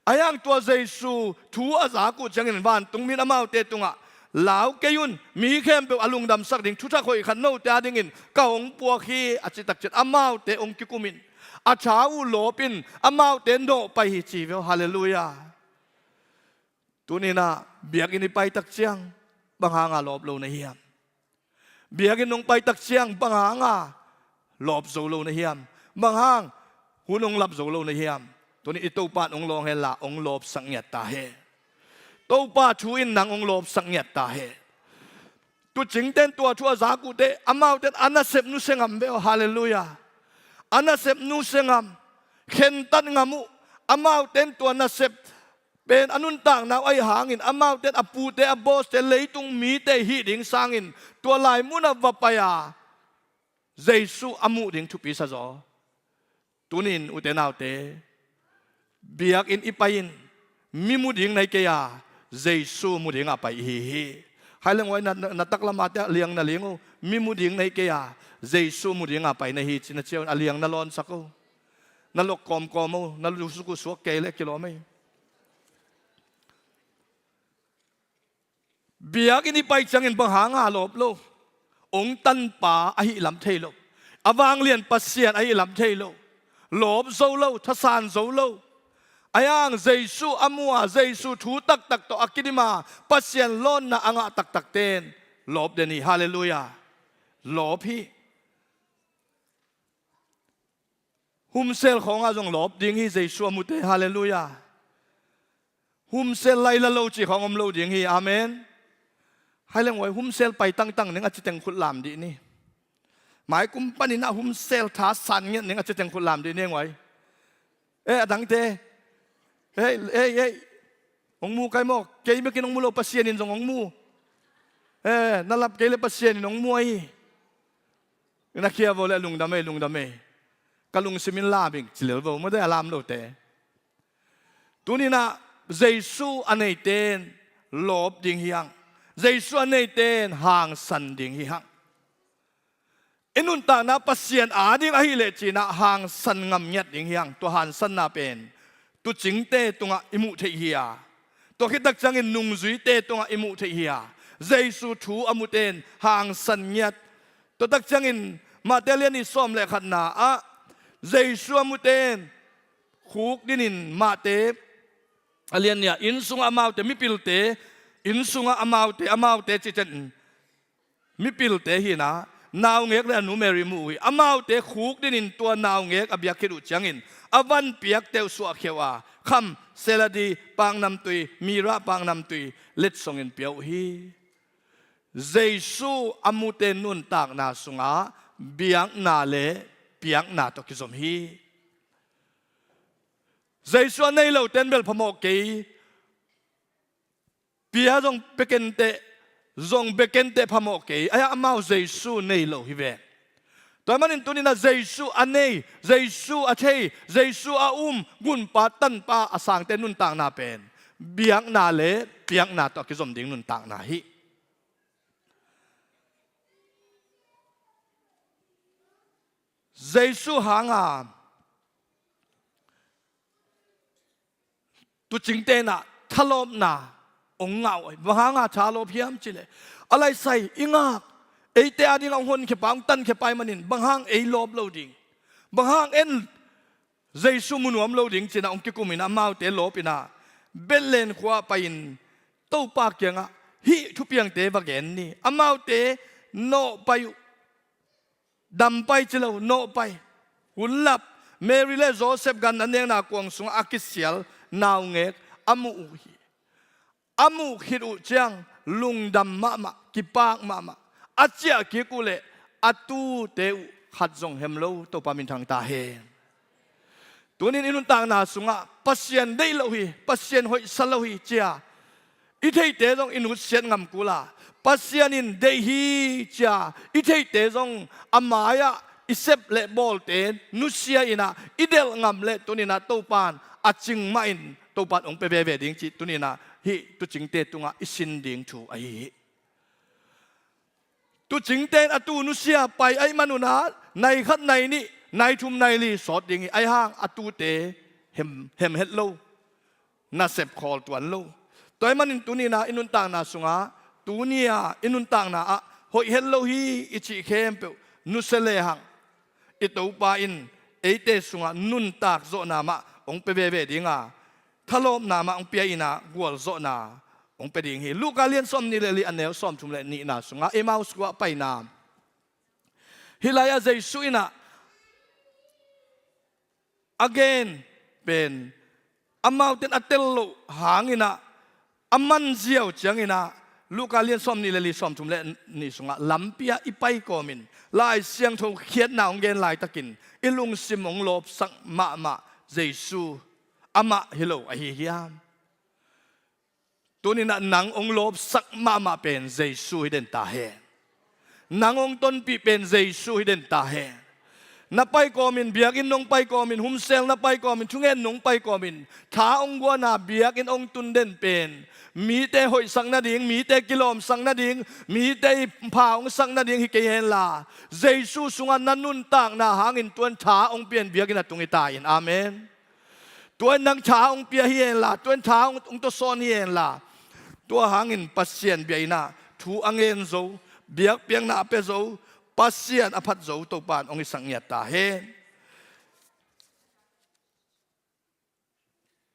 Ahi hang tua Jesu thu a zak uh ciangin vantungmi in amaute tungah, "Lau kei un, mi khempeuh a lungdamsak ding thuthak hoih khat note adingin ka hong puak hi," a cih takciang amaute hong kikum in, a tha uh lawp in amaute nawh pai hi ci ve aw. Halleluiah. Tuninah biakinn i pai takciang bang hanga lawp lo na hiam? Biakinn hong pai takciang bang hanga lawp zo lo na hiam? Bang hang hun hong lap zo lo na hiam? Tuni i Topa in hong lawng henla hong lawpsak ngiat ta hen. Topa thu in nang hong lawpsak ngiat ta hen. Tuucingte in tua thu a zak uhte, amaute in a nasep nusia ngam ve aw. Halleluiah. A nasep nusia ngam, khentat ngam uh. Amaute in tua nasep pen a nuntakna uh ahih hangin amaute in a pute, a bawste, leitung mite hih ding sangin tua lai munah va pai a Jesu a muh ding thupi sa zaw. Tunin ute naute, biakinn i pai in mi mu ding na hi kei a, Jesu mu dinga pai ihi hi. Hai leng uai, na, na, na taklamah te a liang na ling o, mi mu ding na hi kei a, Jesu mu dinga pai na hi ci na ciah un, a liang na lawnsak o. Na lok kawmkawm o, na lusuk uh suak kei leh kilawm ei. Biakinn i pai ciangin bang hanga lawp lo? Hong tanpa ahih lam thei lo. A vanglian Pasian ahih lam thei lo. Lawp zo lo, thasan zo lo. Ahi hang Jesu a mu a, Jesu thu taktak tawh a kidim a, Pasian lawnna a ngah taktakte in lawp den hi. Halleluiah. Lawp hi. Humsel khawngah zong lawp ding hi Jesu a mute. Halleluiah. Humsel laila lo cih khawng om lo ding hi. Amen. Hai leng uai, humsel pai tangtang ning a citeng khut lam dih ni. Mai kum paninah humsel tha san ngiat ning a citeng khut lam dih ni uai. Eh, a dangte. Hei, hei, hei. Hong mu kai maw? Kei bekin hong mu lo, Pasian in zong hong mu. Eh, na lap kei le Pasian in hong mu ahi. Na khia vo le lungdam ei, lungdam ei. Ka lungsim in lam ing ci lel vo, mawte a lam lote. Tuninah Jesu a neite in lawp ding hi hang. Jesu a neite in hangsan ding hi hang. I nuntakna Pasian ading ahih leh cinah hangsan ngam ngiat ding hi hang. Tua hangsanna pen tuucingte tungah i muh theih hi a, tua khit tak ciangin nungzuite tungah i muh theih hi a, Jesu thu a mute in hangsan ngiat. Tua tak ciangin Mate a lian nih sawm le khatna ah Jesu a mute in khuk dinin, Mate a lian nih ah, inn sungah amaute, mipilte, inn sungah amaute, amaute cih ciangin mipilte hinah naungek le a nu Mary mu uh hi. Amaute khuk dinin tua naungek a biak khit uh ciangin a van piakte uh suahkhia uh a, kham, seladi, paknamtui, mira paknamtui letsongin pia uh hi. Jesu a mute nuntakna sungah biakna le piakna tawh kizom hi. Jesu a nei lote in bel phamawh kei, pia zong pia kenteh, zong bia kenteh phamawh kei, ahi hang amau Jesu nei lo hi ve. Tua ahih manin tuninah Jesu a nei, Jesu a thei, Jesu a um, gunpa tanpa a sangte nuntakna pen biakna le piakna tawh a kizom ding nuntakna hi. Jesu hanga tuucingte inah thalawpna hong ngah uh ahi. Bang hanga thalawp hiam cileh, a laisai i ngak, eite adingah hong honkhia pa, hong tankhia pa ahih manin bang hang ei lawp lo ding? Bang hang en Jesu mu nuam lo ding ci-in ah hong kikum in ah amaute lawp in ah Bethlehem khua ah pai-in Topa kiangah hih thupiangte va gen ni. Amaute nawh pai uh, dam pai ci lo, nawh pai. Hun lap, Mary le Joseph gan an nekna kuang sungah a kisial naungek a muh uh hi. A muh khit uh ciang lungdam mahmah, kipak mahmah. A ciah kik uh leh a tute uh khat zong hem lo, Topa minthang ta hen. Tunin i nuntakna sungah Pasian deih lo hi, Pasian hoihsa lo hi cia i theite zong i nusiat ngam kul a, Pasian in deih hi cia i theite zong a mai-ah i sep le bawlte nusia in ah i delh ngam leh tunin ah Topan a cing mahin Topan hong pia veve ding cih tunin ah hih tuucingte tungah i sin ding thu ahi hi. Tuucingte in a tuu nusia pai ahih manun ah nai khat, nai nih, nai thum, nai li sawt ding hi. Ahih hang a tuute hem, hem het lo, nasep khawl tuan lo. Tua ahih manin tuni-in ah i nuntakna sungah, tuni-a i nuntakna ah hoih het lo hi i cih khempeuh nusia lehang i Topa in eite sungah nuntak zawhna mah hong pia veve ding a, thalawpna mah hong pia in ah gualzawhna hong pia ding hi. Luka lian sawmnih le li, a neu sawmthum le nihna sungah Emmaus khua paina. Hih lai-ah Jesu in ah a gen pen amaute in a tel loh hangin ah a man ziau ciangin ah Luka lian sawmnih le li, sawmthum le nih sungah, lampi-ah i pai kawmin Lai Siangtho khiatna hong gen laitakin i lungsim hong lawpsak mahmah Jesu amah hi lo ahi hiam? Tuni-in ah nang hong lawpsak mahmah pen Jesu hi den ta hen. Nang hong tonpih pen Jesu hi den ta hen. Na pai kawmin, biakinn nong pai kawmin, hun sel na pai kawmin, thungen nong pai kawmin, tha hong guan a biakinn hong tun den pen mite hoihsak nading, mite kilawmsak nading, mite i pha hong sak nading hi kei henla, Jesu sungah na nuntakna hangin tua in tha hong pia-in biakinn a tung hi ta in. Amen. Tua in nang tha hong pia hi henla, tua in tha hong, hong tawsawn hi henla, tua hangin Pasian bia in ah thu a ngen zo, biakpiakna a pia zo, Pasian a phat zo Topa in hong hisak ngiat ta hen.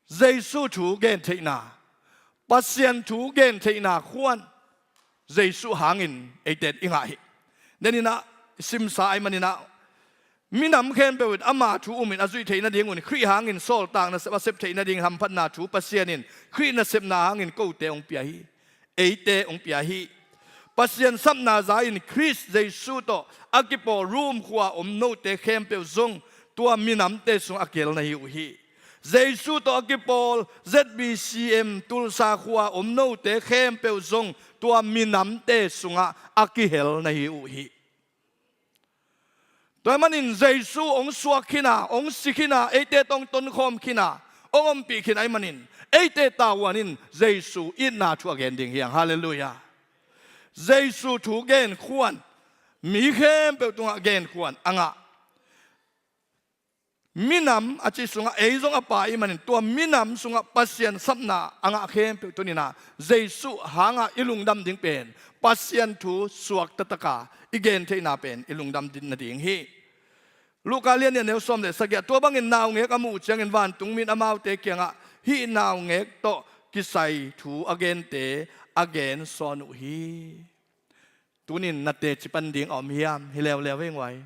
Jesu thu gentheihna, Pasian thu gentheihna khuan Jesu hangin eite in i ngah hi. Denin ah simsa ahih manin ah minam khempeuh in ama thu umin a zuih theih nadingun Khrih hangin sawltak nasep a sep theih nading hamphatna thu Pasian in Khrih nasepna hangin kote hong pia hi. Eite hong pia hi. Pasian sapna za-in Khrist Jesu tawh a kipawl Rom khua om note khempeuh zong tua minamte sungah a kihel na hi uh hi. Jesu tawh a kipawl Z B C M Tulsa khua om note khempeuh zong tua minamte sungah a kihel na hi uh hi. Tua ahih manin Jesu hong suak khin a, hong si khin a, eite tawh hong tonkhawm khin a, hong ompih khin ahih manin eite tavuan in Jesu itna thu a gen ding hi hang. Halleluiah. Jesu thu genkhuan, mi khempeuh tungah genkhuan a ngah. Minam a cih sungah ei zong a pa i hih manin tua minam sungah Pasian sapna a ngah khempeuh tuni-in ah Jesu hangah i lungdam ding pen Pasian thu suak taktaka i gentheihna pen i lungdam ding nading hi. Luka lian nih, a neu sawm le sagih ah, tua bangin naungek a muh uh ciangin vantung mi in amaute kiangah hih naungek tawh kisai thu a gente a gen sawn uh hi. Tunin na teci pan ding a om hiam? Hi leuleu veng uai.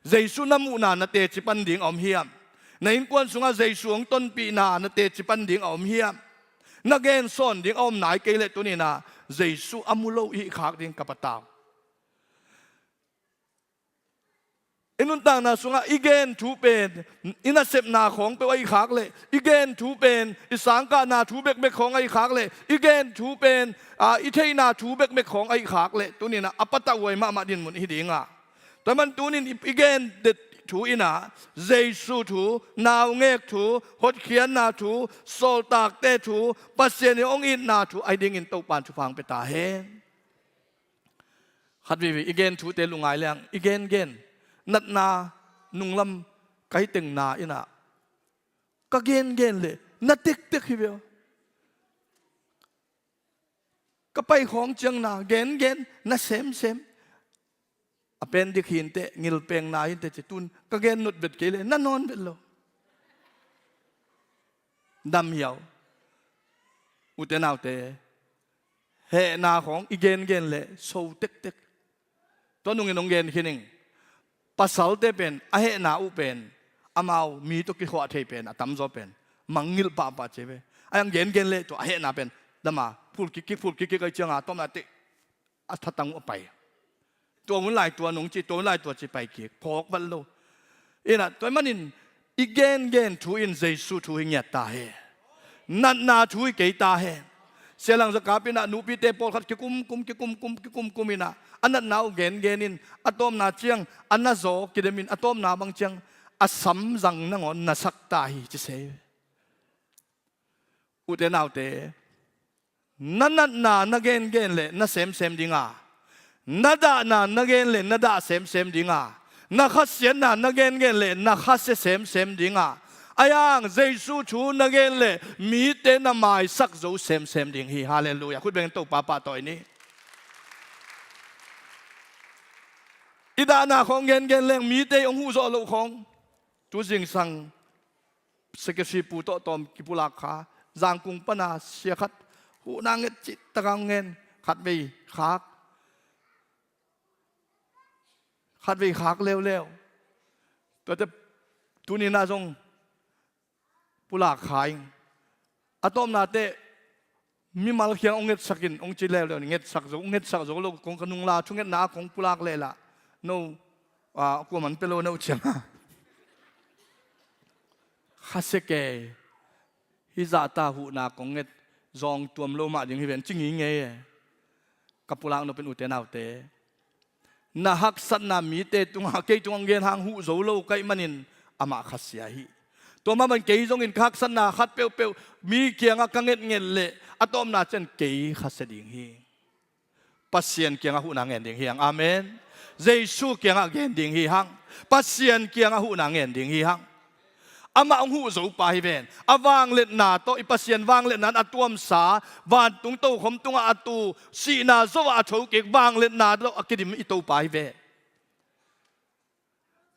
Jesu na muhna na teci pan ding a om hiam? Na innkuan sungah Jesu hong tonpihna na teci pan ding a om hiam? Na gen sawn ding a om nai kei leh tunin ah Jesu a mu lo i hih khak ding ka patau. I nuntakna sungah i gen thu pen i nasepna khawng peuh ahih khak leh, i gen thu pen i sangkahna thu bekbek khawng ahih khak leh, i gen thu pen, a, i theihna thu bekbek khawng ahih khak leh, tunin ah a patauhuai mahmah dinmun hi ding a. Tua ahih man tunin i, i gen det thu in ah Jesu thu, naungek thu, hotkhiatna thu, sawltakte thu, Pasian in hong itna thu ahi dingin Topan thupha hong pia ta hen. Khat veivei i gen thute lungngai leng, i gengen, natna nunglam ka hi teng na in ah ka gengen leh na tektek hi ve aw. Ka pai khawng ciang na gengen, na semsem. A pen dik hi inteh, ngilpeng na hi inteh ci, tun ka gen nut vet kei leh na nawn vet lo. Dam hiau. Ute naute, hehna khawng i gengen leh so tektek. Tua nungin hong gen khin ing. Pasalte pen a hehna uh pen amau mi tawh kikhuah thei pen a tamzaw pen mangngilh pahpah ci ve. A hang gengen leh tua a hehna pen dama phul kikkik phul kikkik ahi cianga tawpna teh a thatang uh a pai. Tua hun lai tua nung ci, tua hun lai tua ci pai kik, phawk vat lo. Inah tua ahih manin i gengen thu in Jesu thu hi ngiat ta hen. Natna thu hi kei ta hen. Sia Lang Za Kap inah nupite pawlkhat kikumkum kikumkum kikumkum inah a natna uh gengen in a tawpna ciang a na zaw kidem in a tawpna bang ciang a samzang nangawn na sak ta hi ci se. Ute naute, na natna na gengen leh na semsem dinga, na dahna na gen leh na dah semsem dinga, na khasiatna na gengen leh na khasia semsem dinga, a hang Jesu thu na gen leh mite na maisak zo semsem ding hi. Halleluiah. Khut bengin Topa pahtawi ni. I dahna khawng gengen leng mite hong huh zawh loh khawng. Tu zingsang secretary pu tawh tawm kipulak kha, Zangkung pana sia khat huhna nget cih taka hong ngen, khatvei khak, khatvei khak leuleu. Tuate tuni-in ah zong pulak kha ing. A tawpna teh mimal kiang hong ngetsak in hong ci leuleu, ngetsak zo, hong ngetsak zo lo, kong ka nungla thungetna ah kong pulak leh lah no, ah, kuaman pia lo na uh cianga. Khasia kei, hih zahta huhna kong nget zawng tuam lo mah ding hi ven ci ngingei e. Ka pulak nop in ute naute, na haksatna mite tungah kei tungah hong gen hang huh zo lo ka hih manin amah khasia hi. Tua mah bangin kei zongin ka haksatna khat peuhpeuh mi kiangah ka ngetnget leh a tawpna ciang kei khasia ding hi. Pasian kiangah huhna ngen ding hi hang. Amen. Jesu kiangah gen ding hi hang. Pasian kiangah huhna ngen ding hi hang. Amah hong huh zo pa hi ven. A vangliatna tawh, i Pasian vangliatna in a tuamsa vantung tokhom tungah a tu sihna zo-ah a thokik vangliatna tawh a kidim i Topa hi ve.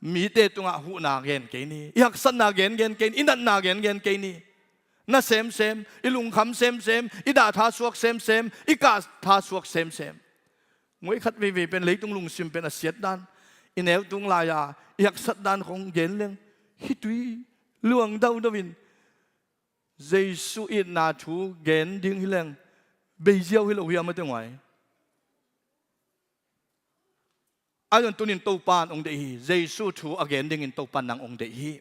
Mite tungah huhna gen kei ni. I haksatna gengen kei ni. I natna gengen kei ni. Na semsem, i lungkham semsem, i dah tha suak semsem, i kah tha suak semsem. Ngoi khat veivei pen leitung lungsim pen a siat dan. I neu tung lai-a i haksat dan khong gen leng, khitui luang daudau in Jesu itna thu gen ding hi leng, beiziau hi lo hiam a teng uai. Ahi zongin tunin Topa in hong deih hi. Jesu thu a gen dingin Topa in nang hong deih hi.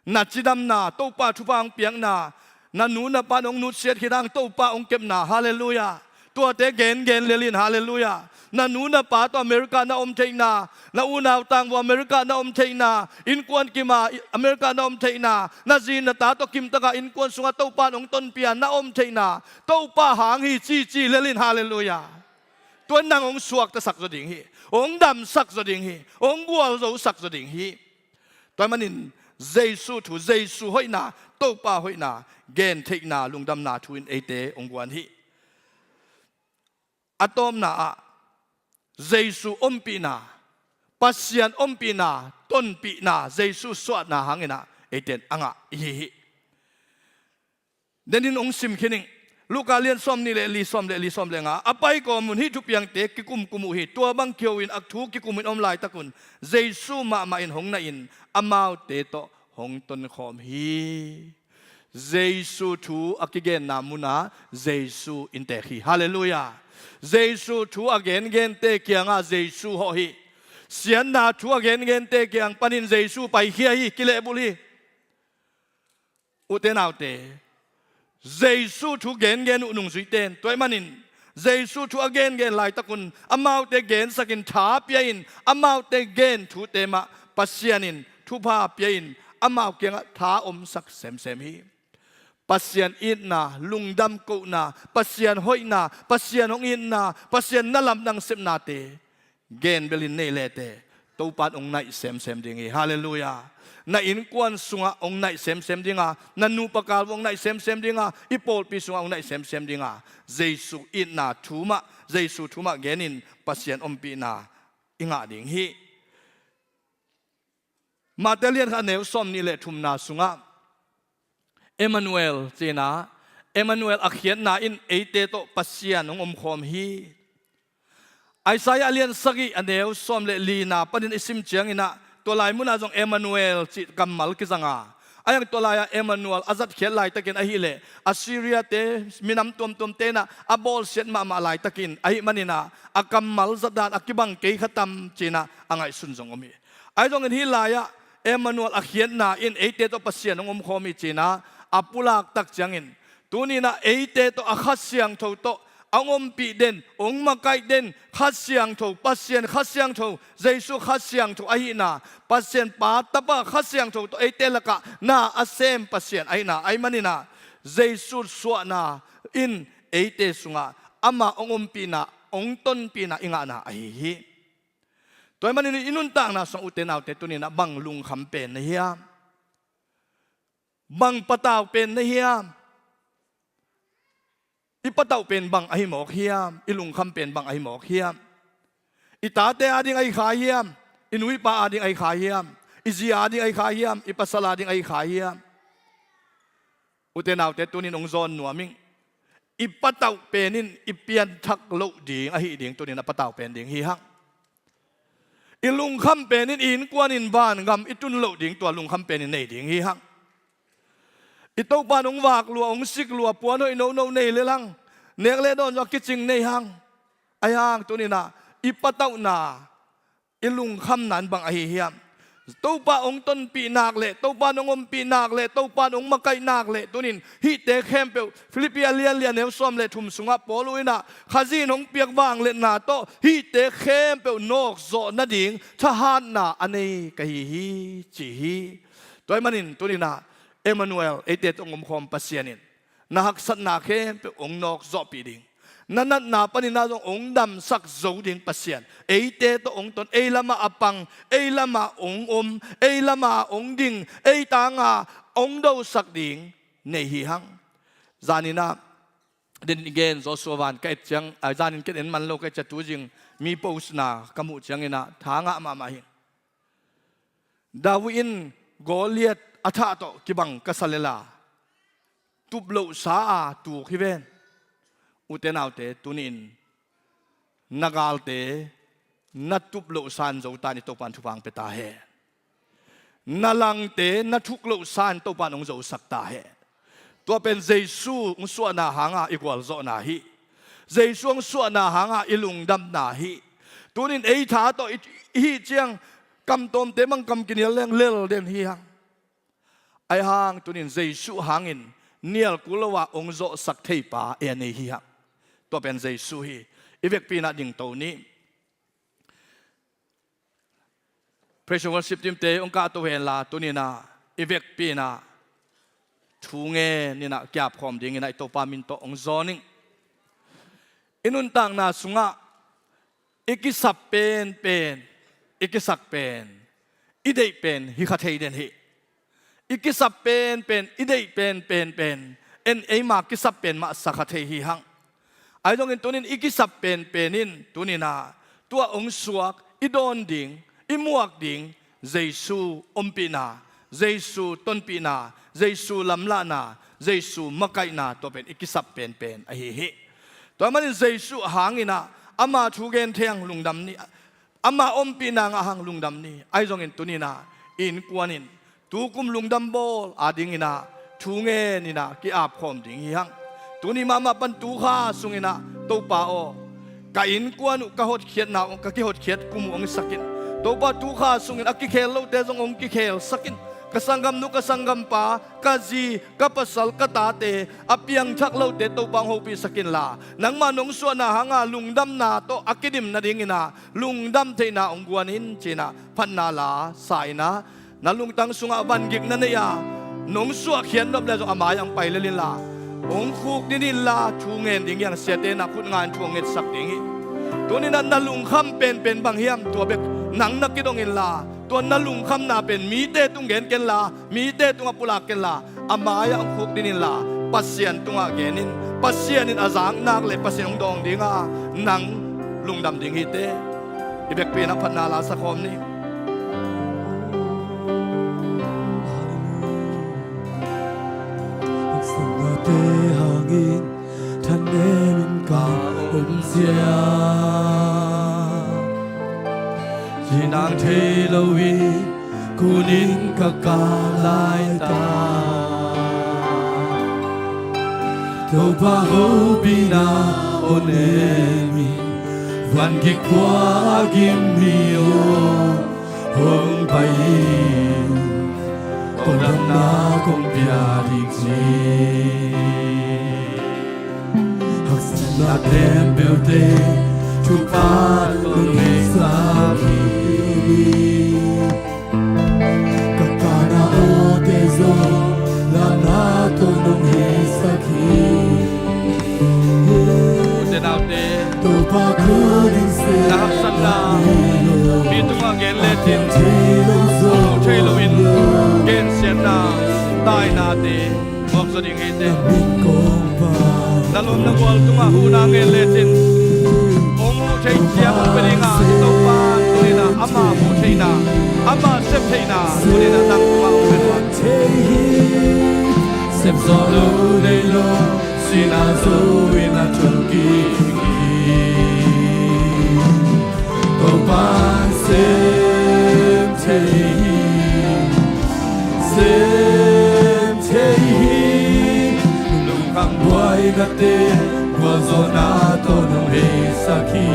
Na cidamna, Topa thupha hong piakna, na nu na pa in hong nutsiat khit hang Topa hong kepna, halleluiah. Tuate gengen lel in, halleluiah. Na nu na pa tawh America na om theihna, na unau tangvua America na om theihna, innkuan kima America na om theihna, na zi na ta tawh kimtaka innkuan sungah Topa in hong tonpih a na om theihna, Topa hang hi cici lel in, halleluiah. Tua in nang hong suaktasak zaw ding hi. Hong damsak zaw ding hi. Hong gualzosak zaw ding hi. Tua ahih manin Jesu thu, Jesu hoihna, Topa hoihna gentheihna, lungdamna thu in eite hong guan hi. A tawpna ah Jesu ompihna, Pasian ompihna, tonpihna, Jesu suahna hangin ah eite in a ngah i hi hi. Denin hong sim khin ing. Luka lian sawm nih le li, sawm le li, sawm le nga. A pai kawm un hih thupiangte kikumkum uh hi. Tua bang kiho in a thu kikumin om laitakun Jesu mahmah in hong naih in amaute tawh hong tonkhawm hi. Jesu thu a kigenna munah Jesu inntek hi. Halleluiah. Jesu thu a gengente kiangah Jesu hawh hi. Siatna thu a gengente kiang panin Jesu paikhia hi, kilehbulh hi. Ute naute, Jesu thu gengen uh nungzuite in, tua ahih manin Jesu thu a gengen laitakun amaute gensakin tha pia-in, amaute gen thute mah Pasian in thupha pia-in amau kiangah tha omsak semsem hi. Pasian itna, lungdam kohna, Pasian hoihna, Pasian hong itna, Pasian na lamdang sepnate gen belin nei lete, Topa in hong naih semsem ding hi. Halleluiah. Na innkuan sungah hong naih semsem dinga, na nupa kal uh hong naih semsem dinga, i pawlpi sungah hong naih semsem dinga, Jesu itna thu mah, Jesu thu mah genin Pasian ompihna i ngah ding hi. Mate lian khat neu sawm nih le thumna sungah Emmanuel cinah, Emmanuel a khiatna in eite tawh Pasian hong omkhawm hi. Isaiah a lian sagih a neu sawm le lina panin i sim cianginah tua lai munah zong Emmanuel cih kammal kizanga, a hiang tua lai-ah Emmanuel a zatkhiat laitakin ahileh Assyria-te minam tuamtuamte inah a bawlsiat mahmah laitakin ahih maninah a kammal zatdan a kibang kei kha tam cinah a ngaihsun zong om hi. Ahi zongin hih lai-ah Emmanuel a khiatna in eite tawh Pasian hong omkhawm hi cinah a pulak tak ciangin tuninah eite tawh a Kha Siangtho tawh a hong ompih den, hong makaih den Kha Siangtho, Pasian Kha Siangtho, Jesu Kha Siangtho ahihna, Pasian Pa, Tapa, Kha Siangtho tawh eite lakah na a sem Pasian ahihna ahi maninah Jesu suahna in eite sungah amah hong ompihna, hong tonpihna i ngahna ahi hi. Tua ahih manin i nuntakna sungah ute naute tuninah bang lungkham pen na hiam? Bang patau pen na hiam? I patau pen bang ahi mawk hiam? I lungkham pen bang ahi mawk hiam? I tate ading ahi kha hiam? I nu i pa ading ahi kha hiam? I zi ading ahi kha hiam? I pasal ading ahi kha hiam? Ute naute tunin hong zawn nuam ing. I patau pen in i pianthak loh ding ahi ding tunin a patau pen ding hi hang. I lungkham pen in i innkuan in vangam i tun loh ding tua lungkham pen in nei ding hi hang. I Topa in hong vak lua, hong sik lua, puan hoih nono nei le lang, nek le dawn zong a kicing nei hang. Ahi hang tuninah i patauhna, i lungkhamna in bang ahi hiam? Topa hong tonpih nak le, Topa in hong ompih nak le, Topa in hong makaih nak le tunin hihte khempeuh Philippi a lian li a neu sawm le thum sungah Paul uh inah Khazi in hong piak vangliatna tawh hihte khempeuh nawkzawh nading thahatna a nei ka hi hi, ci hi. Tua ahih manin tuninah Emmanuel eite tawh hong omkhawm Pasian in na haksatna khempeuh hong nawkzawhpih ding, na natna paninah zong hong damsak zo ding Pasian, eite tawh hong ton, ei lamah a pang, ei lamah hong om, ei lamah hong ding, ei tanga hong dosak ding nei hi hang. Zaninah den i gen Joshua van ka et ciang, a, zanin ken en man lo ka et ciang tu zing mi postna ka muh cianginah tha ngah mahmah hi. David in Goliath a thah tawh kibang ka sa lela, tup lohsa a tuk hi ven. Ute naute tunin na galte na tup lohsa in zo ta in i Topa in thupha hong pia ta hen. Na langte na thuk lohsa in Topa in hong zosak ta hen. Tua pen Jesu hong suahna hanga i gualzawhna hi. Jesu hong suahna hanga i lungdamna hi. Tunin ei tha tawh i, i hih ciang kamtawmte bang kam kinial leng lel den hi hang. Ahi hang tunin Jesu hangin nial kul lo-a hong zawhsak theipa ei a nei hi hang. Tua pen Jesu hi. I vekpi inah dingto ni. Praise and worship team-te hong kahto henla tuninah i vekpi inah thu ngen inah kiapkhawm dinginah i Topa min tawh hong zawn ing. I nuntakna sungah i kisap penpen, i kisak pen, i deih pen hi kha thei den hi. I kisap penpen, i deih penpen pen en eima kisap pen mah sa kha thei hi hang. Ahi zongin tunin i kisap penpen in tuninah tua hong suak, i dawn ding, i muak ding Jesu ompihna, Jesu tonpihna, Jesu lamlahna, Jesu makaihna tua pen i kisap penpen ahi hi. Tua ahih manin Jesu hanginah ama thu gen thei hang lungdam ni. Ama ompihna ngah hang lungdam ni. Ahi zongin tuninah i innkuan in tukum lungdam bawl adinginah thu ngen inah ki-apkhawm ding hi hang. Tuni mahmah pan tukha sunginah Topa aw, ka innkuan uh ka hotkhiatna uh ka kihotkhiat kum uh hong sakin, Topa tukha sungin a kikhel lote zong hong kikhelsakin, ka sanggamnu ka sanggampa, ka zi ka pasal ka tate, a piangthak lote Topa hong hopihsak inla, nangmah nong suahna hanga lungdamna tawh a kidim nadinginah lungdam theihna hong guan in cinah phatna la sa inah, na lungtang sungah vangik na nei-a nong suahkhiat nop le zong a mai-ah hong pai lel inla, hong khukdin inla thu ngen ding hi hang. Siate inah khut nga in thu hong ngetsak ding hi. Tuninah na lungkham penpen bang hiam? Tua bek nang na kidong inla, tua na lungkhamna pen mite tung gen kenla, mite tungah pulak kenla, a mai-ah hong khukdin inla, Pasian tungah gen in. Pasian in a zak nak le Pasian hong dawng dinga nang lungdam ding hi te. I vekpi inah phatna la sakhawm ni. Te hangin thanem in ka om zia, cinang thei lo in kunin ka kah lai ta. Topa hopihna aw nem in van gik khua a gim mi aw hong pai in, kong damna kong pia ding ci. Haksatna khempeuhte thupha tawh nong heisak hi. Ka kahna awte zong lamna tawh nong heisak hi. Ute naute, Topa khut in sem na haksatna mi tungah gen lecin, thei lo zong, thei lo in gensiatna, tainate muak zaw ding hi te. Na lawm na gual tungah huhna ngen lecin, hong huh theih ciang hong pia ding a, Topa tuni-in ah ama huh theihna, ama sep theihna tuni-in ah nang tungah hong pia ding a. Sem zawh lo nei lo, sihna zo in a thuk kik hi. Topa'n sem thei hi, sem thei hi. Lungkham buainate gualzawhna tawh nong heisak hi.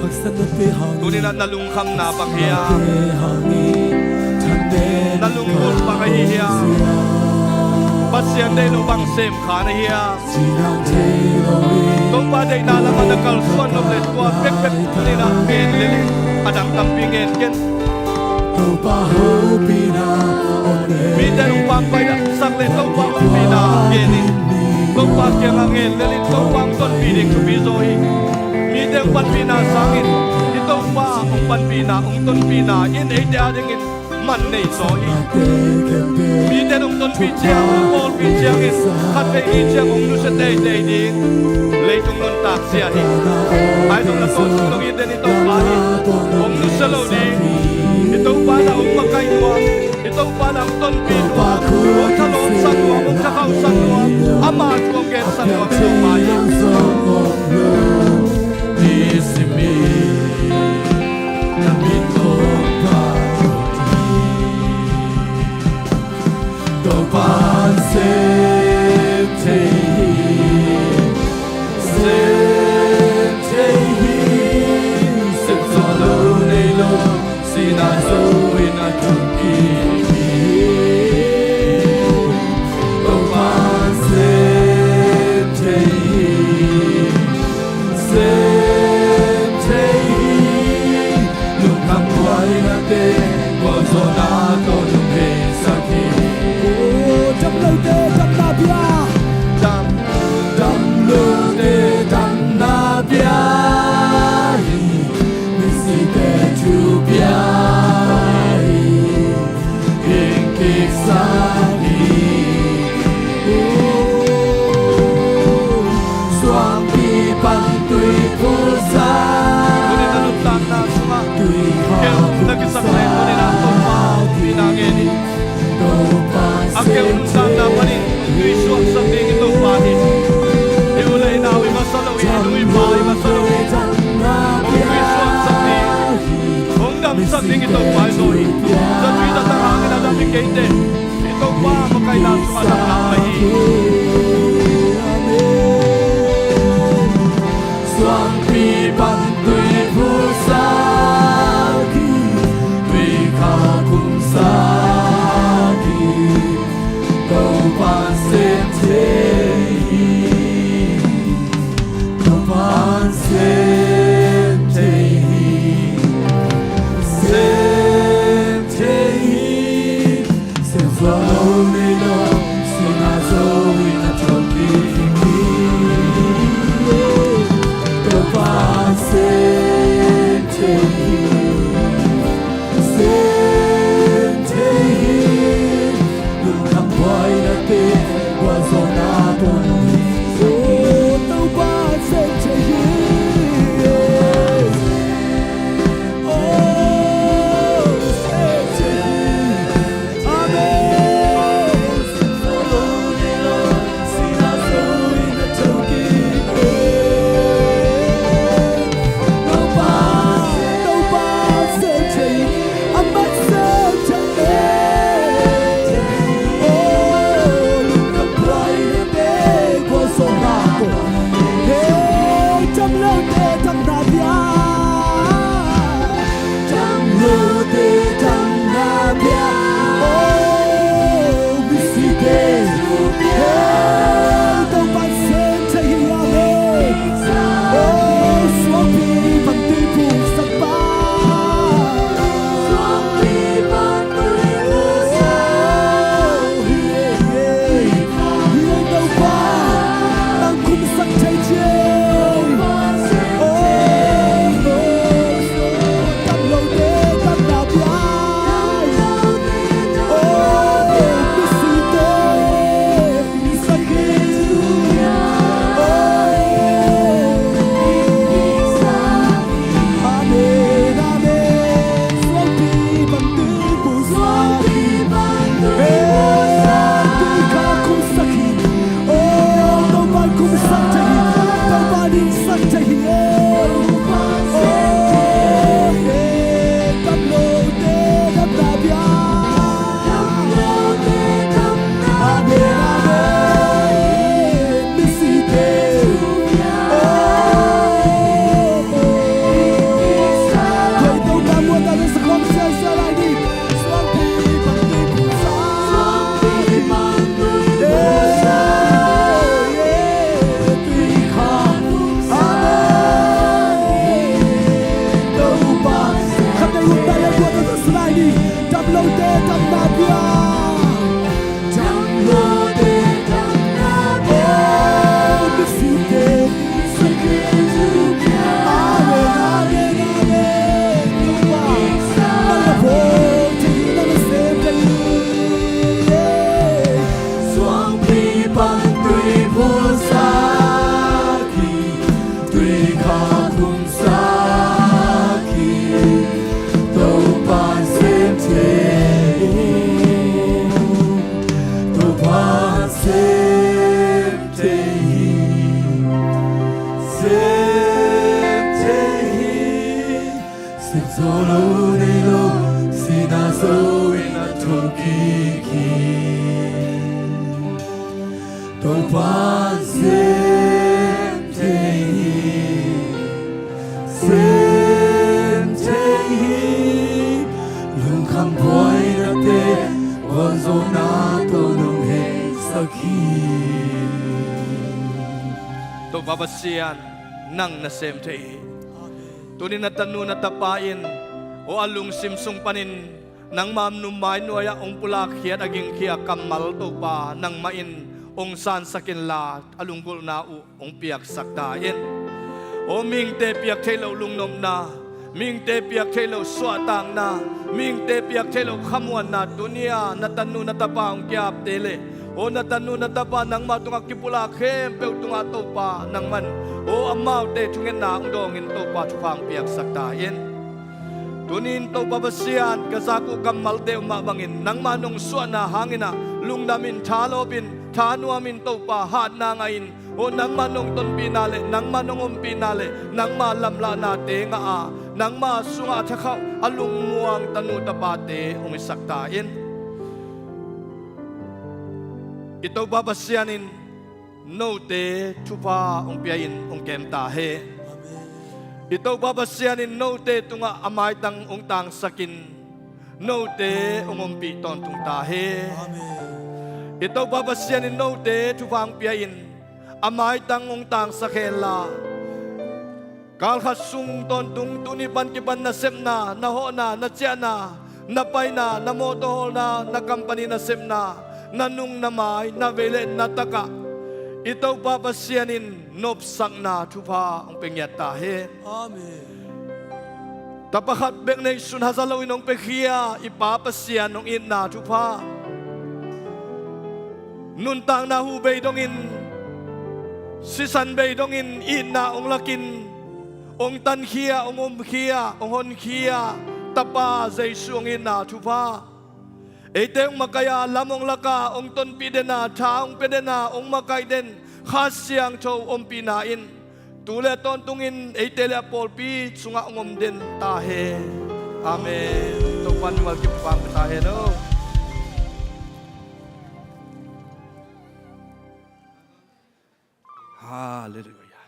Haksatnate hang tuni-in ah na lungkhamna bang hiam? Na lunggulh bang ahi hiam? Pasian deih loh bang sem kha na hiam? Topa deihna lamah na kalsuan nop leh tua bekbek tuni-in ah ngen lel in, a dang tampi ngen ken. Mite hong pampaihsak leh Topa ompihna ngen in, Topa kiangah ngen lel in, Topa hong tonpih ding thupi zaw hi. Mite hong panpihna sangin i Topa hong panpihna, hong tonpihna in eite adingin man nei zaw hi. Mite hong tonpih ciang, hong pawlpih ciangin khatvei ni ciang hong nusia teitei ding leitung nuntak zia hi. Ahi zong na tawh sung lo i den i Topa hi. Hong nusia lo ding, i Topa na hong makaih nuam, i Topa na hong tonpih nuam, hong thalawmsak nuam, hong thakhauhsak nuam, ama thu hong gensak nuam i Topa hi. Nisim in na min kong phat hi. Topa'n sem thei hi, sem thei hi. Sem zawh lo nei lo, sihna zo in a thuk kik hi. Topa'n sem thei hi, sem thei hi. Lungkham buainate gualzawhna tawh nong heisak hi. Damlote damna pia, dam, damlote damna pia hi. Misite thu pia hi. Hing kiksak hi. Suangpi pan tui phulsa. Tuni na nuntakna sungah keu na kisak leh, tuni na Topa ompihna ngen in. A keu nuntakna panin tui suaksak ding i Topa hi. I u le i nau i masa lo hi, i nu i pa i masa lo hi. Hong tui suaksak ding, hong damsak ding i Topa i zaw hi. Zatui zatang hangin a dam hi kei teh, i Topa makaihna sungah dam nak mai hi. Amen. Suangpi pan tui phulsak hi, tui kha khumsak hi. Topa'n sem thei hi. Topa'n sem thei hi, sem thei hi. Sem zawh lo nei lo, sihna zo in a thuk kik hi. Topa'n sem thei hi. Sem thei hi. Lungkham buainate gualzawhna tawh nong heisak hi. Topa sem thei hi. Oh, sem thei hi. Amen. Topa Pasian, nang na sem thei hi. Tuni na tanu na tapa in, aw, a lungsim sung panin nangma nungmai nuai-ah hong pulakkhiat a gingkhia kammal Topa nangmah in hong sansak inla, a lunggulhna uh hong piaksak ta in. Aw, mihingte piak theih loh lungnopna, mihingte piak theih loh suahtakna, mihingte piak theih loh khamuanna, tuni-a na tanu na tapa hong ki-apte le, aw, na tanu na tapa nangma tungah kipulak khempeuh tungah Topa nangman, aw, amaute thungetna hong dawngin Topa thupha hong piaksak ta in. Tuni-in Topa Pasian, ka zak uh kammalte uh mah bangin nangma nong suahna hangin ah lungdamin, thalawpin, thanuamin Topa, hatna ngahin, aw, nangma nong tonpihna le nangma nong ompihna le nangma lamlahnate ngah a, nangma sungah a thakhauh a lungmuang tanu tapate hong hisak ta in. I Topa Pasian in note thupha hong pia-in hong kem ta hen. I Topa Pasian in note tungah a maitang hong tangsakin note hong ompih tawntung ta hen. I Topa Pasian in note thupha hong pia-in a maitang hong tangsak henla, kalkhat sung tawntung tuni pan kipan na sepna, na hawhna, na ciahna, na paina, na mawtaw hawlna, na company na sepna, na nung na mai, na vei le na takah i Topa Pasian in nopsakna thupha hong pia ngiat ta hen. Amen. Tapa khat bek neihsun haza loin hong piakhia i Pa Pasian hong itna thupha, nuntakna huh bei dongin, sisan bei dongin itna hong lakin, hong tankhia, hong umkhia, hong honkhia Tapa Jesu hong itna thupha, eite hong makaih a, lam hong lak a, hong tonpih den a, tha hong pia den a, hong makaih den Kha Siangtho ompihna in tu le tawntungin eite le a pawlpi sungah hong om den ta hen. Amen. Topa in mimal kim pang pia ta hen aw. Halleluiah.